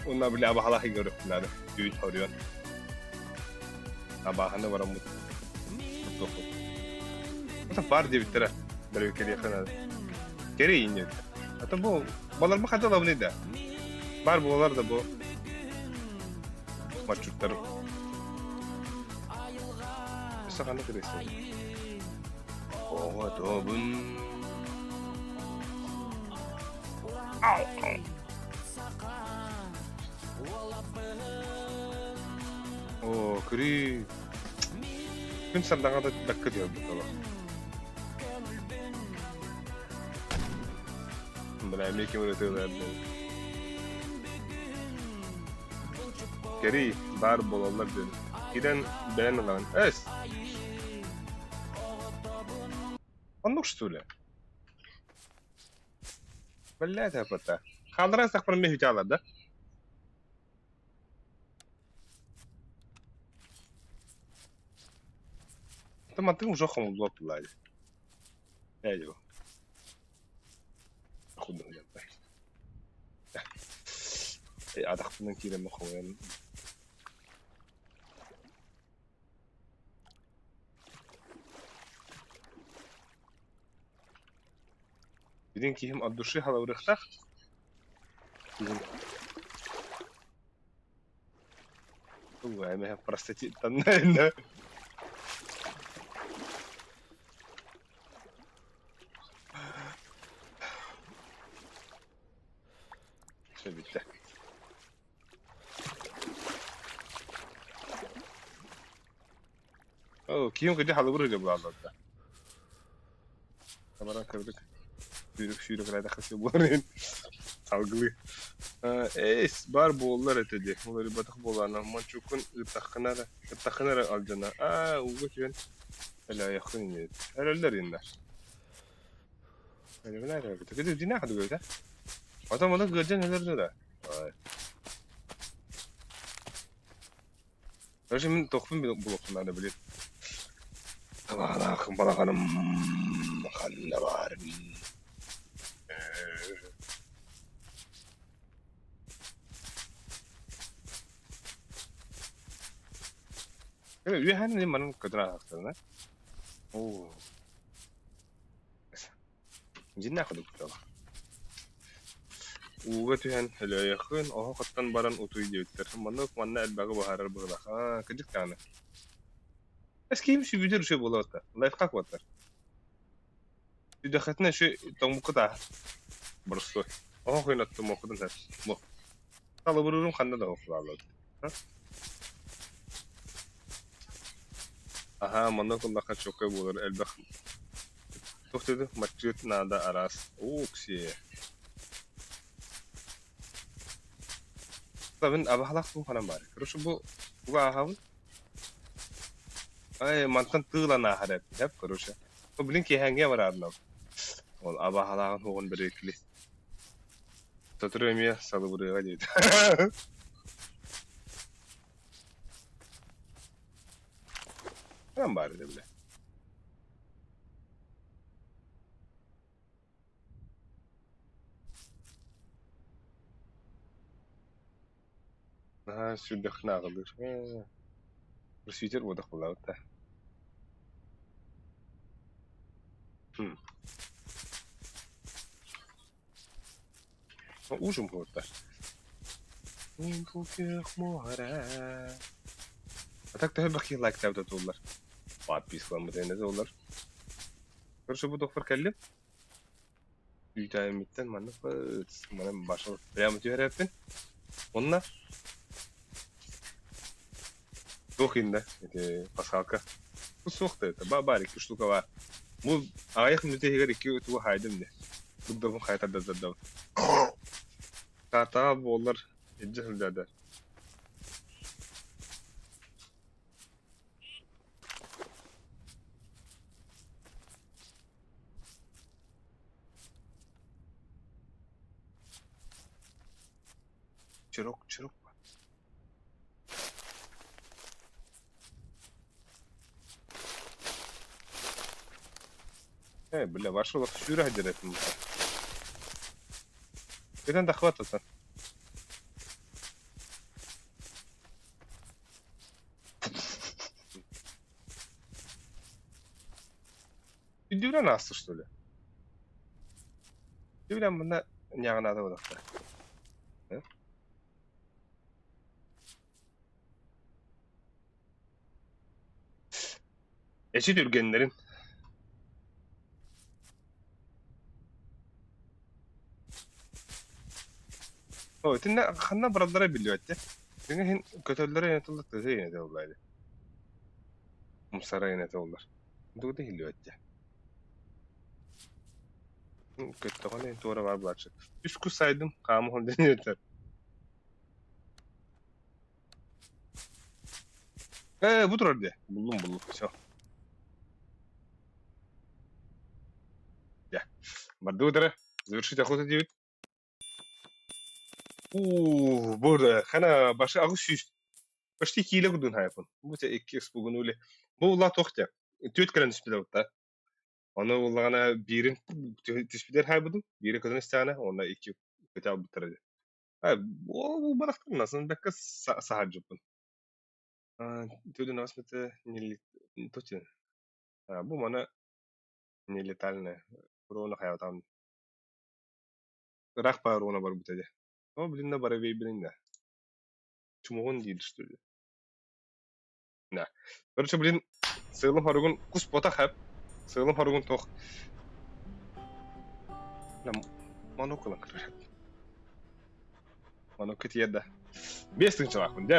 Уна бile абаһалаах игэ урукку надо. Түүн хоруйан. Абаһаны бараммыт. Это бар диэбиттэрэ. Бары кэлиэххэ наада. Кэрий инньэ. А то бу баларба хата лабыны да. Бар буолар да бу маршруттарым. Өссө ханна кырыйсың? Оҕотобун. Ау! Оо, күрүү. Күн сардаҥа да бэккэ диэлбит олох. Бля, эмиэ ким ырытыылаан Кэрий, баар буолаллар диэн. Кирэн бэйэн ылаҕын. Эс! Оннук что ли? Блядь, апата. Хаалларан сахпар эмиэ хүтэ да? Мантыҥ уже хомуллуох буоллаа дии. Ээ дьэ Атахпынан киирэн хомуйан Билин киһим от души халабырыахтаах. Эмэһэ простатиттан Все бүттэ. Оо, киһим кыдьы халыбыр үлэ булааллар Тамара кырдык сүүрүк сүүрүк ыраатахха буоларын салгылыы. Эс бар буоллар этэ дии. Уларыйбатах буолаана. Мончуккун ыыттаххына эрэ, ыттаххына эрэ алдьана. Аа, ууга түһэн өлөөйөххүн иннибит. Өлөллөр иннэ. Өлөмүнэ эрэ. Кыдьы дьиҥнээх кыдыгы Потом ону ыалдьан өлөр да. Короче, мин тохпун булуохпун наада блин. Табаалаахым балаҕаным ханна баарым Үөһээн манан көтөр ааһахтарына. Оо. Дьиннээх курдук Ууга түһэн өлөөйөххүн, оһох оттон баран утуй диэбиттэр. Маннык манна элбэҕи быһаарар быһыылаах. Аа, кырдьык даҕаны. Эс киһим сүбүтэр үчүгэй буолуо Лайфхак буолтар. Үдэххитинэ үчүгэй тоҥмуккут ааһар. Боростуой. Оһох ойун оттумуоххутун сөп. Бу. Талыбырыырым ханна да оһох бааллар. Аһаа, маннык ыллахха чуолкай буолар элбэх Туох диэтэ маччыыт наада араас Ооксиэ Мин абаһалаах тугу ханан баар Короче бу тугу ааһабын Ай мантан тыылан ааһар эбит короче Бу блин киэһээҥҥэ бараарынабын Ол абаһалааҕын суоҕун бэрэкили Сотору эмиэ салыбырыаҕа диэбит Ханан баар этэ бile Наһаа сүрдэххин ааҕылыыр. Ээ, Просветер буолдах буоллаҕыт да. Хм. Ужин буолта. А так төһө бахи лайктаабыта туоллар. Подпискаламмыт эйнэ туоллар. Короче, бу тохпор кэллим. Үүтээммиттэн маннык манан башал прямо түһэрээппин. Онно туох иннэ ити пасхалка. Суох да это ба бар икки штука бар. Бу аҕыйах мүнүүтэ иһигэр икки тугу хаайдым дии. Дугдабын хайа тардардардабын. Картаҕа буоллар илдьэ сылдьардар. Чурок, чурок. Э, бля, вошел сүүрэ сылдьар этим. Көтөн таххыбат оттон. Үрдүгүнэн ааста что ли? Үрдүгүнэн мына ньаҕынаата буолуохтаах. Эчи түргэннэрин. О, итиннэ ханна бараллара биллибэт дии. Дьиҥэ иһин көтөллөрө иһин тылла тыһы иһин этэ буоллаа дии. Умсара иһин этэ буоллар. Тугу да иһиллибэт дии. Көттөҕүнэ иһин туора баар буолааччы. Үс кус сайдым, хаамыһын диэн этэр. Ээ, бу турар дии. Буллум, буллум. Все. Дьэ. Бардыбыт эрэ. Завершить охоту диэбит. Уу, бу да хана башы 800 почти киилэ курдук хайапын. Бу те икки спугунули. Бу улаа туох те. Түөт кэлэн түспүтэ бутта. Ону буллаҕына биирин түспүтэр хайбытым, биири көтөн истэҕинэ, уонна икки көтө албыттара дии. Ол барахтан насын бэккэ саһардьыппын. Түрүн асмыты не Бу маны нелетальная. Руона хайатам. Ыраах баар руона барбыта дии. О, блин, на барабей да. Чумугун диир, что ли? Да. Короче, блин, сыалым хоругун кус ботах хэп. Сыалым хоругун туох. Монокулан көрөр. Монокку тиэрдэ. 5 тыһыынчалаахпын, дьэ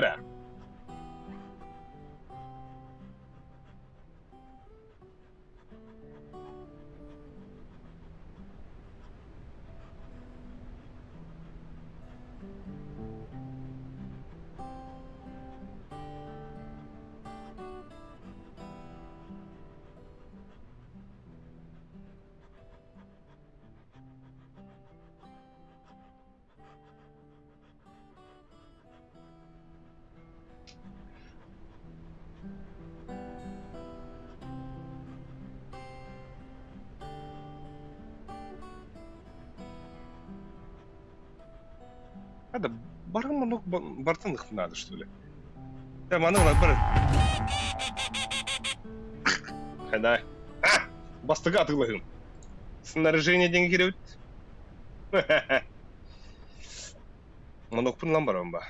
Это барым оннук бартын надо, что ли? Да, маны бар. Хайда. Бастыгы атыылаһыым. Снаряжение диэн киирэбит. Монокпун ылан барабын ба.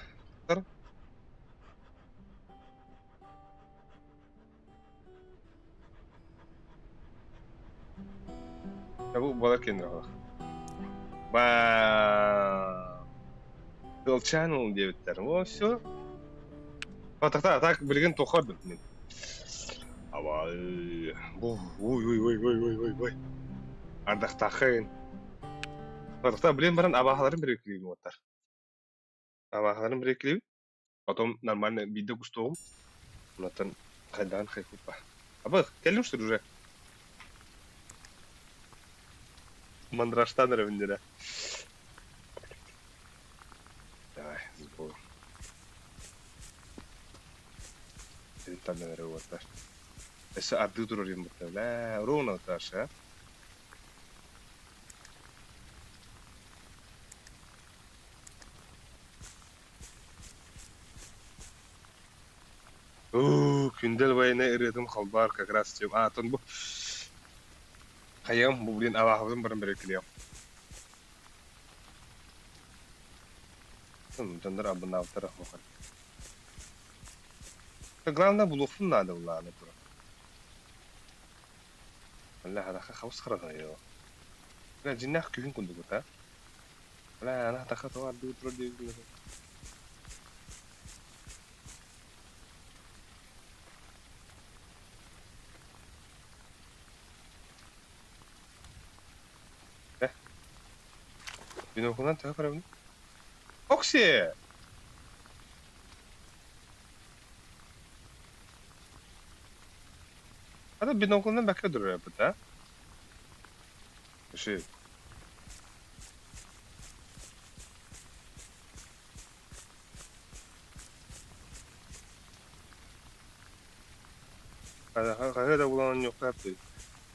Бу балар кэннэ Ба Тылчаан диэбиттэр. О, все. Так, так, билигин тохордум мин. Абай. Бу, ой, ой, ой, ой, ой, ой, ой. Ардахтаахын. Ардахта билин баран абаһаларын бирекилиин уоттар. Абаһаларын бирекилиин. Потом нормально биирдэ кустуоҕум. Онтон хайдаҕын хайпыппа. Абы, кэллим что ли уже? Мандражтан эрэбин дьэ. Давай, сбор. Таны эрэ уоттар. Өссө ардыы турар юм бутта. Бля, ровно утаршы, а? Күндэл военнай ырыатын холбоор как раз чем аатын бу хайыам бу блин абааһыбытын баран бэриккилиэм. Дьоннор абынаабыттара оһуохай. Главное булуохпун наада булааны турар. Бля, хараха хабыс хараҕа Бля, дьиннээх күһүн курдук а? Бля, ана хатаха тоҕо ардыы турар диэбитин Э, биноклунан төһө көрөбүн? Окси! Хата биноклунан бэккэ көрөр а? Иши. Хаһыа да булан оонньуохха сөп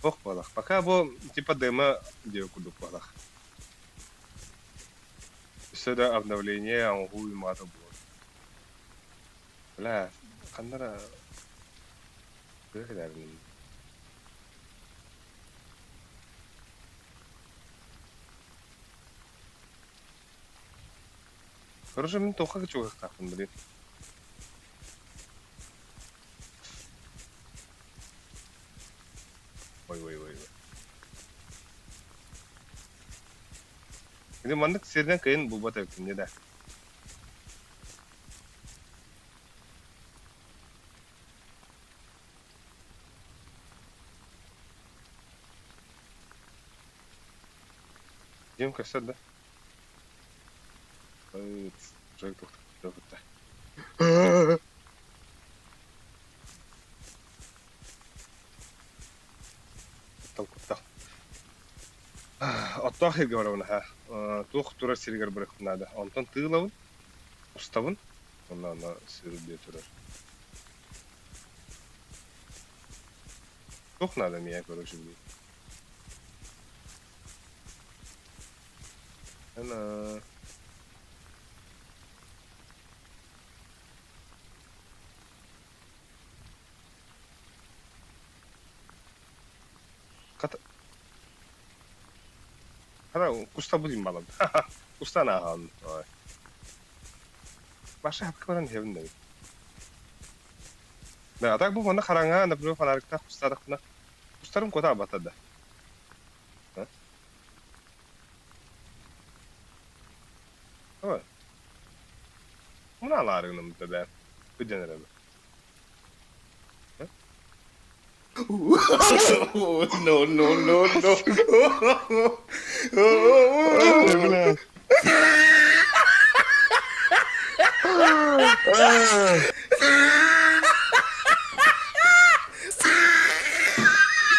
Ох буолах. Пока бу типа демо диэ курдук буолах. Өссө да обновление оҥоһуу маата буолар. Бля, ханна эрэ тыа кэлээрин. Короче, мин туохха чугаһыахтаахпын блин. Ой ой ой ой. Ити маннык сиринэн кыайан булбат эбиккин да. Дьиэм көстөр да? Куттал куттал. Оттоох сиргэ барабын аһа. Туох турар сиригэр барыахпын наада. Онтон тыылабын, устабын, онно онно сүүрүллүө турар. Туох наада миэхэ короче блин. Ана. Хата Хата кустабын балам. Кустан ааһан. Баша хапка баран иһэбин да. Да, а так бу манна хараҥа, например, фонариктаах кустаатахпына, кустарым куота абата да. Ой. Мунаалаарыгынан бээ. Күдэн эрэбэ. No, no, no, no. Бля.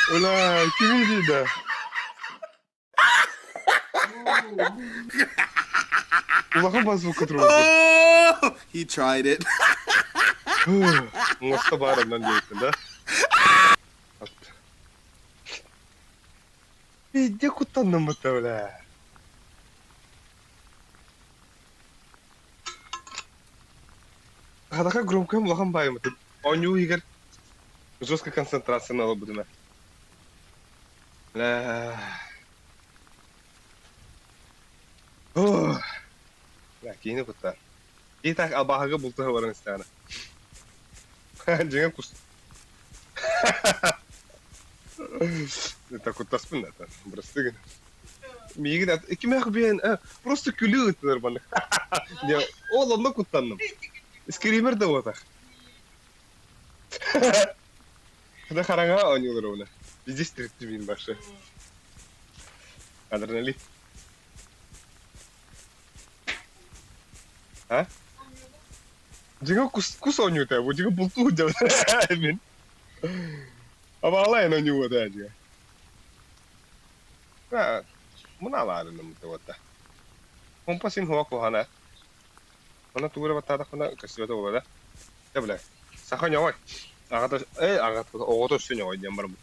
Бля, кимий да? Улахан базука турбут. He tried it. Муоста баар оннон диэбиттин да? Пиздец куттанным бытта бля. Хадаха громкам улахан баайымытын. Оонньуу иһигэр жесткая концентрацияны ылбытым ээ. Бля. Ох. Бля, киһини куттаан. И так абааһыга бултаһа баран истэҕинэ. Дьиҥэ кус. Это куттаспын да, прости гына. Миигин кимээх биэн просто күлүү ыттылар маннык. Дьэ, ол онно куттанным. Скример да буотах. Да хараҥа оонньуулар уна. Здесь тридцать башы. Адреналин. А? Дьиҥэ кус кус оонньуута бу дьиҥэ бултуу сылдьабын мин. Абаалайын оонньуута дьиҥэ. Мунаалаарыным туота. Помпа син хуа куһана. Онно тугу эрэ баттаатахпына көстүбэтэ буолуо да. Дьэ бля, саха ньоҕой. Аҕата ээ аҕата оҕото өссө ньоҕой диэн барбыт.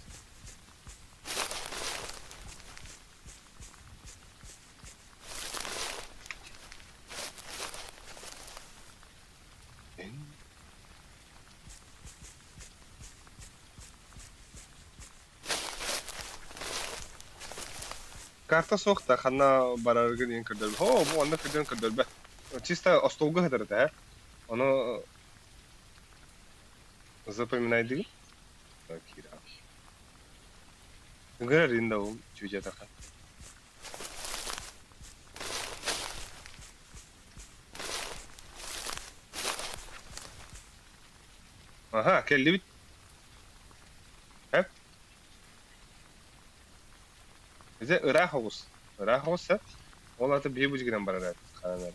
Карта суох да ханна бараргын иһин көрдөрбөт. Оо, бу онно кырдьан көрдөрбөт. Чисто остуолга сытар этэ, ээ. Ону запоминайдыгын? Киирэ. Ыҥырар иһин да ол чүчэтэхэ. Аха, кэллибит. Эп. Дьэ, ыраах оҕус. Ыраах оҕус сөп. Ол аата биһи бу гынан барар эбит харанар.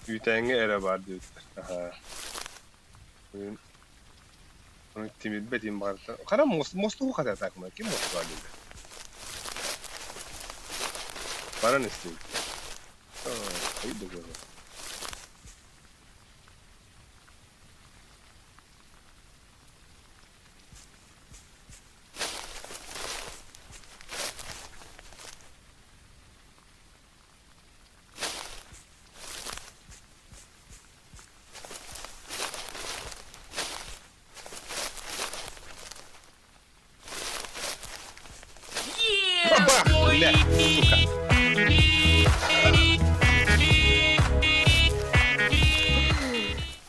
Үүтээҥҥэ эрэ баар диэбиттэр. Аһаа. Ону тимирбэт им барыта. Хара муос мостугу хататаакма ким мостуга дииллэр. Баран истиҥ. Ай да буолар. Бах, бля, сука.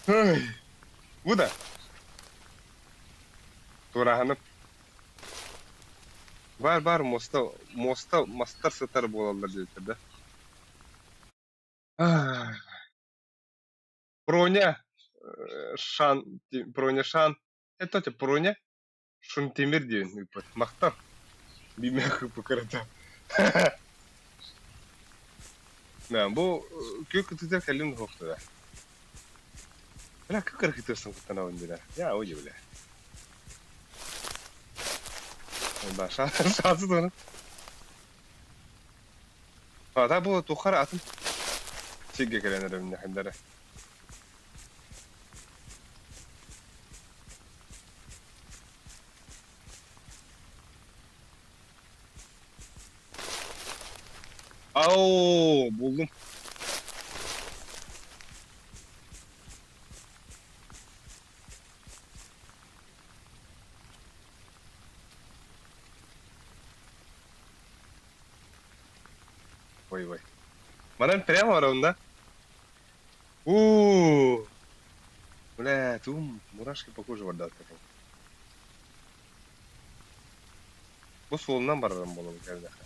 Ой, бу да. Тураһанып. Бар бар муоста муоста мастар сытар буолаллар диэбиттэр да. Проня Шан Проня Шан это те Проня Шунтимир диэн ыыппыт. Махтал. Биимэх ыыппыккарата. Да, бу күөх кытыытыгар кэллим да Бля, как кытыырсан куттанабын дилер. Я ой бля. Ба, шансы туһунан. Ата бу тухар атын сиргэ кэлэн эрэбин ханнара. Ау, булдум. Ой, ой. Манан прямо барабын да? У, Бля, тум, мурашки по коже барда Бу суолунан барарым буолан кэллэхэ.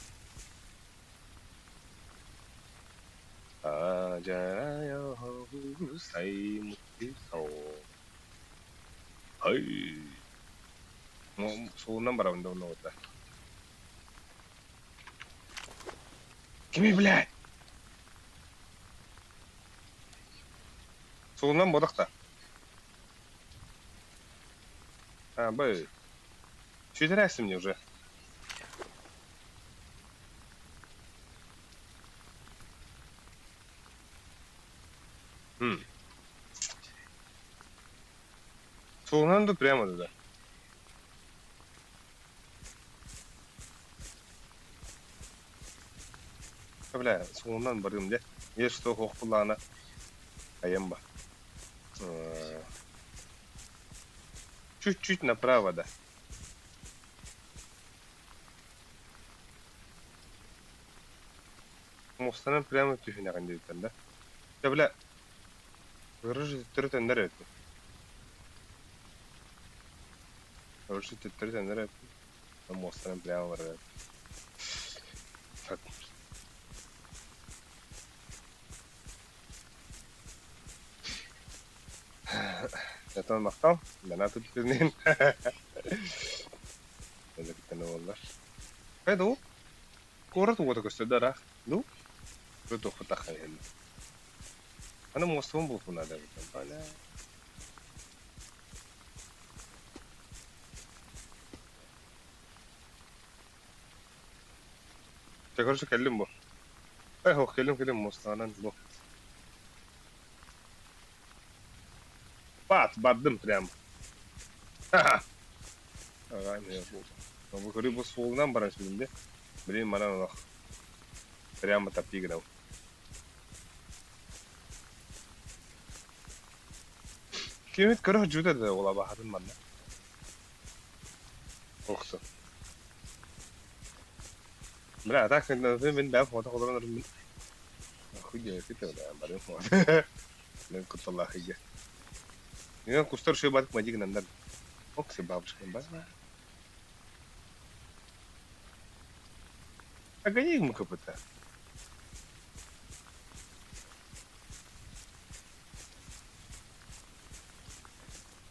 Ай. Суолунан барабын да онно Кими, блядь? Суолунан бодохта. А, б. Сүтэрээсим мне уже. М. Суолунан да прямо туда. Бля, суолунан барыым дьэ. Есть что хоохпулаана айан ба. Чуть-чуть направо, да. Муостанан прямо түһүнэҕин диэбиттэр да. Дьэ, бля, Короче, төттөрү төннөр эбиппин. Короче, төттөрү төннөр эбиппин. Муостанан прямо барар эбиппин. Ятан махтал. Бана түптүнен. Электрон буоллар. Хайда Куорат уота көстөр да Ну, туохпутах иһин. Аны муостабын булуохпун наада эбит. Бля. Чэ, короче, кэллим бу. Эх, ох, кэллим, кэллим муостаҕынан бу. Пат, бардым прям. Ха-ха. Аҕа, эмиэ бу. Бу көрүү бу суолунан баран сүрүм дии. Блин, манан олох. Прямо топи гынабын. Кимит көрөх дьүтэ да ол абаһатын манна. Охсо. Бля, так мин бэйэм фото олорон мин хуйня это бля, барым фото. Мен кутталлаах иге. Мен кустар шөй батык мадик нандар. Оксы бабушка ба. А гони ему КПТ.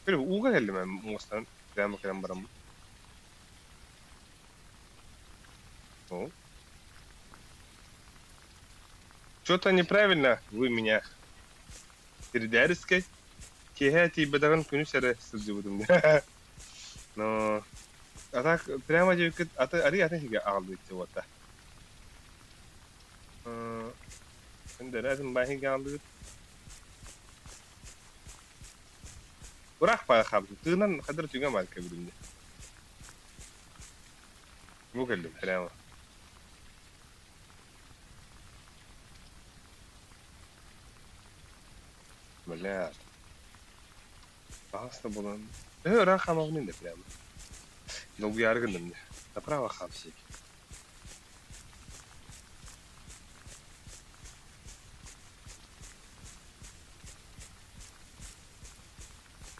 Ууга кэллим эн муостан прямо кэлэн бараммын. Ну? Что-то неправильно вы меня Тирдээрискэй киэһэ тиийбэтэҕин күнүс эрэ сылдьыбытым Но а так прямо диэбиккит аты арый атын сиргэ аҕалбыт уота. Атын бааһыга аҕалбыт. Ыраах баҕа хаалбытым. Тыынан хадыр түгэн баар кэбилиннэ. Бу кэллим прямо. Бля. Аҕаста булан. Төһө ыраах хаамабын да прямо. Долгуйаары гынным дии. Направо хаамсык.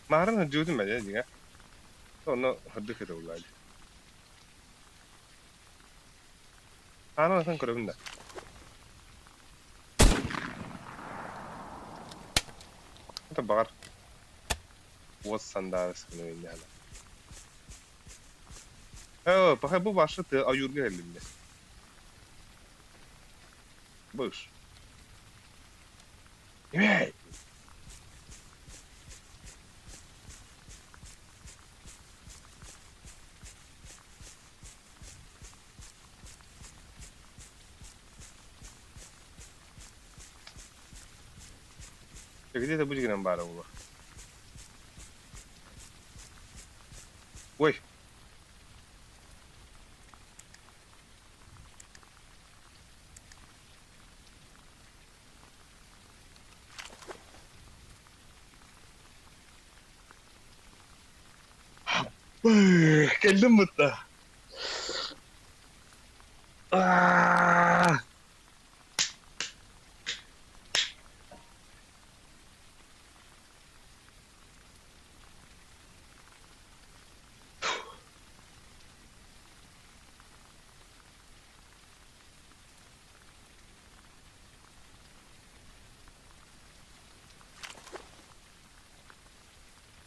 Маарын сылдьыбытым ээ дьиҥэ. Онно сырдык этэ буоллаҕа дии. Ааны ылсан көрөбүн да. Это баҕар уот сандаарыс гына инньэҕинэ. Ээ, пока бу башы тыа ойуурга кэллим дии. Быш. Имей! Где-то будет грамм бара буолуо. Ой! Кэллим бытта.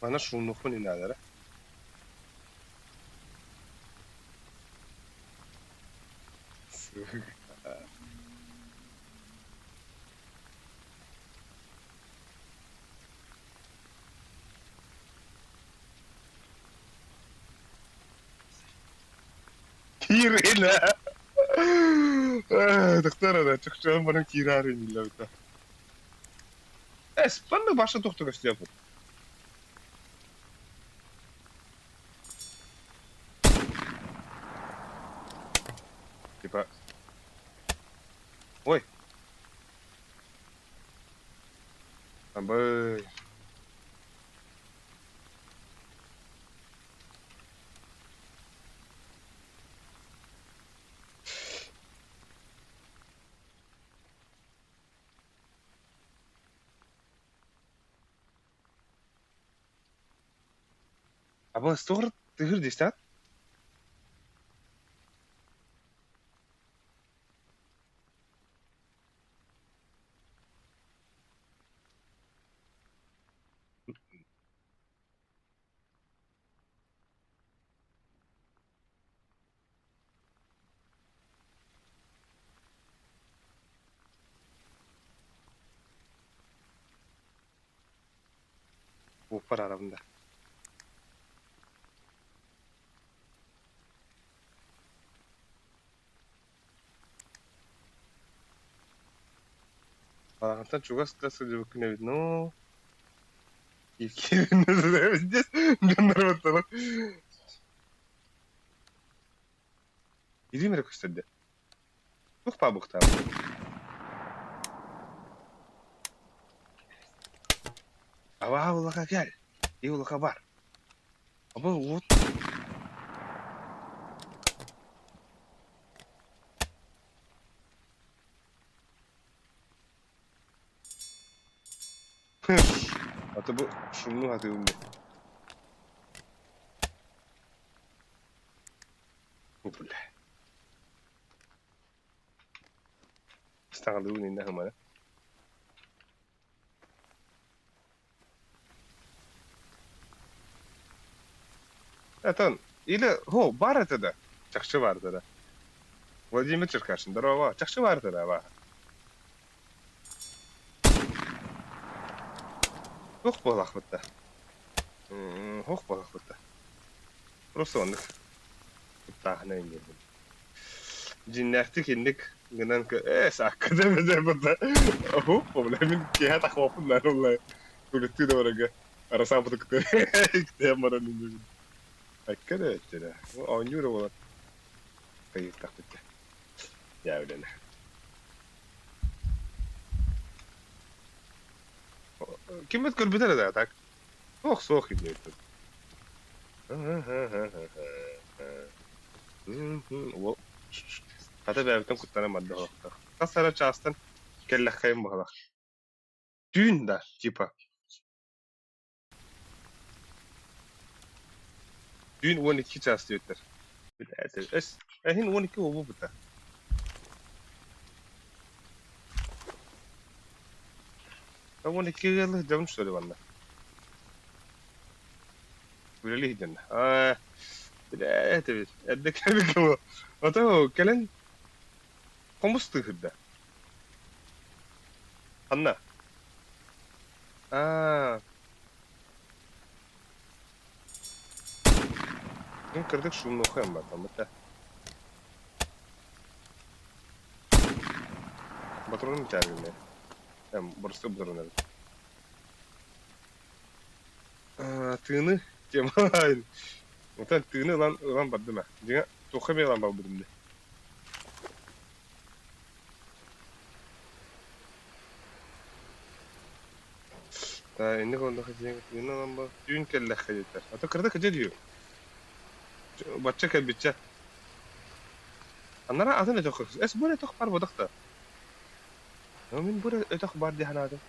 Манна сууннуохпун иннэлэрэ. Кииринэ. Доктор эрэ чохчоон баран киирээр иннилэбитэ. Эс, маннык баша туох да көстүө Типа... Ой! Абы... Абы стор тыгыр десят? Уоппар арабын да. Балаҕантан чугас да сылдьыбыккын эбит, но Здесь дьоннор Илиим эрэ көстөрдө. Туох баабыктаабыт? Абаа буллаха кэл. Иулаха бар. Аба вот. Ата бу шумну хатыыбын бу. Бу бля. Стагалыыбын иннэ хымана. Этон, или хо бар это да. Чахчы бар это да. Владимир Черкашин, здорово. Чахчы бар это да, ба. Туох буолахпыт да. Хуох буолахпыт да. Просто оннук куттааһына инньэ Дьиҥнээхтик инник гынан ээ саакка да быта оһуох бля мин киэһэ тахваппын наада буолла күлүктүү да барарга арасаабыты кытта иктээн баран иннибин акка да өттүнэ оонньуур буолан хайыттахпыт дьэ үлэнэ киммит көрбүтэ да так суох суох иннибит Уол хата бэйэбиттэн куттанан барда оһохтоох. Хас эрэ чаастан кэллэххэйим баҕалаах. Түүн да, типа. Түүн 12 чаас диэбиттэр. Эс, эһин 12 буолбута. 12 ыалы дьон что ли манна? Үлэлии сылдьан. Аа, бля, этэбит. Эрдэ кэлбит кому. Ото кэлэн хомус тыыһырда. Ханна? Аа, мин кырдык шумнуха батаммыта. Батронум тааргынна. Эм, просто батрон эбит. Тыыны темалаан. Оттон тыыны ылан ылан бардым ээ. Дьиҥэ, туохха эмиэ ылан барбытым дии. Инник оннук дьиҥ тыыны ылан бар түүн кэллэххэ диэтэр. А то кырдык кыдьа дии. Бачча кэлбиччэ. Анараа атын өтөх эс бу эрэ өтөх баар буолбатах да. Мин бу эрэ өтөх баар дии санаатым.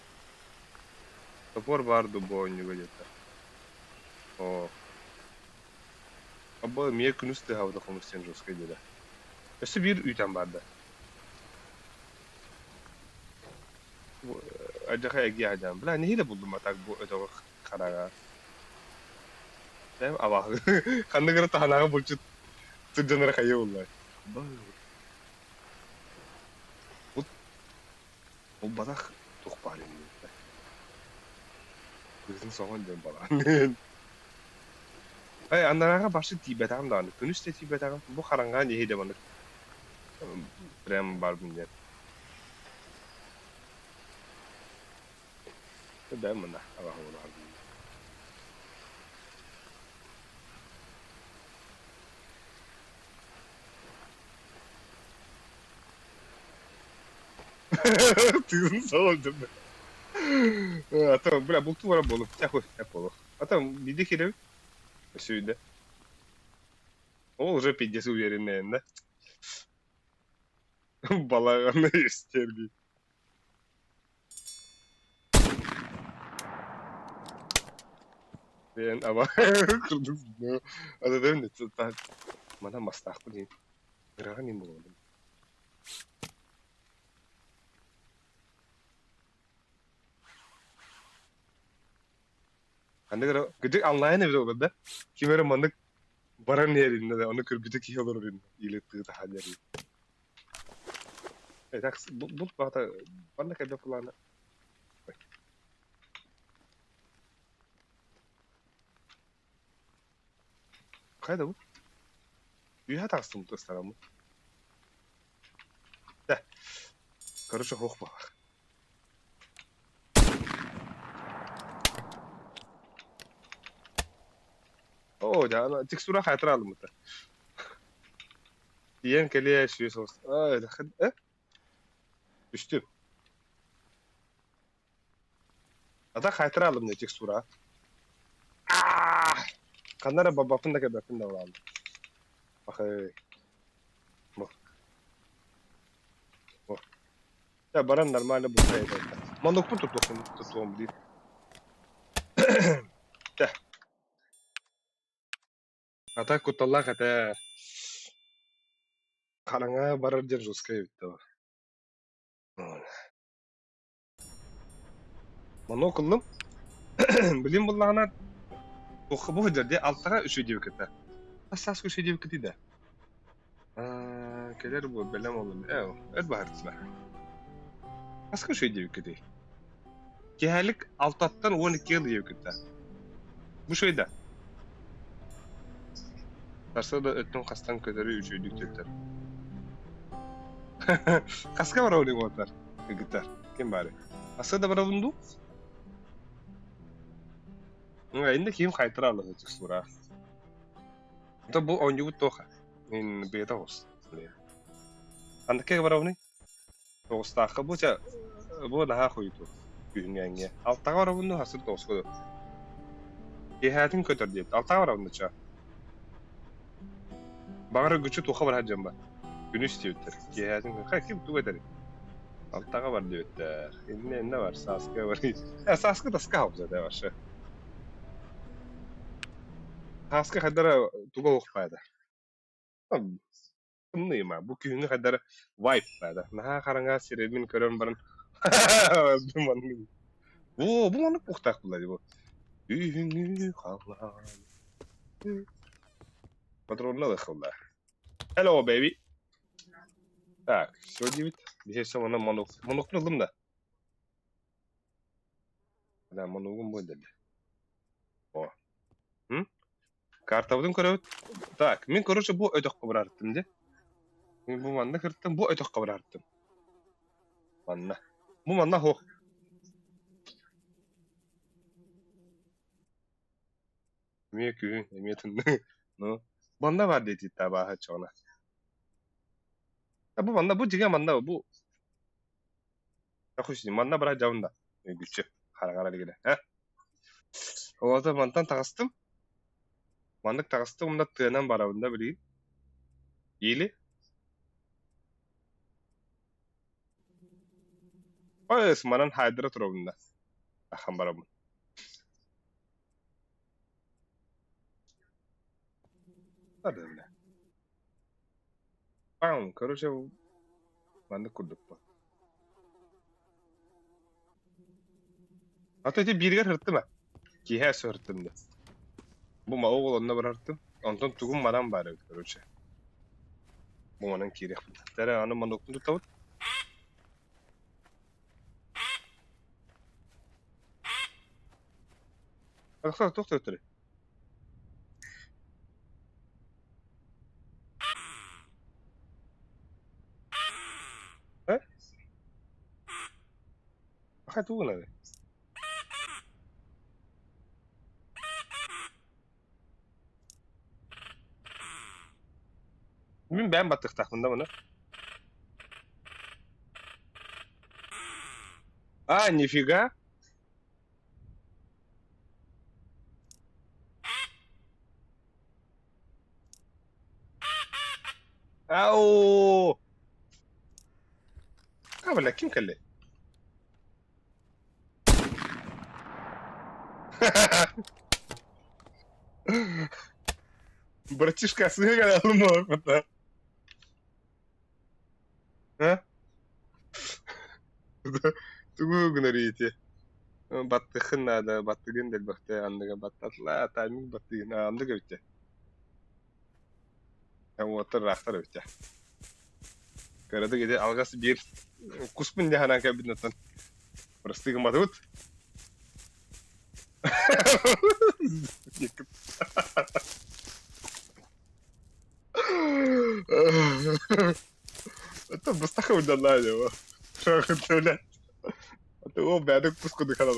Топор баар дуу бу оонньууга диэтэ. Оо. Абба эмиэ күнүс тыаһаабыта хомус диэн жесткай диэтэ. Өссө биир үүтэн баар да. Бу алдьархай эргийэ сылдьан. Бля, нэһиилэ булдум а так бу өтөҕү хараҥа. Бэйэм абааһы. Ханнык эрэ таһынааҕы булчут сылдьан эрэ хайыы булла. Булбатах туох баар иннинэ. Кыыһын соһон диэн балаҕан. Эй, анарааҕа барсы тиийбэтэҕим даҕаны, күнүс да тиийбэтэҕим, бу хараҥаҕа нэһиилэ маннык прям барбын диэн. Бэйэм манна абааһы буолаҕын. Тыын салалдым. А то, бля, бултуу барар буолуп, тяхуй, буолуох. А там биирдэ киирэбит, өссө Ол уже пиздец уверенный, да? Балаҕаны истэргий. Диэн аба курдук Мана мастаахпын иһин. Ыраҕын иһин буолабын. Ханнык эрэ кырдьык онлайн эбит ол да. Ким эрэ маннык баран иһэр иннэ да, ону көрбүтэ киһи олорор иннэ. Или тыы таһан иһэр. Э, так, бу баата манна кэлбэт плана. Хайда бу? Үөһэ таҕыстым ыстараммыт. Да. Короче, хоох баҕар. Оо, дьэ, ана текстура хаайтара алыммыта. Тиийэн кэлиэ сүө соҕус. Э? Түстүм. Ата хаайтара алым не текстура. Ханна эрэ барбаппын да кэлбэппин да буолаҕын. Пахай. Бу. Бу. Дьэ баран нормально бултаайа Манныкпын тутуохпун тутуом диир. Чэ. Ата кутталлаах этэ. Хараҥа барар диэн жесткай эбит да. Манок ыллым. Билим буллаҕына туохха бу сылдьар дии алтаҕа үчүгэй диэбиккитэ. Хас сааска үчүгэй диэбиккитий да? Аа, кэлэр буо бэлэм олун ээ өр баһыртына. Хаска үчүгэй диэбиккитий? Киэһэлик алтаттан 12 ыл диэбиккитэ. Бу үчүгэй да? Сарсыарда өттүн хастан көтөрү үчүгэйдик диэбиттэр. Хаска барабын уолаттар? Кыргыттар. Ким баарый? Хаска да барабын дуу? Инде ким хайтара алла чувствура. Это бу оонньуубут туох мин бэйэтэ оҕус. Андыкка барабыный? Тоҕустаахха бу ча бу наһаа хойуту күһүҥҥээҥҥэ. Алтаҕа барабын дуу, хасыр тоҕуска дуу? Киэһээтин көтөр диэбит. Алтаҕа барабын да ча. Баҕар үгүччү туохха барар дьон бар. Күнүс диэбиттэр. Киэһээтин хай ким тугу этэрий? Алтаҕа бар диэбиттэр. Иннэ иннэ бар, сааскы бар. Э, сааскы таска хаалбыта вообще. Сааскы хайдара туга суох баайда. Тымныйма, бу күһүҥҥү хайдара вайп баайда. Наһаа хараҥа сирэйбин көрөн баран Оо, бу маннык буохтаах буолла дии бу. Күһүҥҥү халлаан. Патронна ылыахха Hello, baby. Так, все диэбит. Биһиэхэ манна монок монокпун ыллым да. Да, моногум бу дэлэ. О. М? Картабытын көрөбүт. Так, мин короче бу өтөххө бараартым дии. Мин бу манна кырттым, бу өтөххө бараартым. Манна. Бу манна суох. Эмиэ күһүн, эмиэ тымныы. Ну, манна баар диэтиит абааһы оччоҕуна. А бу манна, бу дьиҥэ манна, бу Ахуй манна бара дьабын да. Үгүччү хараҥара илигинэ. Э? Олото мантан таҕыстым. Маннык таҕыстым уонна тыанан барабын да билигин. Или Ой, манан хаайдара турабын да. Ахан барабын. Пам, короче, маннык курдук бу. А то ити бииригэр сырыттым а. Киэһэ сырыттым да. Бу малы онно барартым. Онтон тугум манан баар эбит, короче. Бу манан киириэхпин. Тэрэ аны манныкпын туттабыт. Тохтоо, тохтоо өттөрү. Э? Хай тугу гынабый? Мин бэйэм баттыктаахпын да маны. А, нифига. Ау! А, бля, ким кэллэ? Братишка, сыһыгар алымы А? Тугу гынар ити? Баттыххын наада, баттыгын да элбэхтэ анныга баттатла, тайминг баттыгын аннык эбитэ. Уоттар ыраахтар эбитэ. Кыратык ити алгас биир куспун дии санаан кэлбитин оттон просты гымматыбыт. Это быстах удаляли его. Блядь. А ты о, бядок пуску дыхала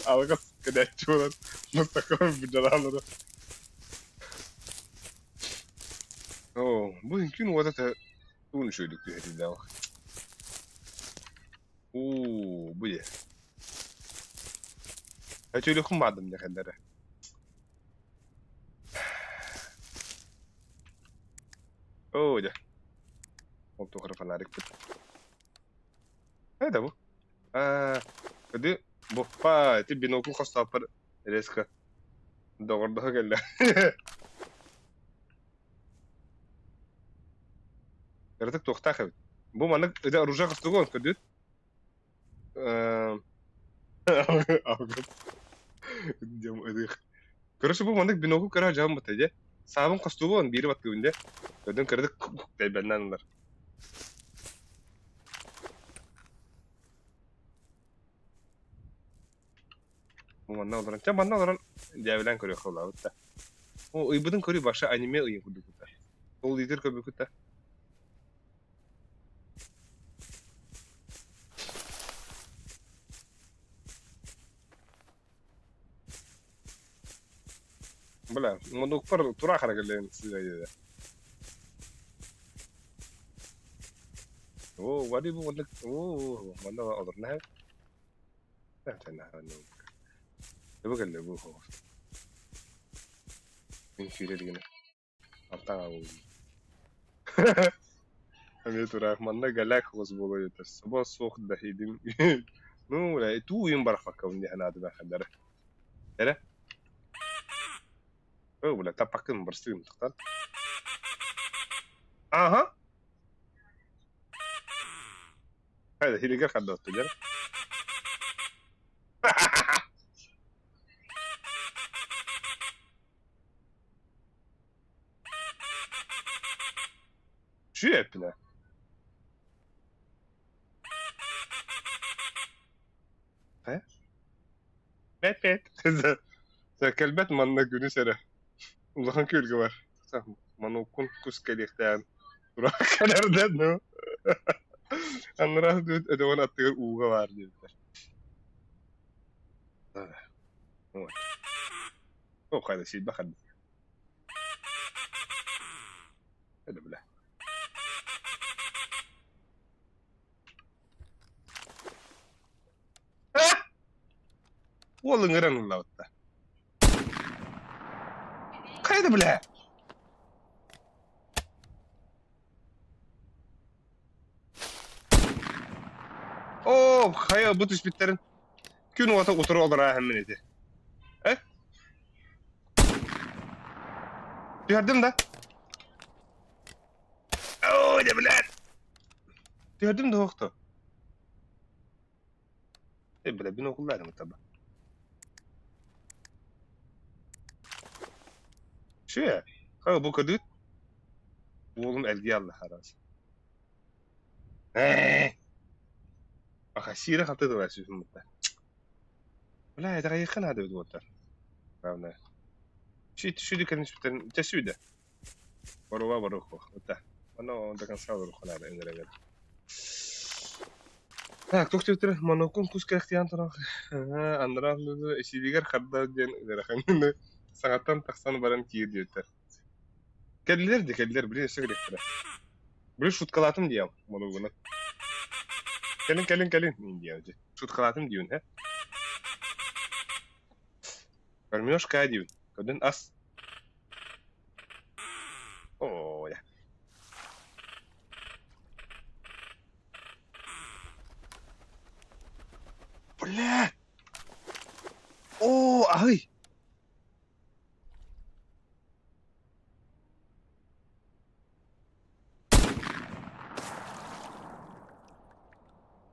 Алгас кэдээччи Мустаха быдьалаалара. Оо, бу күн уота тугун үчүгэйдик түһэрилээх. Уу, бу дьэ. Өтүүлүххүн баардым диэхэллэрэ. Оо дьэ. Ол тухары фонарикпыт. Это бу. Аа, кыды буппа, ити бинокль хостооппар резко доҕордоһо кэллэ. Кыратык туохтаах эбит. Бу маннык ити оружие хостугун көрдүт. Короче, бу маннык бинокль көрө дьаһан бата дьэ. Саабын хостуубун биири баттыыбын дьэ. Көрдүн кыратык тэйбэннэн ылар. Бу манна олорон, чэ манна олорон дьээбэлээн көрүөххэ улаабыт да. О, ыйбытын көрүү баша аниме ыйын курдук да. Ол лидер көрбүккүт да. Бля, муннукпар тура хара кэллээн сыыйа. Оо, вари бу маннык, оо, манна олорно Бу кэллэ бу Мин сүүрэр гына. Алтаҥа Эмиэ тураах манна галяк хос буола этэр. Саба суох да идим. Ну, бля, туу уйун барахпаккабын дии санаатым хадара. Эрэ? О, бля, таппаккын барсыым тахтан. Аха. Хайда, хилигер хардотту дьэр. Сүөппүнэ. Э? Бэт бэт. Кэлбэт манна күнүс эрэ. Улахан күөлгэ бар. Мануккун кус кэлиэхтээн тура кэлэрдэн ну. Анараа өтөҕүн аттыгар ууга баар диэбиттэр. Вот. О, хайда сиирбэ хадды. Это бля. Уол ыҥыран ыллабытта. Хайда бля? Оо, хайа бу түспүттэрин күн уота утары олорааһын ити. Э? Түһэрдим да? Оо, да блядь! Түһэрдим да охто. Э, бля, бинокльларым таба. Шүө, ха бу кыдыт. Уолум элги алла харас. Ээ. Аха сире хаты тыла сүһүм бутта. Бля, это кайыкка надо бит буоттар. Главное. Шит шүдү кэлин сүттэн чэ сүдэ. Боруба борух Ута. Оно до конца борух надо ыҥырыгар. Так, туох диэбиттэрэ монокун кус кэхтиэн туран анараа исиилигэр харда диэн ыарахан саҥаттан тахсан баран киир диэбиттэр. Кэллилэр да кэллилэр, блин, өссө кэлиэхтэрэ. Блин, шуткалаатым диэм моногуна. Кэлин, кэлин, кэлин диэм дьэ. Шуткалаатым диибин, һэ. Кормежка диибин. Көрдүн ас. Оо, я. Бля! Оо, аһый!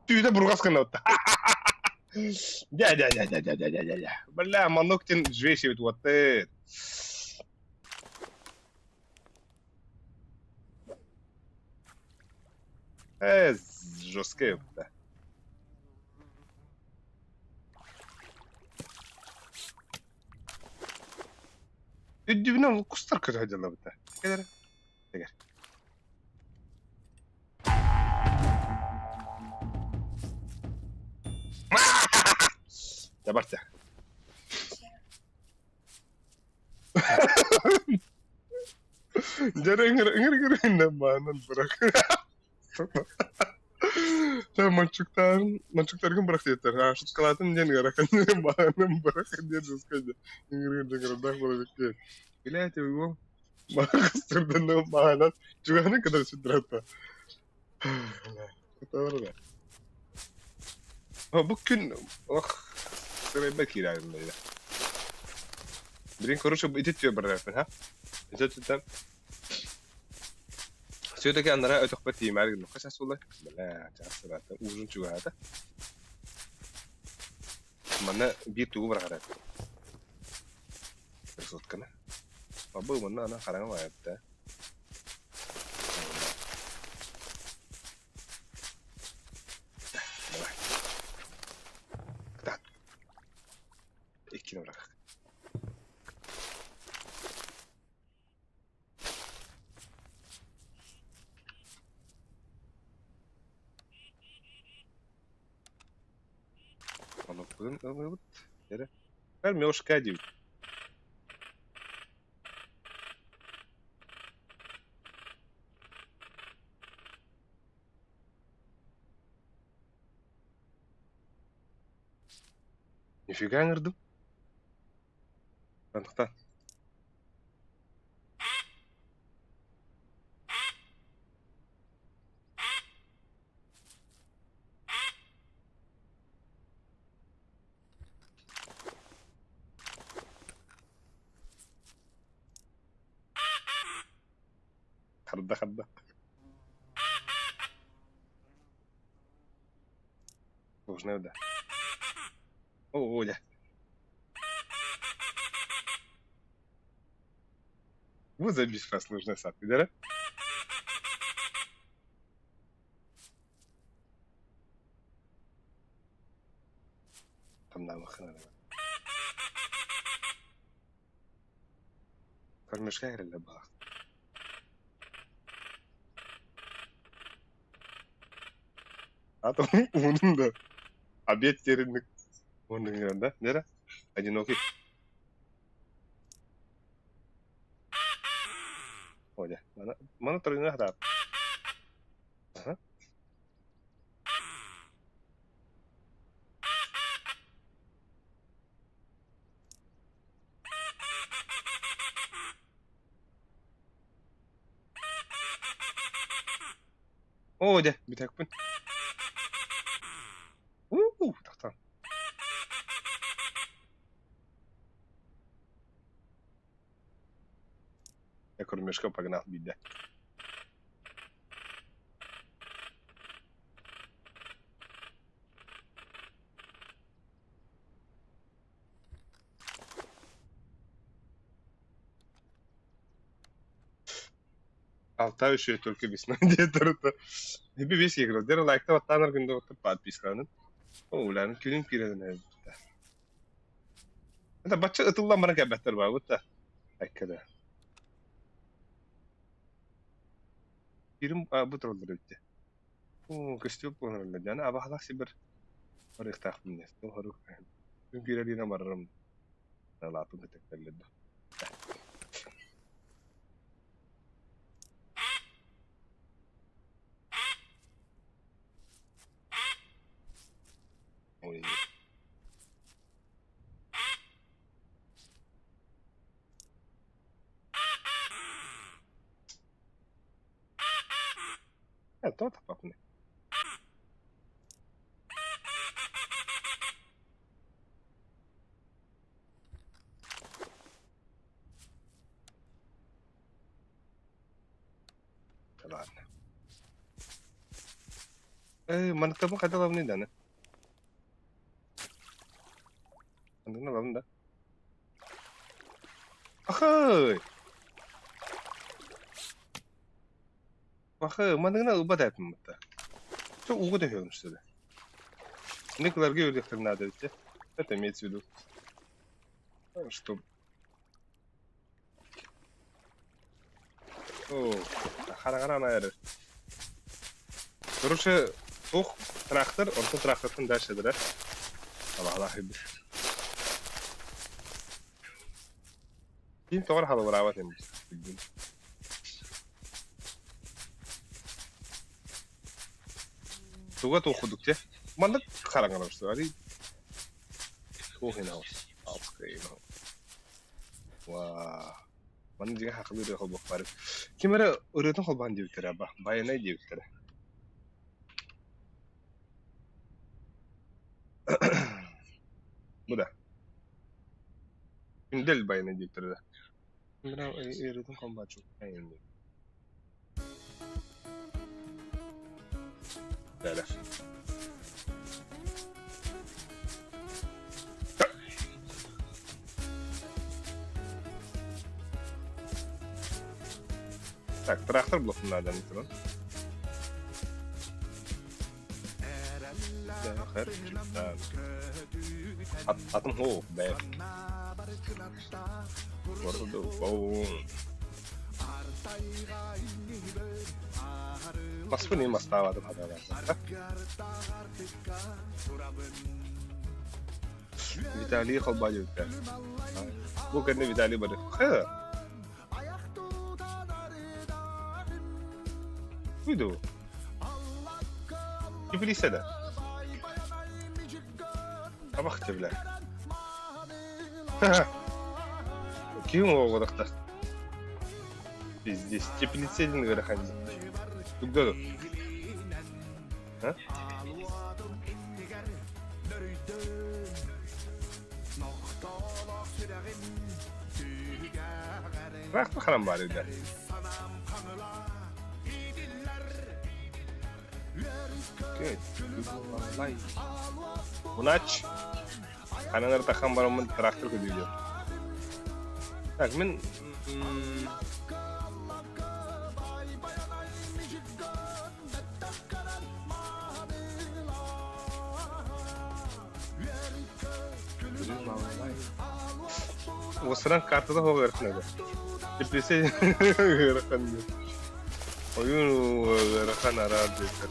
Түүтэ бурҕас гынабыт. Дя дя дя дя дя дя дя дя. Бля, маннык тин жвейсибит уоттыт. Э, жесткая да. Үрдүбүнэн кустар көтө сылдьаллар Кэлэр. Кэлэр. Дьэ барда. Дьэ ыҥыр ыҥыр ыҥыр маанан бырах. Мончуктарын, мончуктаргын бырах диэттэр. А, шуткалаатын диэн ыарахан баҕаным бырах диэн жестко ыҥырыыр дьаҥырдаах буолабыт диэн. Билээти уол махастырдан баҕанан чугаһынан кытары сүддүрэтта. Бу күн ох сырайба киирээбин бэйдэ. Блин, короче, ити түө барарпын, ха? Ити түттэн Все-таки анараа өтөхпөр тиийимээри гынным. Хас час буолла? Бля, чаас сыраата. Ужин чугаһаата. Манна биир тугу быраҕар этим. Красотканы. Бабы манна ана хараҥа баайбыта. Давай. Кытаат. Иккини бырах. Оноппутун ыллыбыт. Эрэ. Кормежка диибит. Нифига ыҥырдым. Хантан? Харда харда. Должна да. О, Оля. Бу забишка нужна саппы, да? Хамнаабаккын Кормежка эрэллэр баҕах. А то уунун да обед теринник уунун да нера одинокий Оля, мана мана тройна хатаап. Аха. Оо дьэ, бүтэкпин. Уу, тахсан. Я кормежка погнал биирдэ. Алта үчүгэй только весна диэтэр это. Эби весь играл. Дер лайкта баттаанар күндө оттор подписканын. О, уларын күнүн киирэн эбит. Это бачча ытыллан баран кэлбэттэр баабыт да. Айкада. Кирим бу тураллар эбит. Оо, көстүбэт буолан эрэллэр дии. Аны абаһалаах сирбэр барыахтаахпын дии. Ол хорук күн киирэргинэн барарым. Лааппын көтөктөллөр да. Ой. Ээ, тоҕо таппаппыный? Ладно. Ээ, манныктарбын хайдах ылабыный да аны? Ханныгын ылабын да? Ахай! Бахы, манныгына ылбат этим бытта. Чё ууга түһүөм что ли? Николарга үөрдүөхтэрин наада эбит Это имеется в виду. Что... О, хараҥара эрэр. Короче, туох трактор, онтон трактортан дальше да? Алаһалаах эбит. Ким тоҕо халабыраабат эбит. Туга туох курдук дьэ. Маннык хараҥалар арый туох инаус Ваа. Манна дьиҥэ хахылыы ырыа холбуох баар. Ким эрэ ырыатын холбоон диэбиттэрэ аба, Байанай диэбиттэрэ. Бу да. Күндэл Байанай диэбиттэрэ да. Ким эрэ ырыатын холбооччу Бэрэ. Так, трактор блокун надо не туран. Атым хоо, бэ. Маспын и мастаабатым хатаабатым. Виталий холбаадьыбыттар. Бу кэннэ Виталий бары. Ха. Уйду. Кипилисе да. Табах бля. Ким оҕодохтор? Пиздец, теплицелин ыарахан Тугда А? Трактор харам бар үйде. Унач. Ханан ыртахан бараммын трактор көдүйдү. Так, мин Уосаран картада хоҕ ыарахана Теплисе ыарахан Ойуун ыарахан араар диэттэр.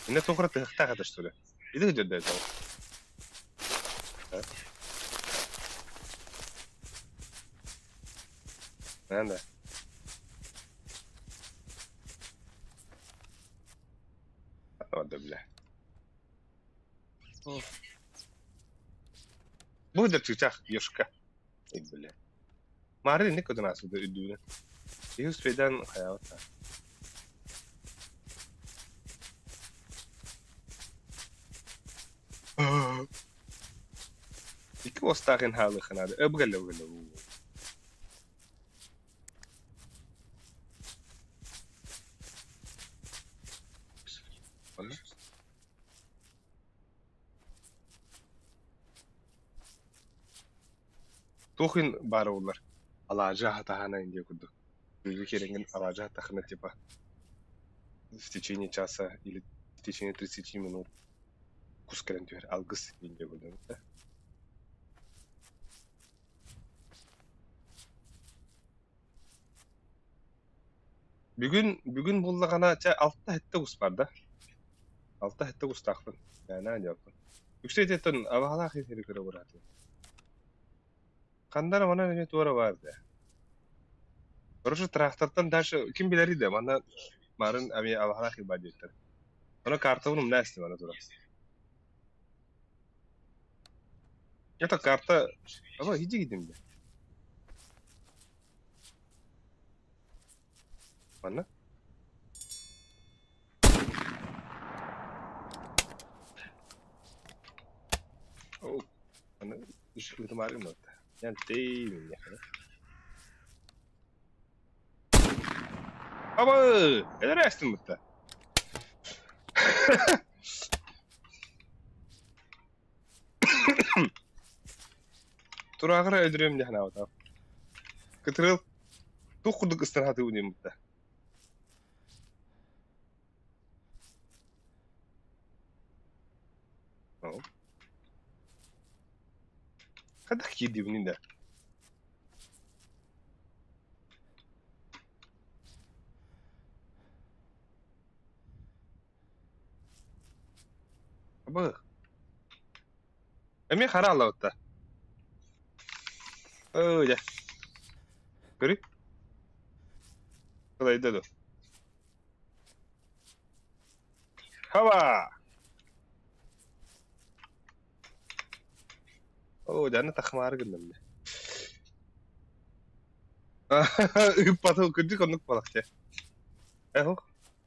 Инне туохра тыһыктаах этэ что ли? Иди дьэрдэ Надо. Да, бля. Бу да чычах ёшка. Эй, бля. Мары не көтөн ааспыта үрдүбүнэн. Киһи успейдаан хайаабат Икки уостаах инһаалыахха наада. Э, бу кэллэ, бу кэллэ. Онно? Туох иһин баара буоллар, алаадьы аһатаһаана диye курдук. Күлгү киэрэҥҥин алаадьы аһаттаххына типа в течение часа или в течение 30 минут кус кэлэн түһэр алгыс диye курдук да. Бүгүн бүгүн буллаҕына чэ алта сэттэ кус бар да. Алта сэттэ кустаахпын. Мээнэ диэппин. Үксэ ититтэн абаһалаах иһири көрө бараатым. Ханна эрэ манан эмиэ туора баар да. Короче, трактортан дальше ким билэрий да манна марын эмиэ абаһалаах баар диэттэр. Ону картабын умна эстим аны турар. Это карта... Аба, иди гидим да. Манна? Оо, аны үс кылытымаары гынна. Янтей минньэхэ. Аба, элэрэ эстим бытта. Турааҕыра өлөрүөм дии санаабатаҕым. Кытырыл туох курдук ыстана сатыыбын диэн бытта. Хайдах киирдибиний да? Абы. Эмиэ хара аллабытта. Өө дьэ. Көрүй. Кылайда дуо? Хаба! Оо, дьэ аны тахмаары гынным дии. Ыыппатым, кырдьык оннук балахча. Э,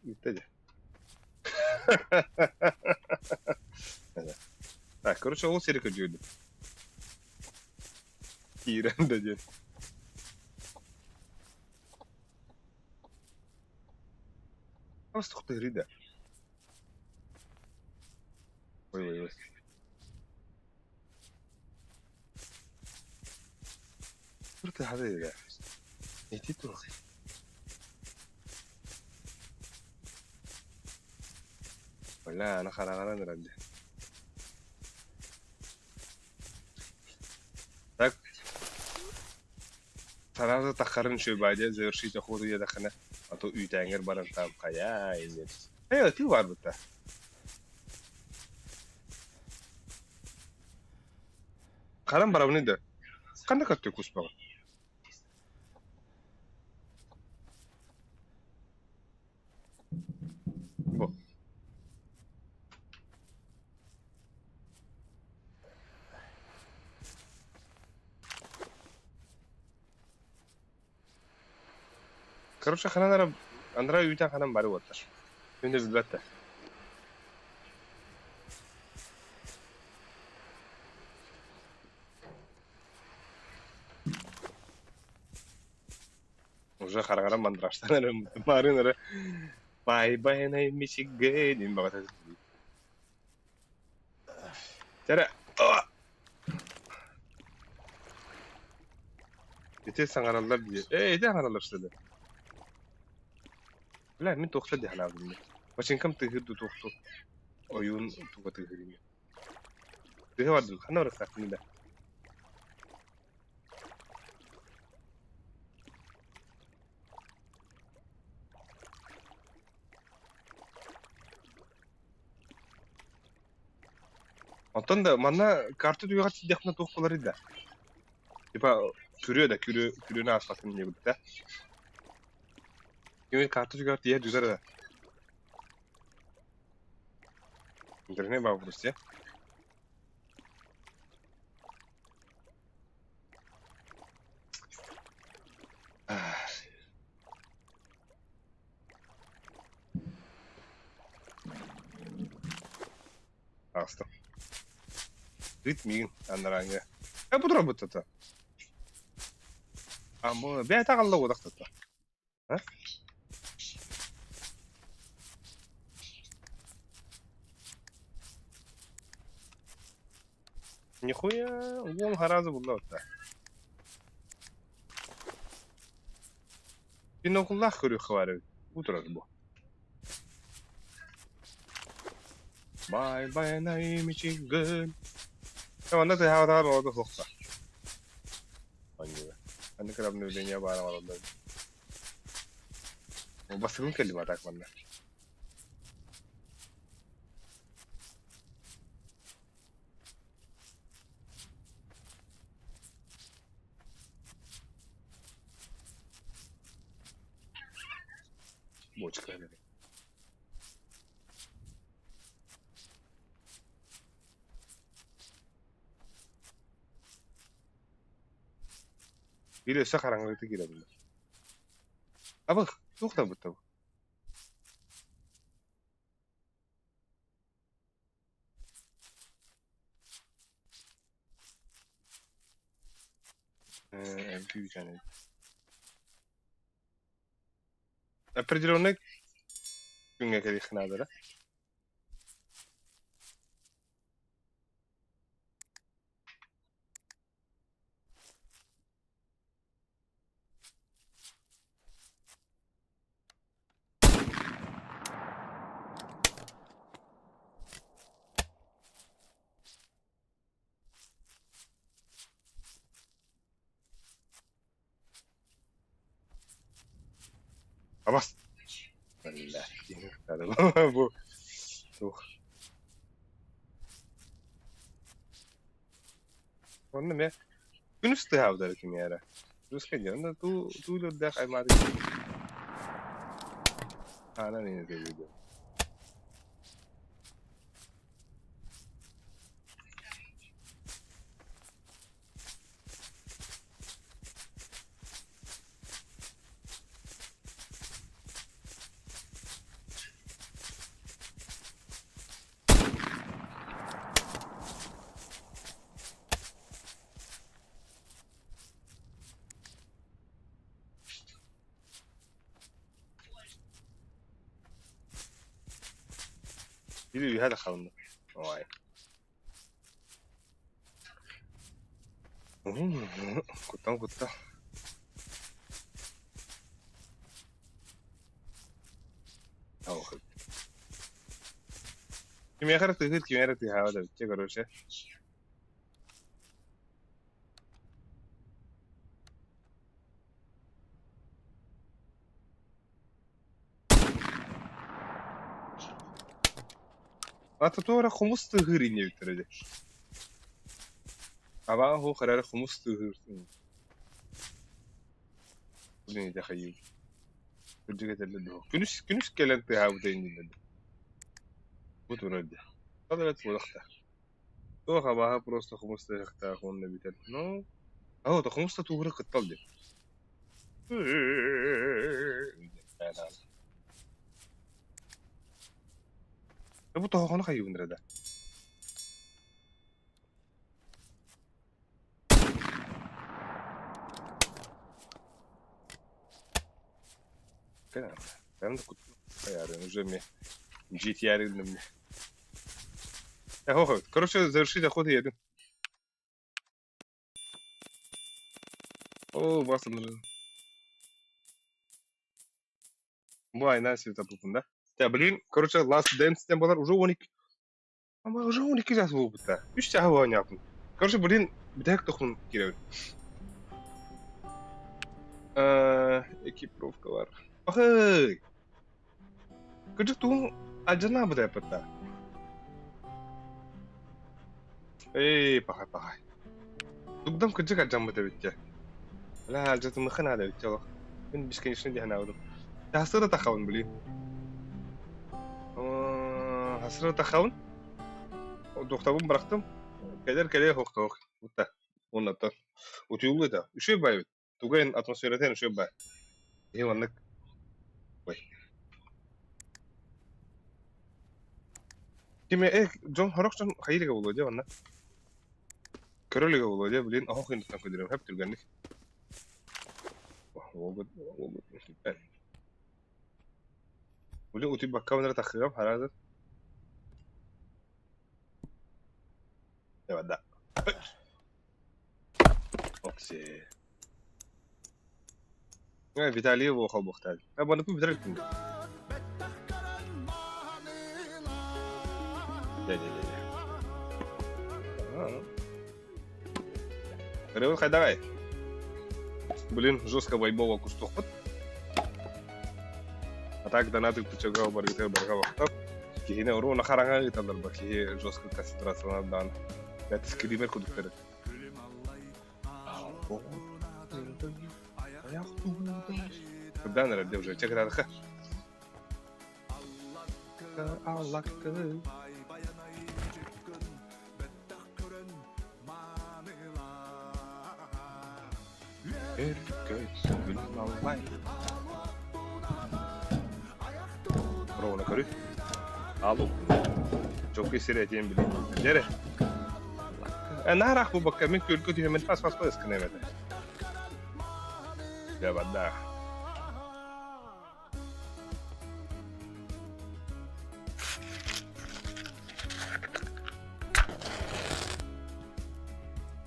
ыытта дьэ. Так, короче, ол сири көрдүгүн. Киирэн да диэн. Просто тохтуһуруй да. Ой, ой, ой. Тур Ити туох? Бля, аны хараҕынан ыран дии. Так, сразу таххарын үчүгэй завершить охоту диэтэххинэ, а то үүтээҥҥэр баран там хайаа иннин. Ээ, ытыы барбыта. Харан барабыный да. Ханна көттө куспаҕа? Бу. Короче, ханан эрэ анараа үүтэн ханан бары уоттар. Күн да билбэт да. Уже хараҥаран мандражтан эрэ марын эрэ бай-байанай мичигэ диэн баҕата Тэрэ Ити саҥараллар дии. Ээ, ити саҥараллар что ли? Бля, мин туохта дии санаабытым. Бачыҥкам тыаһыыр дуу туох дуу. Ойуун туга тыаһыыр ини. Тыаһа бар дуу, ханна барыахтаахпын да. Оттон да манна карта түгэҕэр сылдьахпына туох буоларый да? Типа күрүө да күрүө күрүөнү ааспатын диэбит да. Кими карта түгэҕэр тиийэ түһэр да. Интернет вопрос я. Ааста. Рит миигин анарааҥҥа. Э, бу турабыт-то. А, бу бэйэтэ аҕалла уодахтата. А? Нихуя, уон харазы булла отта. Бинокуллаах көрүөххэ баар эбит. Бу турар бу. Бай байанай мичигин. Онно тыһаабатаҕар оҕото суохха. Анньыга. Анны обновление баара оҥороллор. Бастакын кэллим а так манна. Бочка эбит. Биир өссө хараҥарыыта киирэбин. Абых, туох да бутта бу? Күүтэн Определенный күҥҥэ кэлиэххэ наада да? Абас. Бу туох. Онно эмиэ күнүс тыаһаабыта кимиэрэ. Русскай диэн, онно туу туулуурдаах аймааты. Хаанан иҥэ кэлиэ. Или үһэ да халынна. Ой. Куттан кутта. Кимиэхэ эрэ тыаһыыр, кимиэхэ эрэ тыаһаабат эбит дьэ, короче. Ата туох эрэ хомус тыаһыыр инньэ эбиттэр дии. Абааһы суох эрээри хомус тыаһыыр. Блин, ити хайыы. Кырдьык этэллэр дуо? Күнүс күнүс кэлэн тыаһаабыта иннинэ дии. Бу турар дии. Ол эрэ туолахта. Туох абааһы просто хомус тыаһыахтаах уонна бүтэр. Ну, а вот хомус да тууһура кыттал дии. Бу тоһоҕону хайыыбын эрэ да. Уже мне GTR мне. Короче, завершить охоту еду. О, бас нужен. Бу айнан светопупун да. Да, блин, короче, Last Dance диэн буолар уже 12 Ама уже 12 час буолбута. Үс чаһы оонньооппун. Короче, блин, бүтэһик тохун киирэбин. Экипировкалар. Охой! Кырдьык тугун алдьанаабыт эппэт Эй, пахай, пахай. Дугдам кырдьык алдьаммыт эбит дьэ. Бля, алдьатымыхха наада эбит дьэ олох. Мин бесконечно диэн аабытым. Хасыра тахабын, блин. Хасыра тахабын. Дуохтабын бырахтым. Кэлэр кэлиэ суохтаах. Бутта. Уоннаттан. Утуйуллу этэ. Үчүгэй баай эбит. Тугайын атмосфератын үчүгэй баай. Киһи маннык Ой. Кими э дьон сорох дьон хайыы илигэ буолуо дии манна. Көрө илигэ буолуо дии, блин, оһох инниттэн көрдөрүөм сөп түргэнник. Уолбут уолбут Блин, утуйбакка эрэ тахсыам, хараатын. Да. Окси. Виталий холбуохтаах. Абонекку бүтэр иликтин дии. Дэ-дэ-дэ. Ырыабыт хайдаҕай? Блин, жестко вайбово кустуохпут. А так донат ыыппыччага барыта барга бахтар. Киһини оруона хараҥа ыыталлар ба киһи жестко концентрацияланар даҕаны. Бэт скример курдуктар. Кырдаан эрэр дьэ уже чакыраадыха. Аллаккы. Өркөй аллай. Ровно көрүй. Ал Чоккай сире этиэн билин. Дьэрэ. Нараах бу бакка мин күөлгө түһэмин пас пас пас гына эбэтэ. Дьэ барда.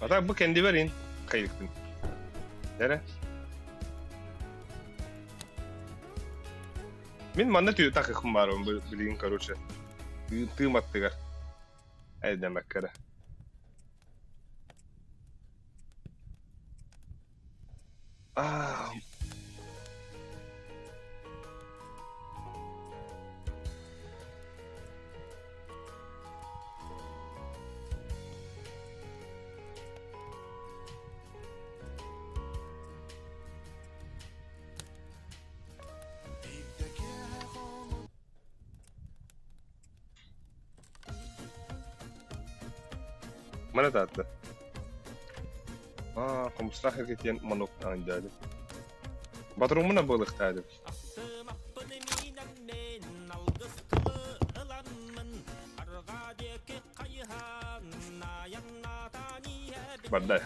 Ата бу кэннибэр ин хайыктын. Дьэрэ. Мин манна түү такыхым баарым билигин короче. Тыым аттыгар. Эйдэмэккэ эрэ. Аа Маны таатта. Аа, хомустаах эргитиэн манок аандаады. Батрумуна буолуохтаады. Барда.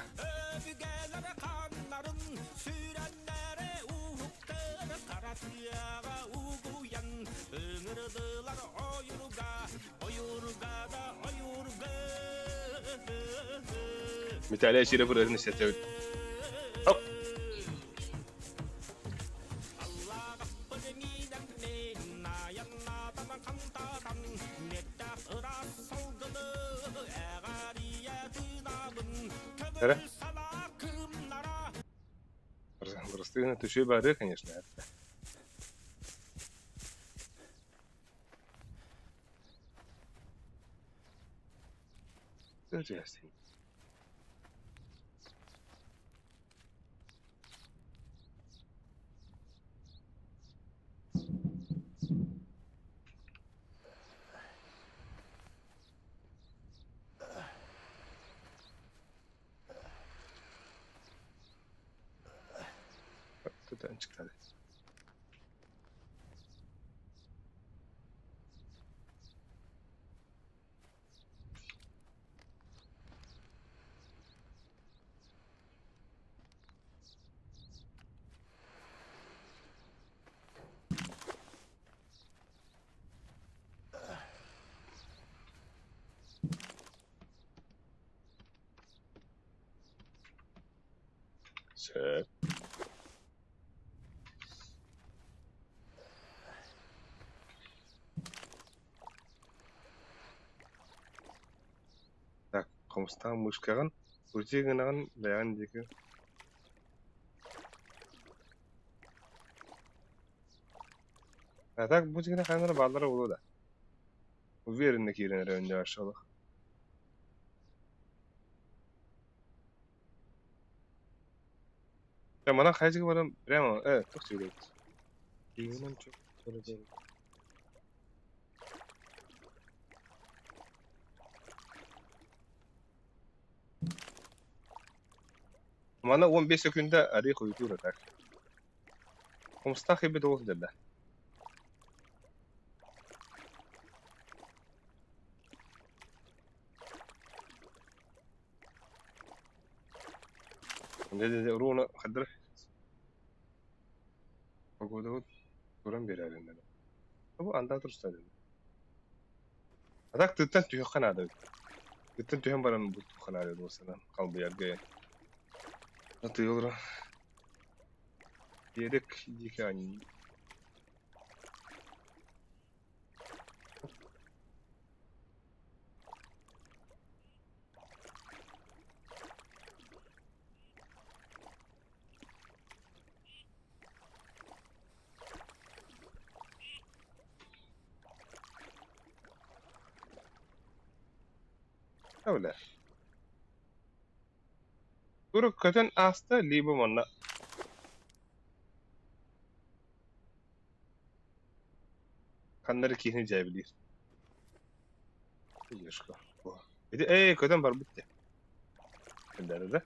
Миталия сире бырыһын истэтэбит. Хоп! Эрэ. Простыгына түшү бары, конечно. Интересно. Тутан чыктады. Сөп. Так, хомустаах мышкаҕын крути гынаҕын бэйэҕин диэки А так бу дьиҥинэ хаһан эрэ бааллара буолуо да. Уверенно киирэн эрэ өнньөөр олох. Дьэ манан хайдьыгы баран прямо туох диэбит Манна 15 секунда арыы хойутуур так. Хомустаах эбит ол да. Руна хадыр Погода туран биэрэрин Бу анда турса А так тыттан түһүөххэ наада эбит. Тыттан түһэн баран бултуохха наада буолсанан халбыйарга Атыылра Биэрэк диэки анньыы. Öyle. Турук көтөн ааста, либо манна ханна эрэ киһини дьээбилиир. Ешка. Ити ээ көтөн барбыт дии. Да?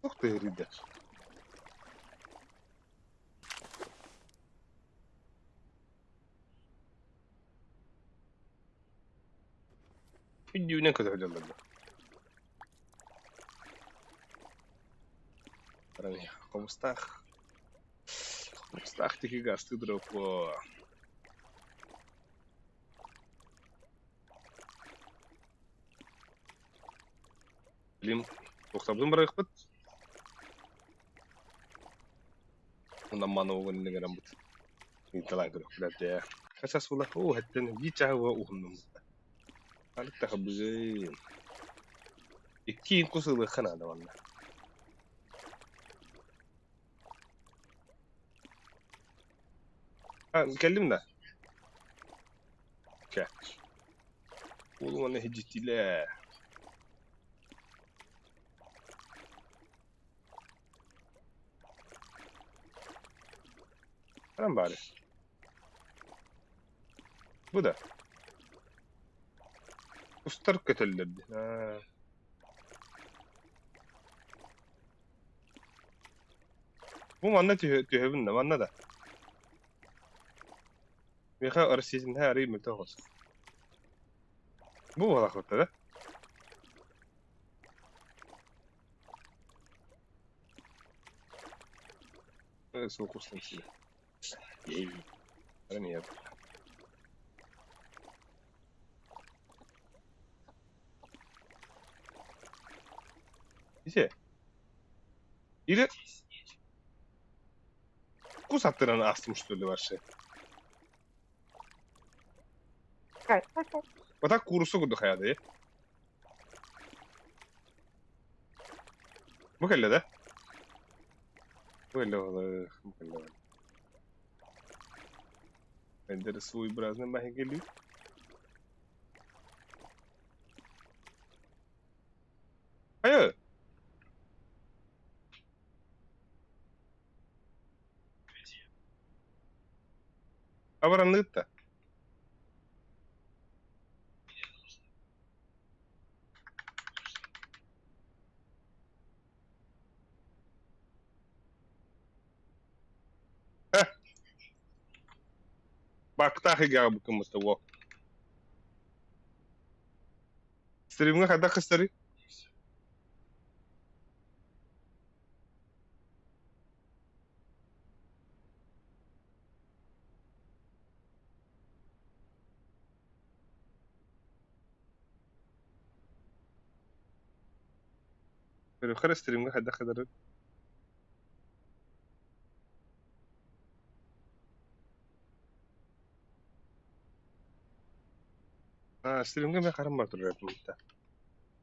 Туох тыаһырыйда? Үрдүнэн көтөллөр да. Хомустаах Хомустаах диэки гаастыы дроппо. Билим туохтабытын барыахпыт. Онон маны угун гынаммыт. Талаан көрөхпүлэр дьэ. Хасас була оо хэттэн биир чаһы уһуннум. Алык тахабызын. Икки инкус ылыахха наада манна. Кэллим да? Кэ. Уолум уонна иһдьиттилээ. Ханан баарый? Бу да? Устар көтөллөр дии. Аа. Бу манна түһэ түһэбин да, манна да. Миэхэ Россиятынһа арыый мөлтөх оҕус. Бу буолаахпыт да? Суох устан сиэ. Нет. Ise. Или кус аттынан астым что ли вообще? Вот так курсу курдук хайады. Бу кэллэ да? Бу кэллэ бу кэллэ. Эдэр своеобразный маһигели. Хайа? Абаранныытта. Бактаах игэҕэ бу Стримҥа хайдах кыстарый? Көрүөххэ стримҥа хайдах кытары? Аа, стримҥа мин харам бар турар да.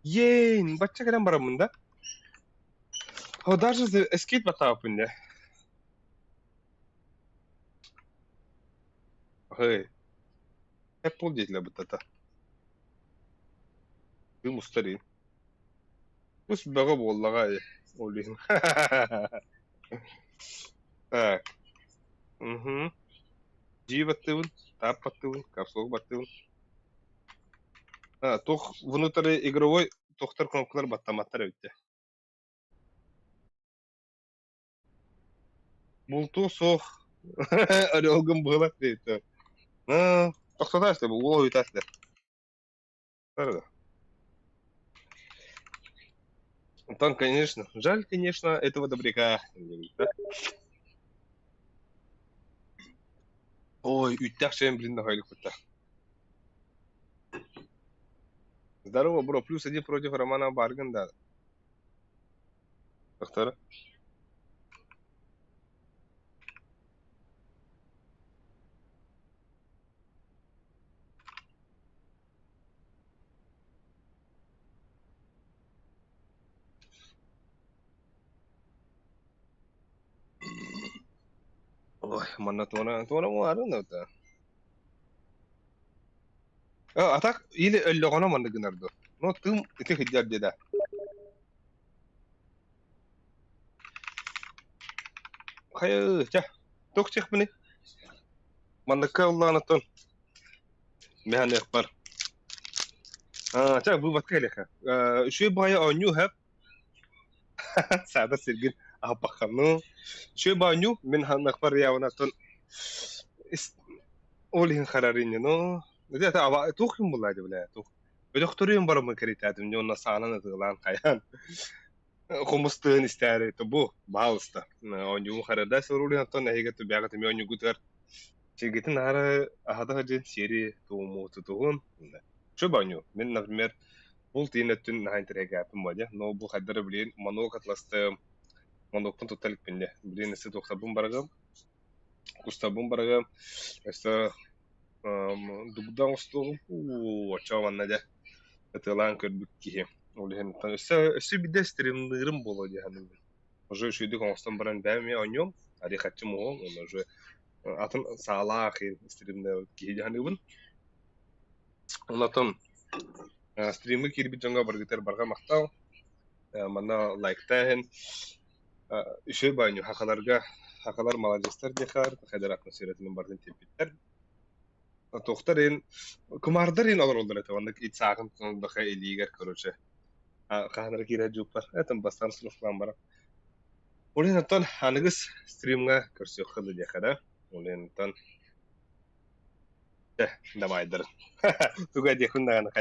Еее, бачча кэлэн бараммын да? О, даже эскейт баттаабыппын дьэ. Һэй, Apple диэтилэр быттата. Дым устар иин. Ус бөҕө буоллаҕа ол иһин. Так. Мгм. Дьии баттыыбын, таап баттыыбын, капсулу баттыыбын. А, туох внутри игровой туохтар кнопкалар баттаматтар эбит дии. Бултуу суох орелгын быһылах диэбиттэр. Аа, тохтотоо истэ, уол ыйытаа истэ. Да. Антон, конечно, жаль, конечно, этого добряка. Да? Ой, үттэх шем, блин, нахайлик кутта. Здорово, бро, плюс один против Романа Барган, да. Доктор. Ой, манна туона туона муҥаарын да. А так или өллөҕүнэ маннык гынар дуо? Ну тым ити сылдьар дии да. Хайы, чэ, туох диэхпиний? Манныкка ыллаан оттон мэһэниэхпэр. Аа, чэ, выводка кэлиэххэ. Э, үчүгэй баҕайы оонньуу иһэ. Саада сиргин аһаппаххану. Үчүгэй баҕайы оонньуу, мин ханыахпар ыйаабын оттон ол иһин харарынньыну. Это аба туох ким булла бля, туох. Бөлөхтөрүөн бараммын кэритээтим, дьэ уонна саанан ытыалаан хайаан. Хомус тыын истээри бу баалыста. Оонньуум харада сорулун оттон эһиги түбэҕит эмиэ оонньуугутугар сиргитин аһары аһата сылдьын сиэри туому тутуһун. Чү оонньуу. Мин, например, бул тиин өттүн наһаа интэриэһиргээппин буолла. Но бу хайдары билигин монолог атластым, монологпун тутта иликпин дьэ. Билигин өссө туохтарбын барыгым, кустарбын барыгым, өссө дугда оҥостуоҕум. Уу, оччоҕо манна дьэ ытыалаан көрбүт киһи. Ол иһин өссө өссө биирдэ стримныырым буолуо дии саныыбын. Уже үчүгэйдик оҥостон баран бэйэм эмиэ оонньуом, арыйхаччы муһуом уонна уже атын саалаах стримнээбит киһи дии саныыбын. Онтон стримҥэ киирбит дьоҥҥо барыгытыгар барҕа махтал. Манна лайктааһын үчүгэй баанньу хахаларга. Сахалар маладьыастар диэхэр, хайдах атмосфератынан барытын тиэппиттэр. Туохтар иһин, кумаардар иһин олороллор этэ, оннук ит саахын баха илиигэр, короче, хаһан эрэ киирэр дьууппар, этим бастаан службалаан баран. Ол иһин оттон аныгыс стримҥа көрсүөххэ дылы диэххэ да. Ол иһин оттон, э, давайдарын. Туга диэххин даҕаны хайа.